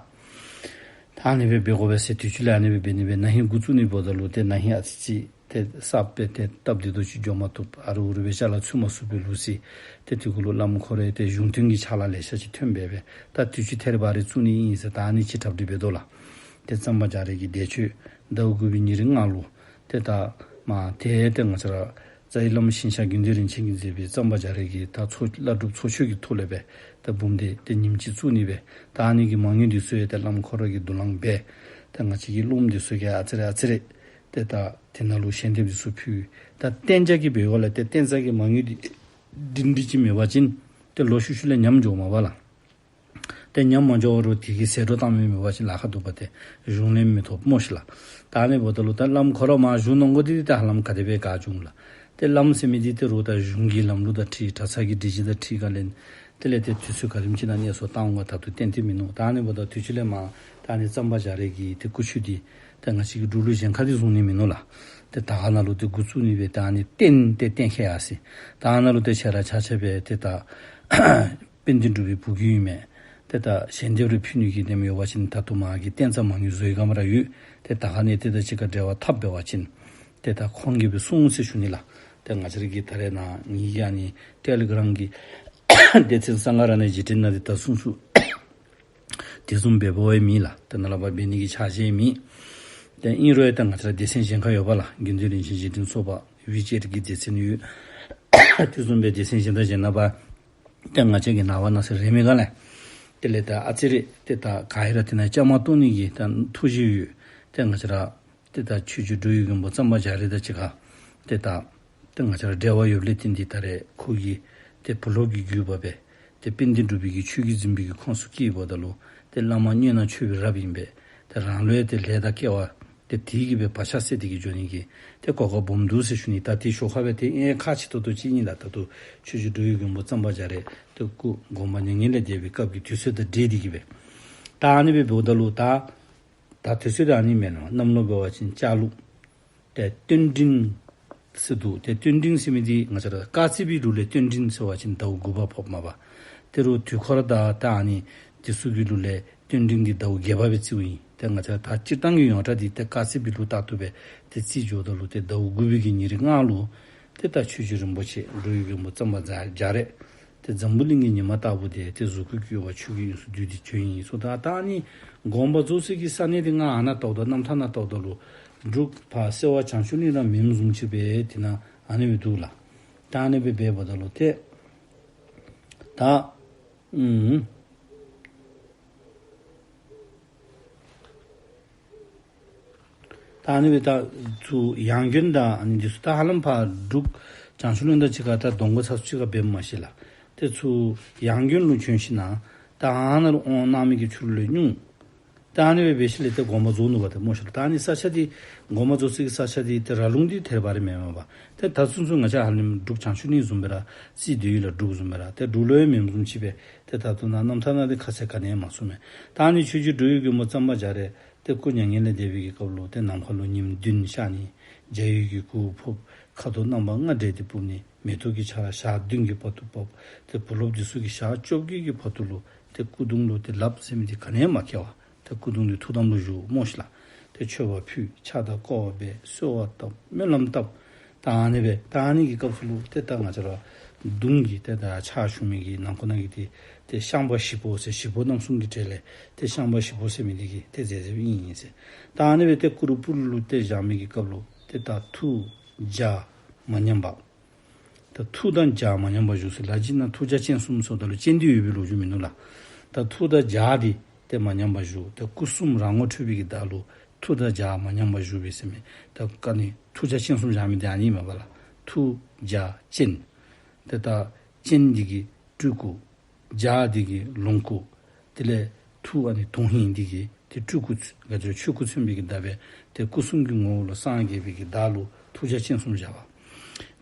ད་ཨ་ནི་སྦེ་འབད་དགོ་པས་ཟེར། དུས་ཅི་ལས་ཨ་ནི་སྦེ་འབད་ནི་སྦེ་ན་ཧིང་འགོ་བཙུགས་ནི་འབདཝ་ད་ལུ་ཏེ་ན་ཧིང་ཨ་ཙི་ཅིག་ཏེ་གསརཔ་སྦེ་ཏེ་སྟབས་བདེ་ཏོག་ཅིག་འགྱོ་མ་བཏུབ། ཨ་རུ་ཨུ་རུ་སྦེ་ཅ་ལ་ཚུད་མ་ཚུགས་པའི་ལུགས་སྲོལ། ཏེ་དེ་གུ་ལུ་བླམ་ཁོ་ར་ཏེ་གཞུང་དོན་གྱི་ཕྱག་ལཱ་ལེ་ཤ་ཅིག་ཐོན་སྦེ་སྦེ་ད་དུས་ཅི་ཐད་རི་བ་རི་བཙུགས་ནི་ཨིན་ཟེར་ད་ཨ་ནི་ཅིག་གྲ་སྒྲིག་འབད་དོ་ལགས། ཏེ་གཙང་པ་རྒྱ་རས་ཀྱི་འདས་མཆོད་ཟླཝ་དགུ་པའི་ཉེར་ལྔ་ལུ་ཏེ་ད་མར་ཏེ་ཏེ་ང་བཅས་ར་རྩ་བའི་བླམ་ཞིང་གཤེགས་དགེ་འདུན་རིན་ཆེན་གྱིས་མཛད་པའི་གཙང་པ་རྒྱ་རས་ཀྱི་ད་ཚོགས་བླ་སྒྲུབ་ཚོགས་མཆོད་ཀྱི་ཐོག་ལས་སྦེ་ད་འབུམ་སྡེ་ཏེ་ཉིནམ་གཅིག་བཙུགས་ནི་སྦེ། ད་ཨ་ནི་གི་མང་ཉུང་འདི་ཚུ་ཡང་ཏེ་བླམ་ཁོ་ར་གིས་དུ་བླངས་འབད། ཏེ་ང་བཅས་ཀྱི་སློབམ་འདི་ཚུ་གིས་ཨ་ཙི་རེ་ཨ་ཙི་རེ་ཏེ་ད་དེ་ནང་ལུ་ཞལ་འདེབས་འདི་ཚུ་ཕུལ། ད་གཏན་འཇགས་ཀྱི་འབད་བའི་སྒོ་ལས་ཏེ་གཏན་འཇགས་ཀྱི་མང་ཉུང་འདི་སྒྲིང་སྒྲི་ཅིག་མེད་པ་ཅིན་ཏེ་ལོག་ཤུལ་ཤུལ་ལས་ཉམས་འགྱོཝ་མས་པ་ལགས། ཏེ་ཉམས་མ་འགྱོ་བ་རུང་དེ་གི་ཟད་འགྲོ་བཏང་མི་མེད་པ་ཅིན་ལཱ་ཁག་འདུག་པ། ཏེ་གཞུང་ལས་མི་ཐོབ་སྨོ་ཤིག་ལགས། ད་ཨ་ནི་འབདཝ་ད་ལུ་ད་བླམ་ཁོ་ར་མར་བཞུགས་གནང་དགོ་འདི་ཏེ་ཧ་ལམ་ག་དེ་སྦེ་ག་བྱུང་ལགས། ཏེ་བླམ་ཟེར་མི་འདི་ཏེ་རུང་ད་གཞུང་གི་ལམ་ལུགས་དང་འཁྲིལ་གྲྭ་ཚང་གི་སྒྲིག་གཞི་དང་འཁྲིལ་ག་ལས་དེ་ལས་ཏེ་དུས་ཚོད་ག་དེམ་ཅིག་ནང་གནས་སོ་བཏང་འོང་ག་ད་ལྟོ་ཏན་ཏན་མིན་ནུག། ད་ཨ་ནི་འབདཝ་ད་དུས་ཅི་ལས་མར་ད་ཨ་ནི་གཙང་པ་རྒྱ་རས་ཀྱི་ཏེ་སྐུ་མཆོད་འདི་ཏེ་ང་བཅས་ཀྱི་འབྲུག་ལུ་གཞན་ཁར་འདི་བཟུང་ནི་མིན་ནུག་ལགས། ཏེ་དར་དཀར་ནང་ལུ་ཏེ་འགོ་བཙུགས་ནི་སྦེ་ད་ཨ་ནི་རྟེན་ཏེ་གཏན་འཁེལ་ཡར་སོ་ཡི། ད་ཨ་ནཱ་ལུ་ཏེ་ཁྱེད་ར་ཆ་ཁྱབ་སྦེ་ཏེ་ད་དཔལ་ལྡན་འབྲུག་པའི་བུ་བརྒྱུད་ཨིན་མས། ཏེ་ད་ཞལ་འདེབས་རེ་ཕུལ་ནི་གི་དེམ་ཡོད་པ་ཅིན་ད་ལྟོ་མར་གྱི་རྟེན་རྩ་མང་ཉུང་བཟོ་བའི་སྒང་ར་ཡོད། ཏེ་ད་ཨ་ནི་ཏེ་ད་གཅིག་ཁར་འབྲེལ་བ་འཐབ་འབད་བ་ཅིན་ཏེ་ད་ཁོང་གིས་སྦེ་གསུངས་ཟེར་ཞུ་ནི་ལགས། ཏེ་ང་བཅས་ར་གི་ད་རེས་ནངས་ཀྱི་ཨ་ནི་ཊེ་ལི་གྲམ་གྱི་སྡེ་ཚན་གསང་སྔགས་ར་ནི་རྗེས་དྲན་ནང་འདི་ད་གསུངས་སོ། དེ་བཟུམ་འབད་འབདཝ་ཡང་མེད་ལགས། ཏེ་ནཱ་ལས་ཕར་འབད་ནི་གི་ཆ་རྐྱེན་མེད། ཏེ་ཨིན་རུང་ཡང་ད་ང་བཅས་ར་སྡེ་ཚན་གཞན་ཁར་ཡོད་པ་ལགས། དགེ་འདུན་རིན་ཆེན་རྗེས་དྲན་ཚོགས་པ་ཝི་ཅེཊ་གི་སྡེ་ཚན་ཡོད། དེ་བཟུམ་སྦེ་སྡེ་ཚན་གཞན་དང་གཞན་ནང་ཕར་ཏེ་ང་བཅས་ཀྱིས་ནངས་པ་གནངས་ཚེ་རེ་མི་ག་ལས་དེ་ལས་ད་ཨ་ཙི་རེ་ཏེ་ད་ག་ཡི་ར་དེ་ནང་བཅའ་མར་གཏོགས་ནི་གི་ད་ཐུགས་བཞེད་ཡོད། ཏེ་ང་བཅས་ར་ཏེ་ད་ཆོས་རྗེ་འགྲོ་བའི་མགོན་པོ་གཙང་པ་རྒྱ་རས་དང་གཅིག་ཁར་ཏེ་ད་ཏེ་ང་བཅས་ར་འབྲེལ་བ་ཡོདཔ་ལས་བརྟེན་ཏེ་ད་རེས་ཁོ་གིས་ཏེ་བུ་སློབ་ཀྱི་བརྒྱུད་པ་སྦེ་ཏེ་དཔལ་ལྡན་འབྲུག་པའི་གི་ཆོས་ཀྱི་འཛིན་པའི་གི་ཁོངས་སུ་སྐྱེས་པ་ད་ལུ་ཏེ་བླ་མ་སྨྱོ་ནག་ཆོས་པའི་རབ་ཨིན་པས། ཏེ་རང་ལུ་ཡང་ཏེ་ལས་དང་སྐལ་བ་ཏེ་དེ་གིས་སྦེ་བག་ཆགས་སད་དེ་གིས་འགྱོ་ནི་གི་ཏེ་གོ་སྐབས་སྦོམ་འདུག་ཟེར་ཞུ་ནི། ད་ཏེ་ཞོར་ཁར་སྦེ་ཏེ་ཨེ་ཁག་ཆེ་ཏོག་ཏོ་ཅིག་ཨིན་ལགས། ད་ལྟོ་ཆོས་རྗེ་འགྲོ་བའི་མགོན་པོ་གཙང་པ་རྒྱ་རས་ཏེ་སྐུ་དགོངས་པ་མྱ་ངན་ལས་འདས་པའི་སྐབས་ཀྱི་དུས་ཚོད་དང་འབྲེལ་ཏེ་གིས་སྦེ་ད་ཨ་ནི་སྦེ་འབདཝ་ད་ལུ་ད་ད་དུས་ཚོད་ད་ཨ་ནི་མེན་ན། གནམ་ལོ་འབད་བ་ཅིན་ལྕགས་ལུག། ཏེ་སྟོན་འབྲིང་ཟེར་འདུག། ཏེ་སྟོན་འབྲིང་ཟེར་མི་འདི་ང་བཅས་ར་དཀར་རྩིས་པའི་ལུགས་ལས་སྟོན་འབྲིང་ཟེར་བ་ཅིན་ཟླཝ་དགུ་པ་ཕོགཔ་མས་པ། ཏེ་རུང་དུས་འཁོར་དང་ད་ཨ་ནི་འདི་ཚུ་གི་ལུགས་ལས་སྟོན་འབྲིང་འདི་ཟླཝ་བརྒྱད་པ་སྦེ་རྩིཝ་ཨིན། ཏེ་ང་བཅས་ད་སྤྱིར་བཏང་གི་ཡོངས་གྲགས་འདི་ཏེ་དཀར་རྩིས་པའི་ལུགས་ལྟར་དུ་སྦེ་ཏེ་རྩིས་འགྱོཝ་ད་ལུ་ཏེ་ཟླཝ་དགུ་པའི་གི་ཉེར་ལྔ་ལུ་ཏེ་ད་ཆོས་རྗེ་རིན་པོ་ཆེ་འགྲོ་བའི་མགོན་པོ་གཙང་པ་རྒྱ་རས་ཏེ་འཛམ་བུ་གླིང་གི་ཉི་མ་ལྟ་བུ་དེ་ཏེ་གཟུགས་སྐུ་བསྐྱོད་པ་ཆོས་ཀྱི་དབྱིངས་སུ་བསྡུས་ཏེ་བྱོན་ཡི་ཟེར། ད་ད་ཨ་ནི་དགོངས་པ་རྫོགས་སའི་གི་ས་གནས་འདི་ང་ཨ་ནཱ་ལྟཝ་ད་རྣམ་ཐར་ནང་ལྟཝ་ད་ལུ་འབྲུག་ཕར་སེ་བ་བྱང་ཆུབ་གླིང་དང་མིན་བཟུམ་ཅིག་སྦེ་དེ་ནང་ཨ་ནི་སྦེ་འདུག་ལགས། ད་ཨ་ནི་སྦེ་འབདཝ་ད་ལུ་ཏེ་ད་ཨུམ། ད་ཨ་ནི་སྦེ་ད་ཚུར་ཡང་དགོན་དང་ཨ་ནི་འདི་ཚུ་ད་ཧ་ལམ་ཕར་འབྲུག་བྱང་ཆུབ་གླིང་དང་གཅིག་ཁར་ད་གདོང་སྒོ་ཚ་སུ་ཅིག་ཁར་འབདཝ་མ་ཤེས་ལགས། ཏེ་ཚུར་ཡང་དགོན་ལུ་བྱོན་ཞིནམ་ད་ཨ་ནཱ་ལུ་དབང་གནང་མི་གི་ཚུ་ལུ་ལས་ཉུང་། ད་ཨ་ནི་སྦེ་འབད་ཞིནམ་ལས་ཏེ་དགོངས་པ་རྫོགས་ནུག་པ་ཏེ་སྨོ་ཤིག་ལགས། ད་ཨ་ནི་ས་ཆ་འདི་དགོངས་པ་རྫོགས་སའི་གི་ས་ཆ་འདི་ཏེ་ར་ལུང་འདི་ཐད་རི་བ་རི་མེན་མས་པ། ཏེ་ད་ཚུན་ཚོད་ང་བཅས་ཧ་ལམ་འབྲུག་བྱང་ཆུབ་གླིང་བཟུམ་སྦེ་ར་རྩིས་སྡོད་ཡི་ལགས། འབྲུག་བཟུམ་སྦེ་ར་ཏེ་འབྲུག་ལུ་ཡང་མིན་བཟུམ་ཅིག་སྦེ་ཏེ་ད་ལྟོ་ནཱ་རྣམ་ཐར་ནང་འདི་ཁ་གསལ་ག་ནི་ཡང་མ་གསུངས་མས། ད་ཨ་ནི་ཆོས་རྗེ་འགྲོ་བའི་མགོན་པོ་གཙང་པ་རྒྱ་རས་ཏེ་སྐུ་མྱ་ངན་ལས་འདས་པའི་གི་སྐབས་ལུ་ཏེ་ནམ་མཁའ་ལུ་ཉིམ་བདུན་ཤར་ནི། འཇའ་འོད་ཀྱི་གུར་ཕུབ། ཁ་དོག་རྣམ་པ་ལྔ་འདྲེས་ཏེ་ཕུབ་ནི། མེ་ཏོག་གི་ཆར་ཞག་བདུན་གྱི་བར་དུ་བབས། ཏེ་བུ་སློབ་འདི་ཚུ་གིས་ཞག་བཅོ་བརྒྱད་ཀྱི་བར་དུ་ལུ་ཏེ་སྐུ་གདུང་ལུ་ཏེ་ལགཔ་ཟེར་མི་འདི་ག་ནི་ཡང་མ་འཁེལ་བར་ཏེ་སྐུ་གདུང་འདི་ཐུགས་དམ་ལུ་བཞུགས་སྨོ་ཤིག་ལགས། ཏེ་མཆོད་པ་ཕུལ། ཕྱག་དང་བསྐོར་བ་འབད། གསོལ་བ་བཏབ། སྨོན་ལམ་བཏབ། ད་ཨ་ནི་སྦེ་ད་ཨ་ནི་གི་སྐབས་སུ་ལུ་ཏེ་ད་ང་བཅས་ར་གདུང་གི་ཏེ་ད་ཕྱག་ཞུ་མི་གི་ནང་ཁོ་ན་གི་ཏེ་ཏེ་ཤངས་པ་བཞི་པོ་ཟེར་བཞི་པོ་རྣམ་གསུམ་གྱི་གྲས་ལས་ཏེ་ཤངས་པ་བཞི་པོ་ཟེར་མི་འདི་གིས་ཏེ་མཛད་མཛདཔ་ཨིན་ཟེར། ད་ཨ་ནི་སྦེ་ཏེ་སྐུ་རུ་སྤུར་ལུ་ཏེ་བཞག་མི་གི་སྐབས་ལུ་ཏེ་ད་ཐུགས་རྒྱ་མ་ཉམས་པ། ད་ཐུགས་དང་རྒྱ་མ་ཉམས་པར་བཞུགས་ཟེར་ལགས། ཅི་ན་ཐུགས་རྒྱ་སྤྱན་གསུམ་ཟེརཝ་ད་ལུ་སྤྱན་འདི་ཡོད་པའི་ལོ་རྒྱུས་མིན་ནུག་ལགས། ད་ཐུགས་དང་རྒྱ་འདི་ཏེ་མ་ཉམས་པར་བཞུགས། ཏེ་སྐུ་གསུམ་རང་ངོ་འཕྲོད་པའི་གི་བརྡ་ལུ་ཐུགས་དང་རྒྱ་མ་ཉམས་པར་བཞུགས་པས་ཟེར་མས། ད་ཨ་ནི་ཐུགས་རྒྱ་སྤྱན་གསུམ་བཞག་མི་འདི་ཨ་ནི་མས་པ་ལགས། ཐུགས་རྒྱ་སྤྱན། ཏེ་ད་སྤྱན་འདི་གིས་སྤྲུལ་སྐུ། རྒྱ་འདི་གིས་ལོངས་སྐུ། དེ་ལས་ཐུགས་ཨ་ནི་དོན་ཧིང་འདི་གིས་ཏེ་སྤྲུལ་སྐུ་ག་ཅི་ཆོས་སྐུ་མཚོན་པའི་གི་བརྡ་སྦེ་ཏེ་སྐུ་གསུམ་གྱི་ངོ་བོ་ལུ་སངས་རྒྱས་པའི་གི་བརྡ་ལུ་ཐུགས་རྒྱ་སྤྱན་གསུམ་བཞག་པ།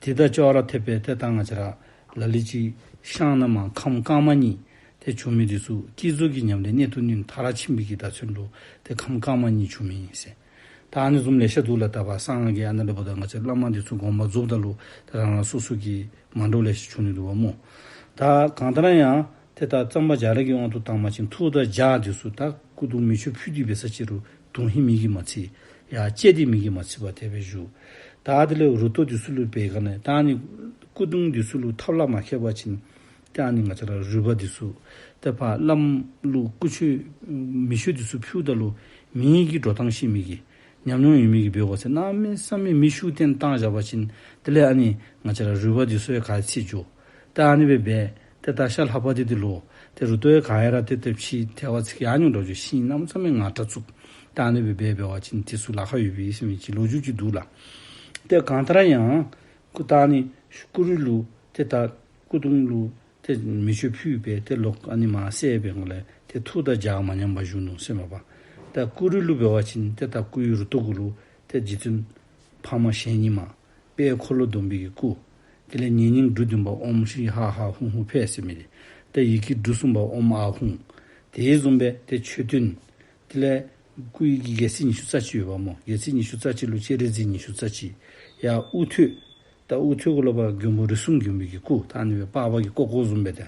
དེ་དང་ཅོག་ར་འཐདཔ་སྦེ་ཏེ་ད་ང་བཅས་ར་ལ་ལུ་ཅིག་ཤངས་ནང་མར་ཁམས་དཀར་དམར་གཉིས་ཏེ་བྱུང་མི་འདི་ཚུ་བསྐྱེད་རྫོགས་ཀྱི་ཉམས་ལེན་གནད་དུ་བསྣུན་མཐར་ཕྱིན་པའི་གི་བརྡ་མཚོན་ལུ་ཏེ་ཁམས་དཀར་དམར་གཉིས་བྱུང་མི་ཨིན་ཟེར། ད་ཨ་ནི་བཟུམ་ལེ་ཤ་འདུག་ལགས། ད་བར་གསང་སྔགས་ཀྱི་ཨ་ནཱ་ལས་འབདཝ་ད་ང་བཅས་བླ་མ་འདི་ཚུ་དགོངས་པ་རྫོགསཔ་ད་ལུ་ཏེ་རང་རང་སོ་སོ་གི་མ་འདྲཝ་ལེ་ཤ་བྱུང་ནི་འདུག་པ་སྨོ། ད་གང་ལྟར་ཡང་ཏེ་ད་གཙང་པ་རྒྱ་རས་ཀྱི་དབང་དུ་བཏང་བ་ཅིན་ཐུགས་དང་ལྗགས་འདི་ཚུ་ད་སྐུ་གདུང་མེ་མཆོད་ཕུལ་ཏེ་འབད་ས་ཅིག་རུང་གདུང་ཧིང་མེད་ཀྱི་མ་ཚད་ཡར་བཅད་དེ་མེད་ཀྱི་མ་ཚད་པར་དེ་སྦེ་བཞུགས། ད་དེ་ལས་རུ་ཏོ་འདི་ཚུ་ལུ་འབད་ག་ནི་ད་ཨ་ནི་སྐུ་གདུང་འདི་ཚུ་ལུ་ཐབས་ལམ་མ་ཁེལ་བ་ཅིན་ཏེ་ཨ་ནི་ང་བཅས་ར་རུས་པ་འདི་ཚུ་ཏེ་ཕར་བླམ་ལུ་སྐུ་མཆོད་མེ་མཆོད་འདི་ཚུ་ཕུལཝ་ད་ལུ་མེ་གི་འགྲོ་སྟངས་ཤེས་མི་གི་ཉམས་མྱོང་ཡོད་མི་གིས་འབད་དགོ་ཟེར། གནམ་མེད་ས་མེད་མེ་ཤུགས་བཏོན་བཏང་བཞག་པ་ཅིན་དེ་ལས་ཨ་ནི་ང་བཅས་ར་རུས་པ་འདི་ཚུ་ཡང་ག་ཚད་འགྱོ། ད་ཨ་ནི་སྦེ་འབད་ཏེ་ད་ཤ་ལྷག་པ་འདི་འདི་ལུ་ཏེ་རུ་ཏོ་ཡང་ག་ཡ་ར་ཏེ་ཏེ་ཕྱི་ཐལ་བ་ཚིག་གི་ཨ་ནི་འགྲོ་འགྱོ་ཤིང་གནམ་མེད་ས་མེད་ངར་དྲག་བཙུགས། ད་ཨ་ནི་སྦེ་འབད་འབད་བ་ཅིན་འདི་ཚུ་ལཱ་ཁག་ཡོད་པའི་ཟེར་མི་ཅིག་ལོ་རྒྱུས་ཅིག་འདུག་ལགས། ཏེ་གང་ལྟར་ཡང་སྐུ་ད་ཨ་ནི་སྐུ་རུས་ལུ་ཏེ་ད་སྐུ་གདུང་ལུ་ཏེ་མེ་མཆོད་ཕུལ་སྦེ་ཏེ་ལོག་ཨ་ནི་མར་བསད་པའི་སྒང་ལས་ཏེ་ཐུགས་དང་ལྗགས་མ་ཉམས་པར་བཞུགས་ནུག་ཟེར་མས་པ། ད་སྐུ་རུས་ལུ་འབད་བ་ཅིན་ཏེ་ད་སྐུའི་རུ་ཏོ་གུ་ལུ་ཏེ་རྗེ་བཙུན་འཕགས་མ་ཞལ་ཉི་མ་དཔལ་འཁོར་ལོ་སྡོམ་པའི་གི་སྐུ། དེ་ལས་ཉེ་སྙིང་འབྲུ་བདུན་པ་ཨོཾ་ཧྲཱིཿཧ་ཧ་ཧཱུྃ་ཧཱུྃ་ཕཊ་ཟེར་མི་འདི། ཏེ་ཡི་གེ་འབྲུ་གསུམ་པ་ཨོཾ་ཨཱཿཧཱུྃ། དེ་བཟུམ་སྦེ་ཏེ་མཆོད་རྟེན། དེ་ལས་སྐུའི་གི་རྒྱལ་སྲིད་ཉི་ཤུ་རྩ་གཅིག་ཡོདཔ་སྨོ། རྒྱལ་སྲིད་ཉི་ཤུ་རྩ་གཅིག་ལུ་སྤྱན་རས་གཟིགས་ཉི་ཤུ་རྩ་གཅིག། ཡར་དབུ་ཐོད། ད་དབུ་ཐོད་གུ་ལུ་ཕར་མགོན་པོ་རིགས་གསུམ་མགོན་པོའི་གི་སྐུ། ད་ཨ་ནི་སྦེ་པགས་པ་གིས་བསྐོར་བསྐོརཝ་བཟུམ་སྦེ་ཏེ།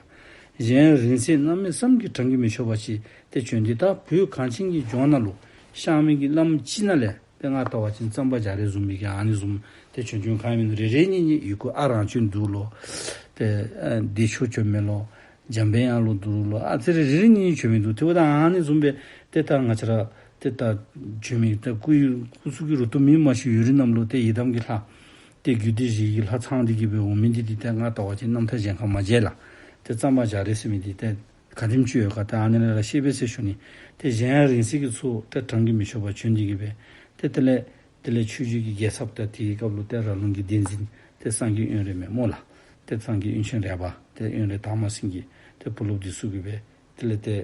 གཞན་རིང་བསྲེལ་གནམ་མེད་ས་མེད་ཀྱི་བགྲང་གིས་མི་ཆོད་པ་ཅིག་ཏེ་བྱོན་ཏེ་ད་བོད་གངས་ཅན་གྱི་ལྗོངས་ནང་ལུ་གཤགས་མི་གི་བླམ་ཅིག་ནང་ལས་ཏེ་ང་བལྟ་བ་ཅིན་གཙང་པ་རྒྱ་རས་བཟུམ་མའི་གི་ཨ་ནི་བཟུམ་ཏེ་བྱོན་བྱོནམ་ག་ཡང་མིན་འདུག། རེ་རེ་གཉིས་གཉིས་ཡི་གུ་ཨ་རང་བྱོན་འདུག་ལོ། ཏེ་ཨ་བདེ་མཆོག་བྱོན་མས་ལོ། འཇམ་དཔལ་དབྱངས་ལོ་འདུག་ལོ། ཨ་ཙི་རེ་རེ་རེ་གཉིས་གཉིས་བྱོན་མི་འདུག། ཏེ་འབདཝ་ད་ཨ་ནི་བཟུམ་སྦེ་ཏེ་ད་ང་བཅས་ར་ཏེ་ད་བྱོན་མི་ད་སྐུའི་སྐུ་གསུང་གི་རུ་ཏོ་མེད་མ་ཤེས་ཡུན་རིང་གནངམ་ལུ་ཏེ་ཡི་དམ་གྱི་ལྷ། ཏེ་རྒྱུད་སྡེ་བཞི་གི་ལྷ་ཚང་འདི་གིས་སྦེ་འོང་མི་འདི་འདི་ཏེ་ང་བལྟ་བ་ཅིན་རྣམ་ཐར་གཞན་ཁར་མ་མཇལ་ལགས། ཏེ་གཙང་པ་རྒྱ་རས་ཟེར་མི་འདི་ཏེ་ག་དེམ་ཅིག་ཡོད་ག་ཏེ་ཨ་ནི་ལས་ར་ཤེས་པས་ཟེར་ཞུ་ནི། ཏེ་གཞན་ཡང་རིང་བསྲེལ་གྱི་ཚུ་ཏེ་བགྲང་གིས་མི་ཆོད་པར་བྱོན་ཏེ་གིས་སྦེ་ཏེ་དེ་ལས་དེ་ལས་ཆོས་རྗེ་གི་རྒྱལ་ཚབ་ཏེ་དེའི་སྐབས་ལུ་ཏེ་ར་ལུང་གི་གདན་འཛིན་ཏེ་སངས་རྒྱས་དབོན་རས་མས་སྨོ་ལགས། ཏེ་སངས་རྒྱས་དབོན་ཆེན་རས་པ་ཏེ་དབོན་རས་དར་མ་སེང་གེ་ཏེ་བུ་སློབ་འདི་ཚུ་གིས་སྦེ་དེ་ལས་ཏེ་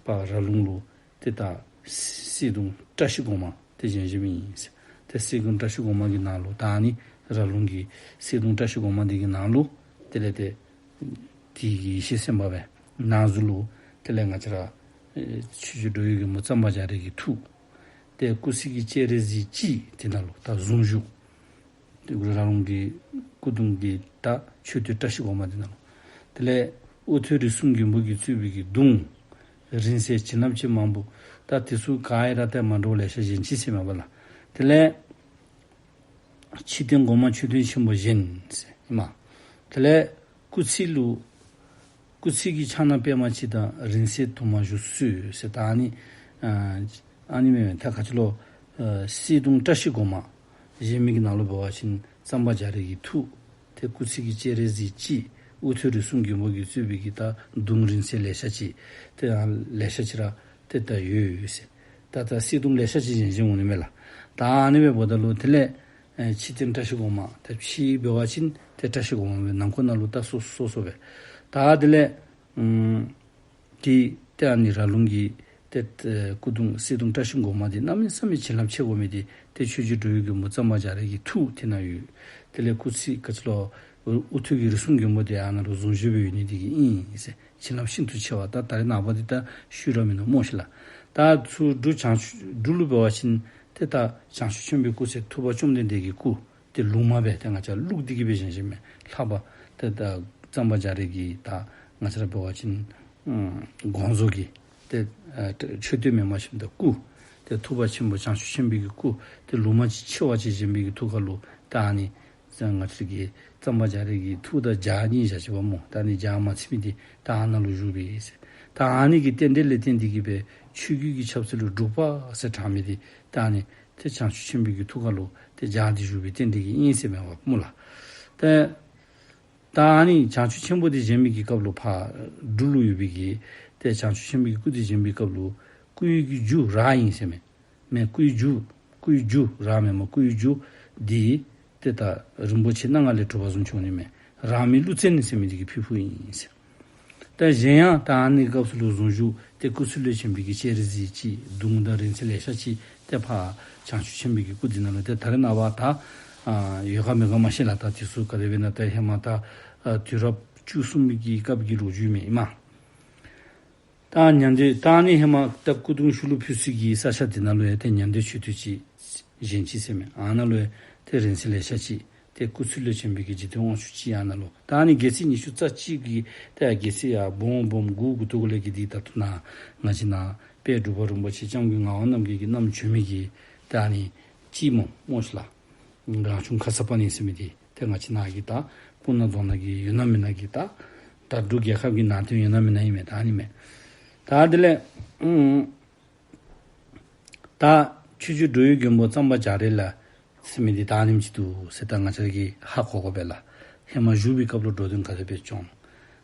ཕར་ར་ལུང་ལུ་ཏེ་ད་གསེར་གདུང་བཀྲ་ཤིས་སྒོ་མང་ཏེ་བཞེངས་བཞེངསམ་ཨིན་ཟེར། ཏེ་གསེར་གདུང་བཀྲ་ཤིས་སྒོ་མང་གི་ནང་ལུ་ད་ཨ་ནི་ར་ལུང་གི་གསེར་གདུང་བཀྲ་ཤིས་སྒོ་མང་འདི་གི་ནང་ལུ་དེ་ལས་ཏེ་དེ་གི་ཡེ་ཤེས་སེམས་དཔའ་སྦེ་ནང་གཟུངས་ལུ་དེ་ལས་ང་བཅས་ར་ཨེ་ཆོས་རྗེ་འགྲོ་བའི་མགོན་པོ་གཙང་པ་རྒྱ་རས་ཀྱི་ཐུགས། ཏེ་སྐུ་ཚེ་གི་སྤྱན་རས་གཟིགས་ཅིག་དེ་ནང་ལུ་ད་གཟུངས་བཞུགས། ཏེ་ར་ལུང་གི་སྐུ་གདུང་གི་ད་མཆོད་རྟེན་བཀྲ་ཤིས་སྒོ་མང་འདི་ནང་ལུ། དེ་ལས་དབུ་ཐོད་རིགས་གསུམ་མགོན་པོ་གིས་གཙོས་པའི་གི་གདུང་རིང་བསྲེལ་བྱིན་རླབས་ཅན་མང་པོ། ད་དེ་ཚུ་ག་ཡ་ར་ཏེ་མ་འདྲཝ་ལེ་ཤ་བཞེངས་ཅི་ཟེར་མས་པ་ལགས། དེ་ལས་ཕྱི་རྟེན་སྒོ་མང་མཆོད་རྟེན་ཆེན་པོ་བཞེངས་ཟེར་ཨིན་མས། དེ་ལས་སྐུ་ཚེ་ལུ་སྐུ་ཚེ་གི་ཕྱག་ན་པདྨ་ཅིག་དང་རིང་བསྲེལ་དུ་མ་བཞུགས་གསོལ་ཟེར། ད་ཨ་ནི་ཨ་ཨ་ནི་མེན་མེན་ད་ག་ཅི་ལོ། ཨ་གསེར་གདུང་བཀྲ་ཤིས་སྒོ་མང་བཞེངས་མི་གི་ནང་ལུ་འབད་བ་ཅིན་གཙང་པ་རྒྱ་རས་ཀྱི་ཐུགས། ཏེ་སྐུ་ཚེ་གི་སྤྱན་རས་གཟིགས་ཅིག། དབུ་ཐོད་རིགས་གསུམ་མགོན་པོ་གིས་གཙོས་པའི་གི་ད་གདུང་རིང་བསྲེལ་ལེ་ཤ་ཅིག། ཏེ་ཡང་ལེ་ཤ་ཅིག་ར་ཏེ་ད་ཡོད་ཡོད་ཟེར། ད་ད་གསེར་གདུང་ལེ་ཤ་ཅིག་བཞེངས་བཞེངསམ་འོང་ནི་མས་ལགས། ད་ཨ་ནི་སྦེ་འབདཝ་ད་ལུ་དེ་ལས་ཨེ་ཕྱི་རྟེན་བཀྲ་ཤིས་སྒོ་མང་ད་ཕྱི་འབད་བ་ཅིན་ཏེ་བཀྲ་ཤིས་སྒོ་མང་སྦེ་ནང་ཁོག་ནང་ལུ་ད་སོ་སོ་སོ་སྦེ། ད་དེ་ལས་ཨམ་ཏེ་ཏེ་ཨ་ནི་ར་ལུང་གི་ཏེ་ཏེ་སྐུ་གདུང་གསེར་གདུང་བཀྲ་ཤིས་སྒོ་མང་འདི་གནམ་མེད་ས་མེད་བྱིན་རླབས་ཆེ་དགོ་མི་འདི་ཏེ་ཆོས་རྗེ་འགྲོ་བའི་མགོན་པོ་གཙང་པ་རྒྱ་རས་ཀྱི་ཐུགས་དེ་ནང་ཡོད། དེ་ལས་སྐུ་ཚེ་ག་ཅི་ལོ་དབུ་ཐོད་ཀྱི་རིགས་གསུམ་མགོན་པོ་འདི་ཨ་ནཱ་ལུ་གཟུངས་བཞུགས་སྦེ་ཡོད་ནི་འདི་གིས་ཨིན་ཟེར། བྱིན་རླབས་ཤིན་ཏུ་ཆེ་བ། ད་ད་རེས་ནངས་པ་འདི་ད་ཤུལ་ར་མིན་ནུག་སྨོ་ཤིག་ལགས། ད་ཚུར་འབྲུག་བྱང་ཆུབ་འབྲུག་ལུ་འབད་བ་ཅིན་ཏེ་ད་བྱང་ཆུབ་ཆེན་པོའི་སྐུ་ཟེར་ཐུབ་པ་བཅོམ་ལྡན་འདས་ཀྱི་སྐུ་ཏེ་ལུང་མ་སྦེ་ཏེ་ང་བཅས་བླུགས་ཏེ་གིས་སྦེ་བཞེངས་བཞེངསམ་མས། ལྷག་པར་ཏེ་ད་གཙང་པ་རྒྱ་རས་ཀྱི་ད་ང་བཅས་ར་འབད་བ་ཅིན་ཨམ་དགོངས་རྫོགས་ཀྱི་ཏེ་ཨ་མཆོད་རྟེན་མེནམ་ཞིནམ་ད་སྐུ་ཏེ་ཐུབ་པ་ཆེན་པོ་བྱང་ཆུབ་ཆེན་པོའི་གི་སྐུ་ཏེ་ལུང་མ་ཅིག་ཆེ་བ་ཅིག་བཞེངས་པའི་གི་ཐུགས་ཁ་ལུ་ད་ཨ་ནི་ང་བཅས་ཀྱི་གཙང་པ་རྒྱ་རས་ཀྱི་ཐུགས་དང་ལྗགས་གཉིས་བཞག་ཅི་པ་སྨོ། ད་ཨ་ནི་ལྗགས་མ་ཚིམ་མི་འདི་ད་ཨ་ནཱ་ལུ་བཞུགས་པས་ཟེར། ད་ཨ་ནི་གི་རྟེན་འབྲེལ་ལས་བརྟེན་ཏེ་གིས་སྦེ་ཆོས་བརྒྱུད་ཀྱི་ཆབ་སྲིད་ལུ་འབྲུག་པ་ཟེར་གྲགས་མི་འདི་ད་ཨ་ནི་ཏེ་བྱང་ཆུབ་ཆེན་པོའི་གི་ཐུགས་ཁ་ལུ་ཏེ་ལྗགས་འདི་བཞུགས་པའི་རྟེན་འབྲེལ་གྱིས་ཨིན་ཟེར་མས་པ་སྨོ་ལགས། ཏེ་ད་ཨ་ནི་བྱང་ཆུབ་ཆེན་པོ་འདི་བཞེངས་མི་གི་སྐབས་ལུ་ཕར་འབྲུག་ལུ་ཡོད་པའི་གི་ཏེ་བྱང་ཆུབ་ཆེན་པོའི་གི་སྐུ་འདི་བཞེངས་པའི་སྐབས་ལུ་སྐུའི་གི་རྒྱུ་རག་ཨིན་ཟེར་མས། མེན་སྐུའི་རྒྱུ་སྐུའི་རྒྱུ་རག་མེན་སྨོ། སྐུའི་རྒྱུ་འདི་ཏེ་ད་རིན་པོ་ཆེ་སྣ་ལྔ་ལས་གྲུབ་པ་བཟུམ་ཅིག་འོང་ནི་མས། རག་མི་ཀླུ་བཙན་ཟེར་མི་འདི་གིས་ཕུལ་ཕུལཝ་ཨིན་ཟེར། ད་གཞན་ཡང་ད་ཨ་ནི་སྐབས་སུ་ལུ་གཟུངས་བཞུགས་ཏེ་སྐུ་ཚེ་ལུ་བྱོན་པའི་གི་སྤྱན་རས་གཟིགས་ཅིག། གདུང་དང་རིང་བསྲེལ་ལེ་ཤ་ཅིག་ཏེ་ཕར་བྱང་ཆུབ་ཆེན་པོའི་གི་སྐུ་འདི་ནང་ལུ་ཏེ་ད་རེས་ནངས་པ་ད་ ཨ་ཡོད་ག་མེད་ག་མ་ཤེས་ལགས། ད་དེ་ཚུ་ག་དེ་སྦེ་ཨིན་ན་ད་ཧེ་མ་ད་ཨ་དུས་རབས་བཅུ་གསུམ་གྱི་སྐབས་ཀྱི་ལོ་རྒྱུས་མས་ཨིན་མས། ད་ཉང་བདོ་ད་ཨ་ནི་ཧེ་མ་ད་སྐུ་གདུང་ཤུལ་ལུ་ཕུལ་སའི་གི་ས་ཆ་དེ་ནང་ལུ་ཡང་ཏེ་ཉང་བདོ་ཆོས་སྡེ་ཅིག་བཞེངས་ཅི་ཟེར་མས། ཨ་ནཱ་ལུ་ཡང་ཏེ་རིང་བསྲེལ་ལེ་ཤ་ཅིག་ཏེ་སྐུ་ཚེ་ལོ་ཆེན་པོའི་གི་འཇིག་རྟེན་དབང་ཕྱུག་ཅིག་ཨ་ནཱ་ལུ་ད་ཨ་ནི་སྒལ་ཚིགས་ཉི་ཤུ་རྩ་གཅིག་གི་ཏེ་སྒལ་ཚིགས་ཡར་སྦོམ་སྦོམ་གུ་གུ་ཏོ་གུ་ལས་ཀྱི་འདི་ད་ལྟོ་ནཱ་ང་བཅས་ནཱ་དཔལ་འབྲུག་པ་རིན་པོ་ཆེ་སྐྱབས་མགོན་ངག་དབང་རྣམ་རྒྱལ་གྱིས་བསྣམས་བྱོན་མི་གི་ད་ཨ་ནི་ཅིག་སྨོ་སྨོ་ཤིག་ལགས། རང་བྱུང་ཁརྶ་པཱ་ཎི་ཟེར་མི་འདི་ཏེ་ང་བཅས་ནཱ་གི་ད་སྤུ་ན་རྫོང་ནང་གི་ཡོད་ན་མེད་ན་གི་ད་ད་འབྲུག་རྒྱལ་ཁབ་ཀྱི་ནང་དོན་ཡོད་ན་མེད་ན་ཨིན་མས། ད་ཨ་ནི་མས། ད་དེ་ལས་ཨུམ་ད་ཆོས་རྗེ་འགྲོ་བའི་མགོན་པོ་གཙང་པ་རྒྱ་རས་ལ་ཟེར་མི་འདི་ད་ཨ་ནེམ་ཅིག་འདུག་ཟེར་ད་ང་བཅས་ར་གིས་ཧ་གོ་དགོ་པས་ལགས། ཧེ་མ་བཞུགས་པའི་སྐབས་ལུ་འགྲོ་དོན་ག་དེ་སྦེ་སྐྱོང་།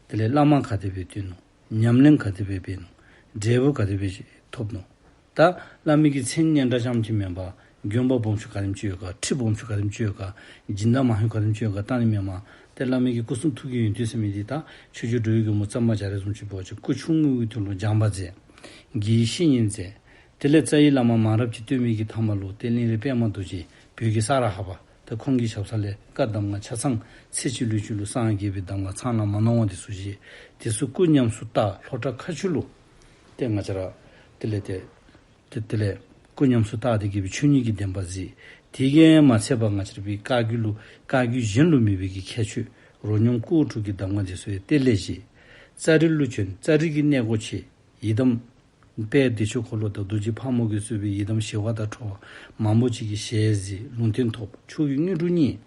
དེ་ལས་བླ་མ་ག་དེ་སྦེ་བསྟེན་ནུག། ཉམས་ལེན་ག་དེ་སྦེ་འབད་ནུག། འབྲས་བུ་ག་དེ་སྦེ་ཐོབ་ནུག། ད་བླ་མའི་གི་མཚན་སྙན་གྲགས་ཙམ་ཅིག་མེན་པར་དགོན་པ་སྦོམ་ཆུང་ག་དེམ་ཅིག་ཡོད་ག། ཁྲི་སྦོམ་ཆུང་ག་དེམ་ཅིག་ཡོད་ག། སྦྱིན་བདག་མང་ཆུང་ག་དེམ་ཅིག་ཡོད་ག། ད་ཨ་ནི་མེན་པར་ཏེ་བླ་མའི་གི་སྐུ་གསུང་ཐུགས་ཀྱི་ཡོན་ཏན་ཟེར་མི་འདི་ད་ཆོས་རྗེ་འགྲོ་བའི་མགོན་པོ་གཙང་པ་རྒྱ་རས་བཟུམ་ཅིག་འབད་བ་ཅིན་སྐུ་ཆུང་ངུའི་དུས་ལུ་སྦྱངས་པ་མཛད། དགེ་བའི་བཤེས་གཉེན་མཛད། དེ་ལས་རྩ་བའི་བླ་མ་མང་རབས་ཅིག་བསྟེན་མི་གི་མཐའ་མ་ལུ་ཏེ་གླིང་རས་པདྨ་རྡོ་རྗེ་བོད་ཀྱི་ས་ར་ཧ་པ་ཏེ་ཁོང་གི་ཞབས་ས་ལས་བཀའ་གདམས་ངག་ཆ་ཚང་ཚེ་གཅིག་ལུས་གཅིག་ལུ་སངས་རྒྱས་པའི་གདམས་ངག་ཚང་ལ་མ་ནོར་བ་འདི་ཚུ་བཞེས། དེ་ཚུ་སྐུ་ཉམས་སུ་བསྟར་ལྷོ་བྲག་མཁར་ཆུ་ལུ་ཏེ་ང་བཅས་ར་དེ་ལས་ཏེ་ཏེ་དེ་ལས་སྐུ་ཉམས་སུ་བསྟར་ཏེ་གི་སྦེ་ཆོས་ཉིད་ཀྱི་བདེན་པ་གཟིགས། དེ་གིས་མ་ཚད་པར་ང་བཅས་ར་བའི་བཀའ་བརྒྱུད་ལུ་བཀའ་བརྒྱུད་གཞན་ལུ་མེད་པའི་གི་ཁྱད་ཆོས་རོ་སྙོམས་སྐོར་དྲུག་གི་གདམས་ངག་འདི་ཚུ་ཡང་གཏེར་ལས་བཞེས། ཙཱ་རི་ལུ་བྱོན། ཙཱ་རི་གི་གནས་སྒོ་ཕྱེ། ཡི་དམ་དཔལ་བདེ་མཆོག་འཁོར་ལོ་དང་རྡོ་རྗེ་ཕག་མོ་གིས་གཙོས་པའི་ཡི་དམ་ཞི་བ་དང་ཁྲོ་བ་མང་པོ་ཅིག་གི་ཞལ་གཟིགས། ལུང་བསྟན་ཐོབ། མཆོག་གི་དངོས་གྲུབ་བརྙེས།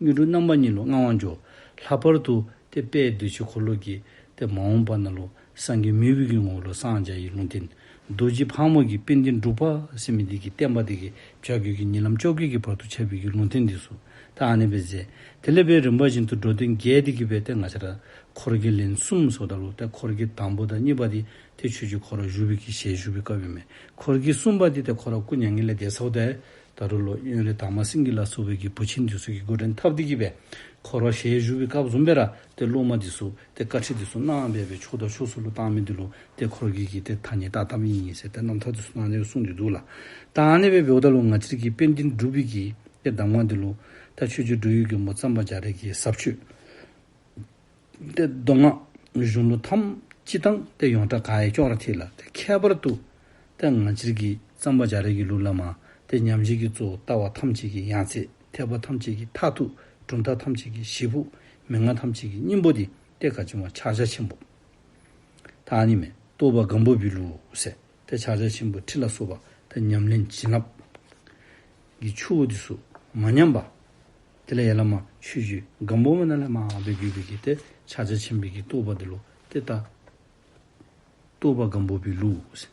དངོས་གྲུབ་རྣམ་པ་གཉིས་ལུ་མངའ་དབང་འབྱོར། ལྷག་པར་དུ་ཏེ་དཔལ་བདེ་མཆོག་འཁོར་ལོ་གིས་ཏེ་མ་འོངས་པ་ནང་ལུ་སངས་རྒྱས་མི་བུ་གི་ངོ་བོ་ལུ་སངས་རྒྱས་ཡི་ལུང་བསྟན། རྡོ་རྗེ་ཕག་མོ་གིས་དཔལ་ལྡན་འབྲུག་པ་ཟེར་མི་འདི་གི་བསྟན་པ་འདི་གི་བྱ་རྒོད་ཀྱི་ཉིན་ལམ་བཅོ་བརྒྱད་ཀྱི་བར་དུ་ཁྱབ་པའི་གི་ལུང་བསྟན་འདི་ཚུ་ད་ཨ་ནི་སྦེ་མཛད། དེ་ལས་སྦེ་རིམ་པ་བཞིན་དུ་འགྲོ་དོན་རྒྱས་ཏེ་གི་སྦེ་ཏེ་ང་བཅས་ར་འཁོར་གྱི་ལན་གསུམ་ཟེརཝ་ད་ལུ་ཏེ་འཁོར་གྱི་དང་པོ་དང་གཉིས་པ་འདི་ཏེ་ཆོས་རྗེ་ཁོ་ར་བཞུགས་པའི་གི་ཞལ་བཞུགས་པའི་སྐབས་ཨིན་མས། འཁོར་གྱི་གསུམ་པ་འདི་ཏེ་ཁོ་ར་སྐུ་མྱ་ངན་ལས་འདས་སོཝ་ད་ད་རུང་ལོ་དབོན་རས་དར་མ་སེང་གེ་ལ་སོགས་པའི་གི་བུ་ཆེན་འདི་ཚུ་གིས་འགོ་འདྲེན་འཐབ་སྟེ་གི་སྦེ་ཁོ་ར་ཞལ་བཞུགས་པའི་སྐབས་བཟུམ་སྦེ་ར་ཏེ་སློབ་མ་འདི་ཚུ་ཏེ་བཀའ་ཁྲིད་འདི་ཚུ་གནང་སྦེ་སྦེ་ཕྱོགས་དང་ཕྱོགས་སུ་ལུ་བཏང་མི་འདི་ལུ་ཏེ་ཁོ་ར་གི་གི་ཏེ་ཐ་སྙད་བཏགས་བཏགསཔ་ཨིན་ཟེར་ཏེ་རྣམ་ཐར་འདི་ཚུ་ནང་ལས་གསུངས་ཏེ་འདུག་ལགས། ད་ཨ་ནི་སྦེ་འབདཝ་ད་ལུ་ང་བཅས་ཀྱི་དཔལ་ལྡན་འབྲུག་པའི་གི་ཏེ་གདམས་ངག་འདི་ལུ་ད་ཆོས་རྗེ་འགྲོ་བའི་མགོན་པོ་གཙང་པ་རྒྱ་རས་ཀྱི་ཟབ་ཆོས་ཏེ་མདོ་སྔགས་གཞུང་ལུགས་ཐམས་ཅད་དང་ཏེ་ཡོངས་གྲགས་ག་ཡང་ཅོག་ར་འཐད་ལགས། ཏེ་ཁྱད་པར་དུ་ཏེ་ང་བཅས་ཀྱི་གཙང་པ་རྒྱ་རས་ཀྱི་ལུགས་བླ་མ་ཏེ་ཉམས་བཞེས་ཀྱི་གཙོ་བོ་ལྟ་བ་ཐམས་ཅད་ཀྱི་ཡང་རྩེ། འཐད་པ་ཐམས་ཅད་ཀྱི་མཐར་ཐུག། གྲུབ་མཐའ་ཐམས་ཅད་ཀྱི་གཞི་ཕུག། མན་ངག་ཐམས་ཅད་ཀྱི་སྙིང་པོ་འདི་ཏེ་ག་ཅི་སྨོ་ཕྱག་རྒྱ་ཆེན་པོ། ད་ཨ་ནི་མས། རྟོགས་པ་སྒམ་པོ་པའི་ལུགས་ཟེར། ཏེ་ཕྱག་རྒྱ་ཆེན་པོ་ཁྲིད་ལ་སོགས་པ་ཏེ་ཉམས་ལེན་བྱིན་རླབས་ཀྱི་ཆུ་བོ་འདི་ཚུ་མ་ཉམས་པ། དེ་ལས་ཡར་ལས་མར་ཆོས་བརྒྱུད་སྒམ་པོ་མ་ནང་ལས་མར་སྦེ་བརྒྱུད་པའི་གི་ཏེ་ཕྱག་རྒྱ་ཆེན་པོའི་གི་རྟོགས་པ་འདི་ལུ་ཏེ་ད་རྟོགས་པ་སྒམ་པོ་པའི་ལུགས་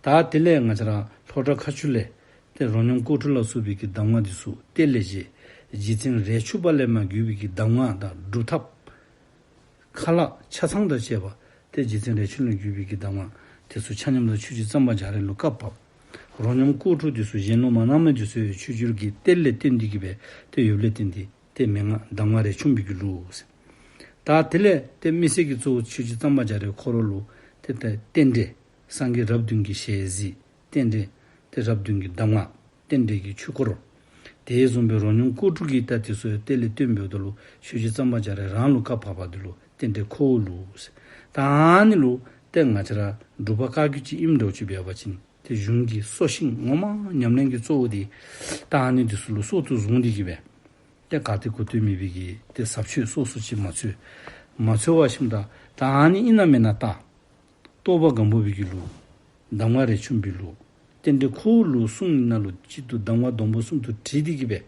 ཟེར། ད་དེ་ལས་ང་བཅས་ར་ལྷོ་བྲག་མཁར་ཆུ་ལས་ཏེ་རོ་སྙོམས་སྐོར་དྲུག་ལ་སོགས་པའི་གི་གདམས་ངག་འདི་ཚུ་གཏེར་ལས་བཞེས། རྗེ་བཙུན་རས་ཆུང་པ་ལས་མར་བརྒྱུད་པའི་གི་གདམས་ངག་དང་སྒྲུབ་ཐབས་ཁ་ལག་ཆ་ཚང་དང་བཅས་པ་ཏེ་རྗེ་བཙུན་རས་ཆུང་ལས་བརྒྱུད་པའི་གི་གདམས་ངག་དེ་ཚུ་ཆ་མཉམ་དུ་ཆོས་རྗེ་གཙང་པ་རྒྱ་རས་ལུ་བཀའ་བབས། རོ་སྙོམས་སྐོར་དྲུག་དེ་ཚུ་གཞན་ལུ་མ་གནང་མི་དེ་ཚུ་ཡང་ཆོས་རྗེ་གི་གཏེར་ལས་བཏོན་ཏེ་གི་སྦེ་ཏེ་ཡོདཔ་ལས་བརྟེན་ཏེ་ཏེ་མན་ངག་གདམས་ངག་རས་ཆུང་པའི་གི་ལུགས་ཟེར། ད་དེ་ལས་ཏེ་མི་སེར་གྱི་གཙོ་བོ་ཆོས་རྗེ་གཙང་པ་རྒྱ་རས་ཁོ་ར་ལུ་ཏེ་ཏེ་རྟེན་འབྲེལ་སངས་རྒྱས་རབས་བདུན་གྱི་ཞལ་གཟིགས། རྟེན་འབྲེལ་ཏེ་རབས་བདུན་གྱི་གདམས་ངག། རྟེན་འབྲེལ་གྱི་ཆོས་སྐོར། དེ་བཟུམ་སྦེ་རོ་སྙོམས་སྐོར་དྲུག་གི་ད་དེ་ཚུ་གཏེར་ལས་བཏོན་འབདཝ་ད་ལུ་ཆོས་རྗེ་གཙང་པ་རྒྱ་རས་རང་ལུ་བཀའ་བབས་པ་འདི་ལུ་རྟེན་འབྲེལ་ཁོ་བོའི་ལུགས་ཟེར། ད་ཨ་ནི་ལུ་ཏེ་ང་བཅས་ར་འབྲུག་པ་བཀའ་བརྒྱུད་ཅིག་ཨིནམ་འདྲཝ་ཅིག་འབད་བ་ཅིན་ཏེ་གཞུང་གི་སྲོག་ཤིང་ངོ་མ་ཉམས་ལེན་གྱི་གཙོ་བོ་འདི་ད་ཨ་ནི་འདི་ཚུ་ལུ་སྲོག་ཏུ་བཟུང་སྟེ་གི་སྦེ་ཏེ་ག་ཏེ་གོ་ཏེ་མེད་པའི་གི་ཏེ་ཟབ་ཆོས་སོ་སོ་ཅིག་མ་འཚོལ། མ་འཚོལ་བར་ཞིནམ་ད་ད་ཨ་ནི་ཨིན་ན་མེན་ན་ད་རྟོགས་པ་སྒམ་པོ་པའི་གི་ལུགས། གདམས་ངག་རས་ཆུང་པའི་ལུགས། རྟེན་འབྲེལ་ཁོ་བོའི་ལུགས་གསུམ་ནང་ལུ་གཅིག་ཏུ་གདམས་ངག་སྡོང་པོ་གསུམ་དུ་དྲིལ་ཏེ་གི་སྦེ་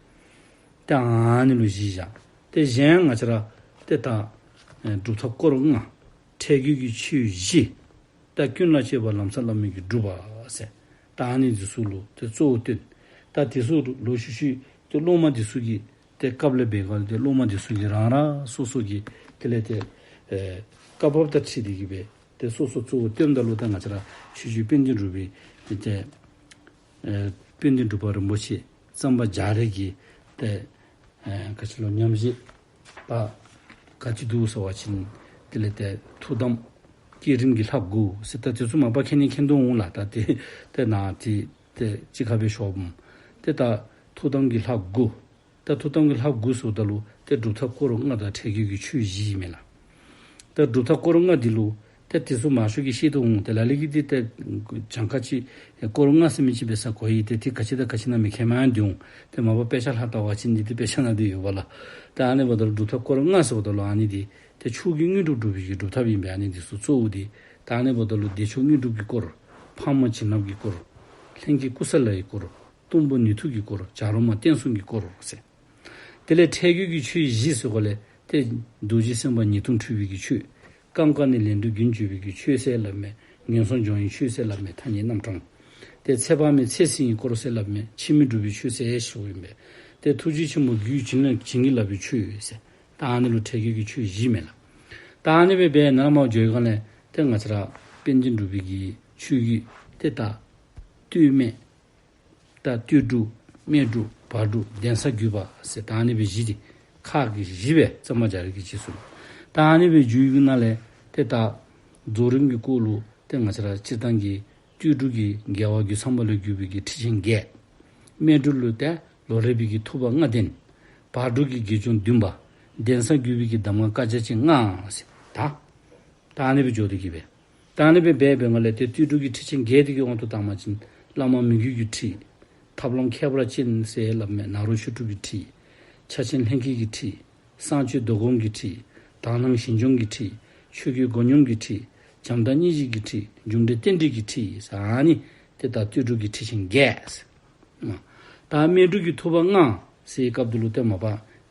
ཏེ་ཨ་ནི་ལུ་གཞི་བཞག། ཏེ་གཞན་ང་བཅས་ར་ཏེ་ད་ཨེ་སྒྲུབ་ཐབས་སྐོར་ལྔ། ཁྲེགས་རྒོད་ཀྱི་ཆོས་བཞི། ད་ཀུན་ལ་སྤྱོད་པ་ལམ་སྲོལ་བླ་མེད་ཀྱི་སྒྲུབ་པ་ཟེར། ད་ཨ་ནི་འདི་ཚུ་ལུ་ཏེ་གཙོ་བོ་བཏོན། ད་དེ་ཚུ་ལོག་ཤུལ་ཤུལ་ཏེ་སློབ་མ་འདི་ཚུ་གིས་ཏེ་སྐབས་ལ་འབད་ག་ལུ་ཏེ་སློབ་མ་འདི་ཚུ་གིས་རང་རང་སོ་སོ་གི་དེ་ལས་ཏེ་ཨེ་བཀའ་བབས་དང་འཁྲིལ་ཏེ་གི་སྦེ་ཏེ་སོ་སོ་གཙོ་བོ་བཏོནམ་ད་ལུ་ད་ང་བཅས་ར་ཆོས་རྗེ་དཔལ་ལྡན་འབྲུག་པའི་ཏེ་ཨེ་དཔལ་ལྡན་འབྲུག་པ་རིན་པོ་ཆེ་གཙང་པ་རྒྱ་རས་ཀྱི་ཏེ་ཨེ་ག་ཅི་ལོ་ཉམས་བཞེས་པ་ག་ཅི་འདུག་ཟེར་བ་ཅིན་དེ་ལས་ཏེ་ཐུགས་དམ་བསྐྱེད་རིམ་གྱི་ལྷ་དགུ་ཟེར། ད་དེ་ཚུ་མ་པ་མཁྱེན་ནི་མཁྱེན་དོ་འོང་ལགས། ད་ཏེ་ཏེ་ནཱ་ཏེ་ཏེ་གཅིག་ཁར་སྦེ་ཤོག་འོང་། ཏེ་ད་ཐུགས་དམ་གྱི་ལྷ་དགུ། ད་ཐུགས་དམ་གྱི་ལྷ་དགུ་ཟེརཝ་ད་ལུ་ཏེ་སྒྲུབ་ཐབས་སྐོར་ལྔ་དང་ཁྲེགས་སྐྱོད་ཀྱི་ཆོས་བཞི་ཨིན་མས་ལགས། ད་སྒྲུབ་ཐབས་སྐོར་ལྔ་འདི་ལུ་ཏེ་དེ་ཚུ་མང་ཤོས་ཀྱིས་ཤེས་དོ་འོང་། ཏེ་ལ་ལུ་གིས་འདི་ཏེ་གྱངས་ཁ་ཅིག་སྐོར་ལྔ་ཟེར་མི་ཅིག་འབད་ས་གོ་ཡི། ཏེ་དེ་ག་ཅི་དང་ག་ཅི་ཨིན་ན་མི་མཁྱེནམ་འདི་འོང་། ཏེ་མ་པ་དཔེ་ཆ་ལྷག་བལྟ་བ་ཅིན་འདི་ཏེ་དཔེ་ཆ་ནང་འདི་ཡོདཔ་ལགས། ད་ཨ་ནི་འབདཝ་ད་ལུ་སྒྲུབ་ཐབས་སྐོར་ལྔ་ཟེརཝ་ད་ལུ་ཨ་ནི་འདི་ཏེ་ཆོས་ཀྱི་དངོས་གྲུབ་སྒྲུབ་པའི་གི་སྒྲུབ་ཐབས་ཨིན་པས། ཨ་ནི་འདི་ཚུ་གཙོ་བོ་འདི། ད་ཨ་ནི་འབདཝ་ད་ལུ་བདེ་མཆོག་དངོས་གྲུབ་ཀྱི་སྐོར། ཕག་མོ་བྱིན་རླབས་ཀྱི་སྐོར། ལྷན་སྐྱེས་ཀུ་ས་ལའི་སྐོར། གཏུམ་པོ་ནུས་མཐུ་གི་སྐོར། བྱ་རོག་མ་བསྟན་སྲུང་གི་སྐོར་ཟེར། དེ་ལས་ཁྲེགས་སྐྱོད་ཀྱི་ཆོས་བཞི་ཟེར་གོ་ལས་ཏེ་རྡོ་རྗེ་སེམས་དཔའ་ཉེས་ལྟུང་འཁྲུལ་པའི་གི་ཆོས། སྐབས་འགའ་ནི་ལན་གྲུ་རྒྱུན་གཅོད་པའི་གི་ཆོས་ཟེར་སླབ་མས། ངན་སོང་སྦྱོང་བའི་ཆོས་ཟེར་སླབ་མས། ཐ་སྙད་རྣམ་གྲངས། ཏེ་ཚེ་དཔག་མེད་ཚེ་བསྲིང་བའི་སྐོར་ཟེར་སླབ་མས། འཆི་མེད་སྒྲུབ་པའི་ཆོས་ཟེར་ཞུཝ་ཨིན་པས། ཏེ་ཐུགས་རྗེ་ཆེན་པོ་རྒྱུད་བྱིན་རླབས་བྱིན་གྱིས་བརླབ་པའི་ཆོས་ཟེར། ད་ཨ་ནི་ལུ་ཁྲེགས་སྐྱོད་ཀྱི་ཆོས་བཞི་མས་ལགས། ད་ཨ་ནི་སྦེ་འབད་ནཱ་མར་འགྱོ་བའི་སྒང་ལས་ཏེ་ང་བཅས་ར་དཔལ་ལྡན་འབྲུག་པའི་གི་ཆོས་བརྒྱུད་ཏེ་ད་སྟོད་སྨད་ད་སྟོད་འབྲུག་སྨད་འབྲུག་བར་འབྲུག་གདན་ས་བརྒྱུད་པ་ཟེར་ད་ཨ་ནི་སྦེ་བཞི་འདི་ཁག་གི་བཞི་སྦེ་གཙང་པ་རྒྱ་རས་ཀྱིས་ཅིག་གསུངས། ད་ཨ་ནི་སྦེ་བརྒྱུད་ཡོད་ནང་ལས་ཏེ་ད་རྫོགས་རིམ་གྱི་སྐོར་ལུ་ཏེ་ང་བཅས་ར་སྤྱིར་བཏང་གི་སྟོད་འབྲུག་གི་རྒྱལ་བ་རྒོད་ཚང་པ་ལས་བརྒྱུད་པའི་གི་ཁྲིད་ཆེན་བརྒྱད། སྨད་འབྲུག་ལུ་ཏེ་ལོ་རས་པའི་གི་ཐུབ་པ་ལྔ་ལྡན། བར་འབྲུག་གི་དགེ་སྦྱོང་བདུན་པ། གདན་ས་བརྒྱུད་པའི་གི་གདམས་ངག་བཀའ་རྒྱ་ཅན་ལྔ་ཟེར། ད་ད་ཨ་ནི་སྦེ་འགྱོ་སྟེ་གི་སྦེ། ད་ཨ་ནི་སྦེ་འབད་བའི་སྒང་ལས་ཏེ་སྟོད་འབྲུག་གི་ཁྲིད་ཆེན་བརྒྱད་འདི་གི་དབང་དུ་བཏང་བ་ཅིན་བླ་མ་མོས་གུས་ཀྱི་ཁྲིད། ཐབས་ལམ་ཁྱད་པར་ཅན་ཟེར་སླབ་མས། ནཱ་རོ་ཆོས་དྲུག་གི་ཁྲིད། ཕྱག་ཆེན་ལྷན་སྐྱེས་ཀྱི་ཁྲིད། གསང་སྤྱོད་མདོ་སྒོམ་གྱི་ཁྲིད། དག་སྣང་ཞེན་སྦྱོང་གི་ཁྲིད། ཆོས་གོས་གོ་སྙོམས་ཀྱི་ཁྲིད། བྱམས་དང་སྙིང་རྗེ་གི་ཁྲིད། རྒྱུ་འབྲས་རྟེན་འབྲེལ་གྱི་ཁྲིད་ཟེར་ཨ་ནི་ཏེ་ད་སྟོད་འབྲུག་གི་ཁྲིད་ཆེན་བརྒྱད་ཟེར། ད་སྨད་འབྲུག་གི་ཐུབ་པ་ལྔ་ཟེར་བའི་སྐབས་དེ་ལུ་ཏེ་མ་པ་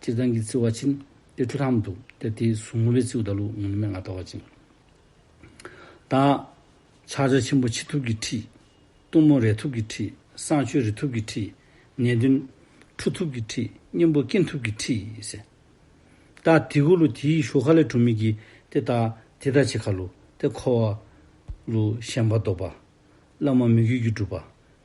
སྤྱིར་བཏང་གི་བརྩི་བ་ཅིན་ཏེ་ཁྲུ་ཐམ་འདུག། ཏེ་དེ་ཟུར་སྦེ་བརྩིཝ་ད་ལུ་ངོ་མ་ང་བལྟ་བ་ཅིན་ད་ཕྱག་རྒྱ་ཆེན་པོ་འཆི་ཐུབ་ཀྱི་ཁྲིད། གཏུམ་མོ་རེག་ཐུབ་ཀྱི་ཁྲིད། གསང་སྤྱོད་རེག་ཐུབ་ཀྱི་ཁྲིད། ནད་གདོན་འཁྲུ་ཐུབ་ཀྱི་ཁྲིད། གཉེན་པོ་སྐྱེང་ཐུབ་ཀྱི་ཁྲིད་ཟེར། ད་དེ་གུ་ལུ་དེའི་ཞོར་ཁ་ལས་གྲུབ་མི་གི་ཏེ་ད་དེ་དང་གཅིག་ཁར་ལུ་ཏེ་འཁོར་བ་ལུ་ཞེན་པ་ལྡོག་པ། བླ་མ་མོས་གུས་ཀྱི་སྒྲུབ་པ།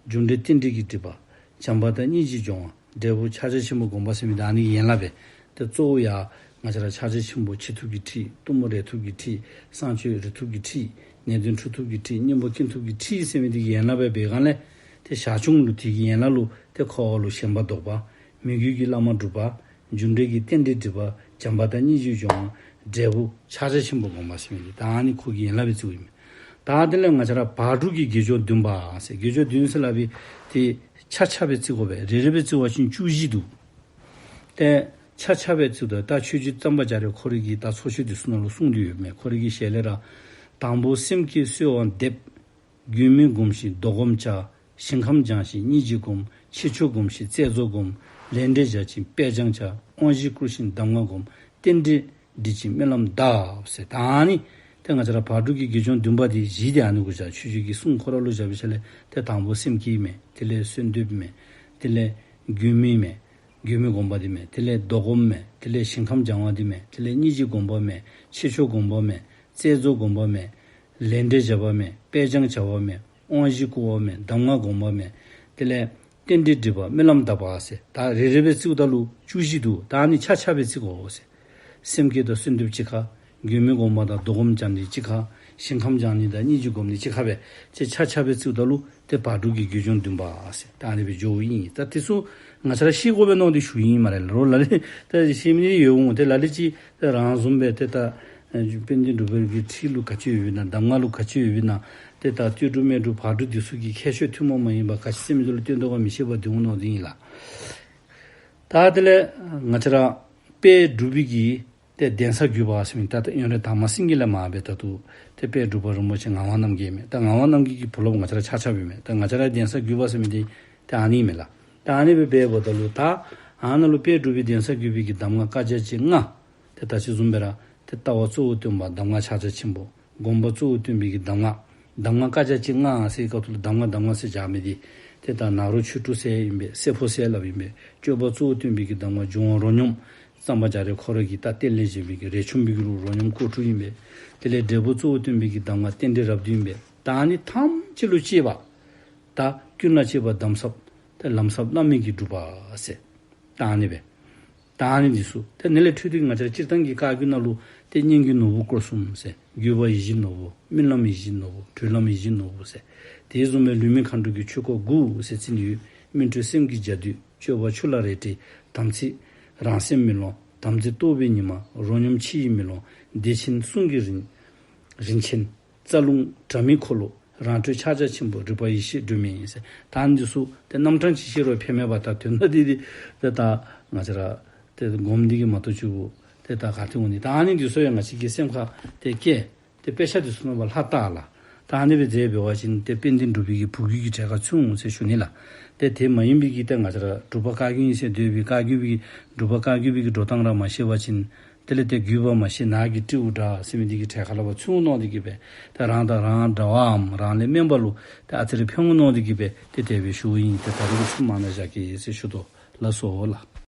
རྒྱུ་འབྲས་རྟེན་འབྲེལ་གྱི་སྒྲིབ་པ། བྱམས་པ་དང་སྙིང་རྗེ་སྦྱོང་བ། འབྲས་བུ་ཕྱག་རྒྱ་ཆེན་པོ་བསྒོམ་པ་ཟེར་མི་འདི་ཨ་ནི་གི་ཡན་ལག་སྦེ། ཏེ་གཙོ་བོ་ཡང་ང་བཅས་ར་ཕྱག་རྒྱ་ཆེན་པོ་འཆི་ཐུབ་ཀྱི་ཁྲིད། གཏུམ་མོ་རེག་ཐུབ་ཀྱི་ཁྲིད། གསང་སྤྱོད་རེག་ཐུབ་ཀྱི་ཁྲིད། ནད་གདོན་འཁྲུ་ཐུབ་ཀྱི་ཁྲིད། གཉེན་པོ་སྐྱེང་ཐུབ་ཀྱི་ཁྲིད་ཟེར་མི་འདི་གི་ཡན་ལག་སྦེ་འབད་བའི་སྒང་ལས་ཏེ་ཞར་བྱུང་ལུ་དེ་གི་ཡན་ལག་ལུ་ཏེ་འཁོར་བ་ལུ་ཞེན་པ་ལྡོག་པ། མོས་གུས་ཀྱི་བླ་མ་སྒྲུབ་པ། རྒྱུ་འབྲས་ཀྱི་རྟེན་འབྲེལ་སྒྲིབ་པ། བྱམས་པ་དང་སྙིང་རྗེ་སྦྱོང་བ། འབྲས་བུ་ཕྱག་རྒྱ་ཆེན་པོ་བསྒོམ་པ་ཟེར་མི་འདི་ད་ཨ་ནི་ཁོ་གི་ཡན་ལག་སྦེ་བརྩིཝ་ཨིན། ད་དེ་ལས་ང་བཅས་ར་བར་འབྲུག་གི་དགེ་སྦྱོང་བདུན་པ་ཟེར། དགེ་སྦྱོང་བདུན་ཟེར་སླབ་པའི་ཏེ་ཆ་ཆ་སྦེ་བརྩི་དགོ་པས། རེ་རེ་སྦེ་བརྩི་བ་ཅིན་བཅུ་བཞི་འདུག། ཏེ་ཆ་ཆ་སྦེ་བརྩིཝ་ད་ད་ཆོས་རྗེ་གཙང་པ་རྒྱ་རས་ཁོ་རའི་གི་ད་ཚོགས་ཆོས་འདི་ཚུ་ནང་ལུ་གསུངས་ཏེ་ཡོད་མས། ཁོ་རའི་གི་ཞལ་ལས་ར། དང་པོ་སེམས་བསྐྱེད་གསོལ་བ་འདེབས། རྒྱུད་སྨིན་སྒོམ་ཞིང་མདོ་སྒོམ་བྱ། ཞིང་ཁམས་སྦྱང་ཞིང་སྙིང་རྗེ་སྒོམ། ཆོས་མཆོག་སྒོམ་ཞིང་བསྐྱེད་རྫོགས་སྒོམ། ལས་འབྲས་བྱ་ཞིང་དཔལ་སྦྱང་བྱ། དབང་བཞི་བསྐུར་ཞིང་གདམས་ངག་སྒོམ། རྟེན་འབྲེལ་སྒྲིབ་ཅིང་སྨོན་ལམ་གདབ་ཟེར། ད་ཨ་ནི་ཏེ་ང་བཅས་ར་བར་འབྲུག་གི་དགེ་སྦྱོང་བདུན་པ་འདི་བཞི་འདི་ཨ་ནི་གུ་བཞག། ཆོས་རྗེ་གི་གསུང་ཁོ་ར་ལུ་བཞག་པའི་ཤུལ་ལས་ཏེ་དང་པོ་སེམས་བསྐྱེད་མས། དེ་ལས་གསོལ་འདེབས་མས། དེ་ལས་རྒྱུད་སྨིན་མས། རྒྱུད་སྨིན་སྒོམ་པ་འདི་མས། དེ་ལས་མདོ་སྒོམ་མས། དེ་ལས་ཞིང་ཁམས་སྦྱང་བ་འདི་མས། དེ་ལས་སྙིང་རྗེ་སྒོམ་པ་མས། ཆོས་མཆོག་སྒོམ་པ་མས། བསྐྱེད་རྫོགས་སྒོམ་པ་མས། ལས་འབྲས་བྱ་བ་མས། དཔལ་སྦྱང་བྱ་བ་མས། དབང་བཞི་བསྐུར་བ་མས། གདམས་ངག་སྒོམ་པ་མས། དེ་ལས་རྟེན་འབྲེལ་སྒྲིབ་པ་སྨོན་ལམ་གདབ་པ་ཟེར། ད་རེ་རེ་སྦེ་བརྩིཝ་ད་ལུ་བཅུ་བཞི་འདུག། ད་ཨ་ནི་ཆ་ཆ་སྦེ་བརྩི་དགོ་ཟེར། སེམས་བསྐྱེད་དང་གསོལ་འདེབས་གཅིག་ཁར། རྒྱུད་སྨིན་སྒོམ་པ་དང་མདོ་སྒོམ་སྦྱང་ནི་གཅིག་ཁར། ཞིང་ཁམས་སྦྱང་ནི་དང་སྙིང་རྗེ་སྒོམ་ནི་གཅིག་ཁར་སྦེ་ཏེ་ཆ་ཆ་སྦེ་བརྩིཝ་ད་ལུ་ཏེ་བར་འབྲུག་གི་དགེ་སྦྱོང་བདུན་པ་ཟེར་ད་ཨ་ནི་སྦེ་འགྱོཝ་ཨིན། ད་དེ་ཚུ་ང་བཅས་ར་ཤེས་དགོ་པས་མནོ་སྟེ་ཞུ་ཨིན་སྨ་རེ། ལོག་ལ་ལུ་ད་ཤེས་མི་ཡོད་འོང་། ཏེ་ལ་ལུ་ཅིག་ཏེ་རང་བཟུམ་སྦེ་ཏེ་ད་དཔལ་ལྡན་འབྲུག་པའི་གི་ཁྲིད་ལུ་ག་ཅི་ཡོདཔ་ཨིན་ན། གདམས་ངག་ལུ་ག་ཅི་ཡོདཔ་ཨིན་ན། ཏེ་ད་སྟོད་འབྲུག་སྨད་འབྲུག་བར་འབྲུག་འདི་ཚུ་གི་ཁྱད་ཆོས་ཐུན་མོང་མ་ཡིན་པ་ག་ཅི་ཟེར་མི་འདི་ལུ་བརྟེན་དོ་ག་མི་ཤེས་པར་སྡོད་འོང་མནོ་སྟེ་ཨིན་ལགས། ད་དེ་ལས་ང་བཅས་ར་དཔལ་འབྲུག་པའི་གི་ཏེ་གདན་ས་བརྒྱུད་པ་ཟེར་མི་ད་ལྟ་དབོན་རས་དར་མ་སེང་གེ་ལས་མར་སྦེ་ད་ལྟོ་ཏེ་དཔལ་འབྲུག་པ་རིན་པོ་ཆེ་ངག་དབང་རྣམ་རྒྱལ་མས། ད་ངག་དབང་རྣམ་རྒྱལ་གྱི་བུ་སློབ་ང་བཅས་ར་ཆ་ཆ་སྦེ་མས། ད་ང་བཅས་ར་གདན་ས་བརྒྱུད་པ་ཟེར་མི་འདི་ཏེ་ཨ་ནི་མས་ལགས། ད་ཨ་ནི་སྦེ་འབདཝ་ད་ལུ་ད་ཨ་ནཱ་ལུ་དཔལ་འབྲུག་པའི་གདན་ས་བརྒྱུད་པའི་གི་གདམས་ངག་བཀའ་རྒྱ་ཅན་ལྔ། ཏེ་ད་ཅི་བཟུམ་སྦེ་ར་ཏེ་ལྟ་བ་གཙོ་བོ་སྟོན་པ་གདམས་ངག་ཕྱག་རྒྱ་ཆེན་པོ། སྒོམ་པ་གཙོ་བོ་སྟོན་པའི་གི་གདམས་ངག། གདམས་ངག་བཀའ་རྒྱ་ཅན་ལྔ་ཟེར་བའི་སྐབས་སུ་ལུ་གདམས་ངག་གདམས་ངག་ཟེར་བཞག་མི་འདི་ཏེ་ད་ནཱ་རོ་ཆོས་དྲུག་ཟེར་ཨིན་པས། བསྲེ་འཕོ་ཟེར་སླབ་ཨིན་པས། སྤྱོད་པ་གཙོ་བོ་སྟོན་པའི་གི་གདམས་ངག་འབྱུང་བ་རོ་སྙོམས། གཙང་པ་རྒྱ་རས་ཁོ་ར་གིས་ད་གཏེར་ལས་བཞེས་པའི་གི་རས་ཆུང་པའི་གི་ལུགས་རོ་སྙོམས་སྐོར་དྲུག་ཨིན་པས། དེ་ལས་འབྲས་བུ་གཙོ་བོ་སྟོན་པའི་གི་གདམས་ངག་རྟེན་འབྲེལ་རབ་བསྡུས་ཨིན་པས། ད་ཨ་ནི་ཐམས་ཅད་ལུ་དཔྱད་པ། ད་ཀུན་ལ་དཔྱད་པ་གདམས་ཟབ། ད་ལམ་ཟབ་བླ་མེད་ཀྱི་སྒྲུབ་པ་ཟེར། ད་ཨ་ནི་སྦེ། ད་ཨ་ནི་འདི་ཚུ། ད་ཨ་ནི་ལས་འཕྲོས་ཏེ་ང་བཅས་ར་སྤྱིར་བཏང་གི་བཀའ་བརྒྱུད་ནང་ལུ་ཏེ་སྙན་བརྒྱུད་ནོར་བུ་སྐོར་གསུམ་ཟེར། བརྒྱུད་པ་ཡིད་བཞིན་ནོར་བུ། སྨིན་ལམ་ཡིད་བཞིན་ནོར་བུ། གྲོལ་ལམ་ཡིད་བཞིན་ནོར་བུ་ཟེར། དེ་བཟུམ་སྦེ་ལུས་མེད་མཁའ་འགྲོ་གི་ཆོས་སྐོར་དགུ་ཟེར་ཚིག་འདི་ཡོད། སྨིན་གྲོལ་སེམས་ཀྱི་རྒྱ་མདུད། ཐར་ དམ་ཚིག་རང་སེམས་མེ་ལོང་། དམ་ཚིག་རྟོགས་པའི་ཉི་མ། རོ་སྙོམས་ཕྱི་ཡི་མེ་ལོང་། བདེ་ཆེན་གསུང་གི་རིན་རིན་ཆེན། རྩ་རླུང་དྲ་མིག་འཁོར་ལོ། རང་གྲོལ་ཕྱག་རྒྱ་ཆེན་པོ། རིག་པ་ཡེ་ཤེས་སྒྲོན་མེ་ཡིན་ཟེར། ད་ཨ་ནི་འདི་ཚུ་ཏེ་རྣམ་གྲངས་ཅིག་ཤེས་རུང་ཕན་མས་པ། ད་དོན་དག་འདི་འདི་ཏེ་ད་ང་བཅས་ར་ཏེ་སྒོམ་འདི་གིས་མ་གཏོགས་ཅིག་ཏེ་ད་ག་ཏེ་འོང་ནི། ད་ཨ་ནི་འདི་ཚུ་ཡང་ང་བཅས་ཀྱི་སེམས་ཁར་ཏེ་བསྐྱེད། ཏེ་དཔེ་ཆ་འདི་ཚུ་ནང་ལུ་ལྷག་བལྟ་ལགས། ད་ཨ་ནི་སྦེ་མཛད་འབད་བ་ཅིན་ཏེ་དཔལ་ལྡན་འབྲུག་པའི་གི་བུ་རྒྱུད་ཀྱི་གྲལ་ཁར་ཚུད་འོང་ཟེར་ཞུ་ནི་ལགས། ཏེ་དེ་མ་ཡིན་པའི་གི་ཏེ་ང་བཅས་ར་འབྲུག་པ་བཀའ་བརྒྱུད་ཨིན་ཟེར་སྡོད་པའི་བཀའ་བརྒྱུད་པའི་གི་འབྲུག་པ་བཀའ་བརྒྱུད་པའི་གི་འགྲོ་སྟངས་ར་མ་ཤེས་པ་ཅིན་དེ་ལས་ཏེ་རྒྱུད་པ་མ་ཤེས་ནགས་ཀྱི་སྤྲེའུ་འདྲ་ཟེར་མི་འདི་གི་གྲལ་ཁར་ལུ་ཚུད་འོང་མནོ་སྟེ་གིས་སྦེ་ཏེ་རང་དང་རང་འདྲ་བའམ་རང་ལས་དམན་པ་ལུ་ཏེ་ཨ་ཙི་རེ་ཕན་འོང་མནོ་སྟེ་གིས་སྦེ་ཏེ་དེ་སྦེ་ཞུཝ་ཨིན། ཏེ་ད་རིས་ཀྱི་ཚུལ་མ་ན་བཞག་གེ་ཟེར་ཞུ་དོ། ལགས་སོ་ལགས།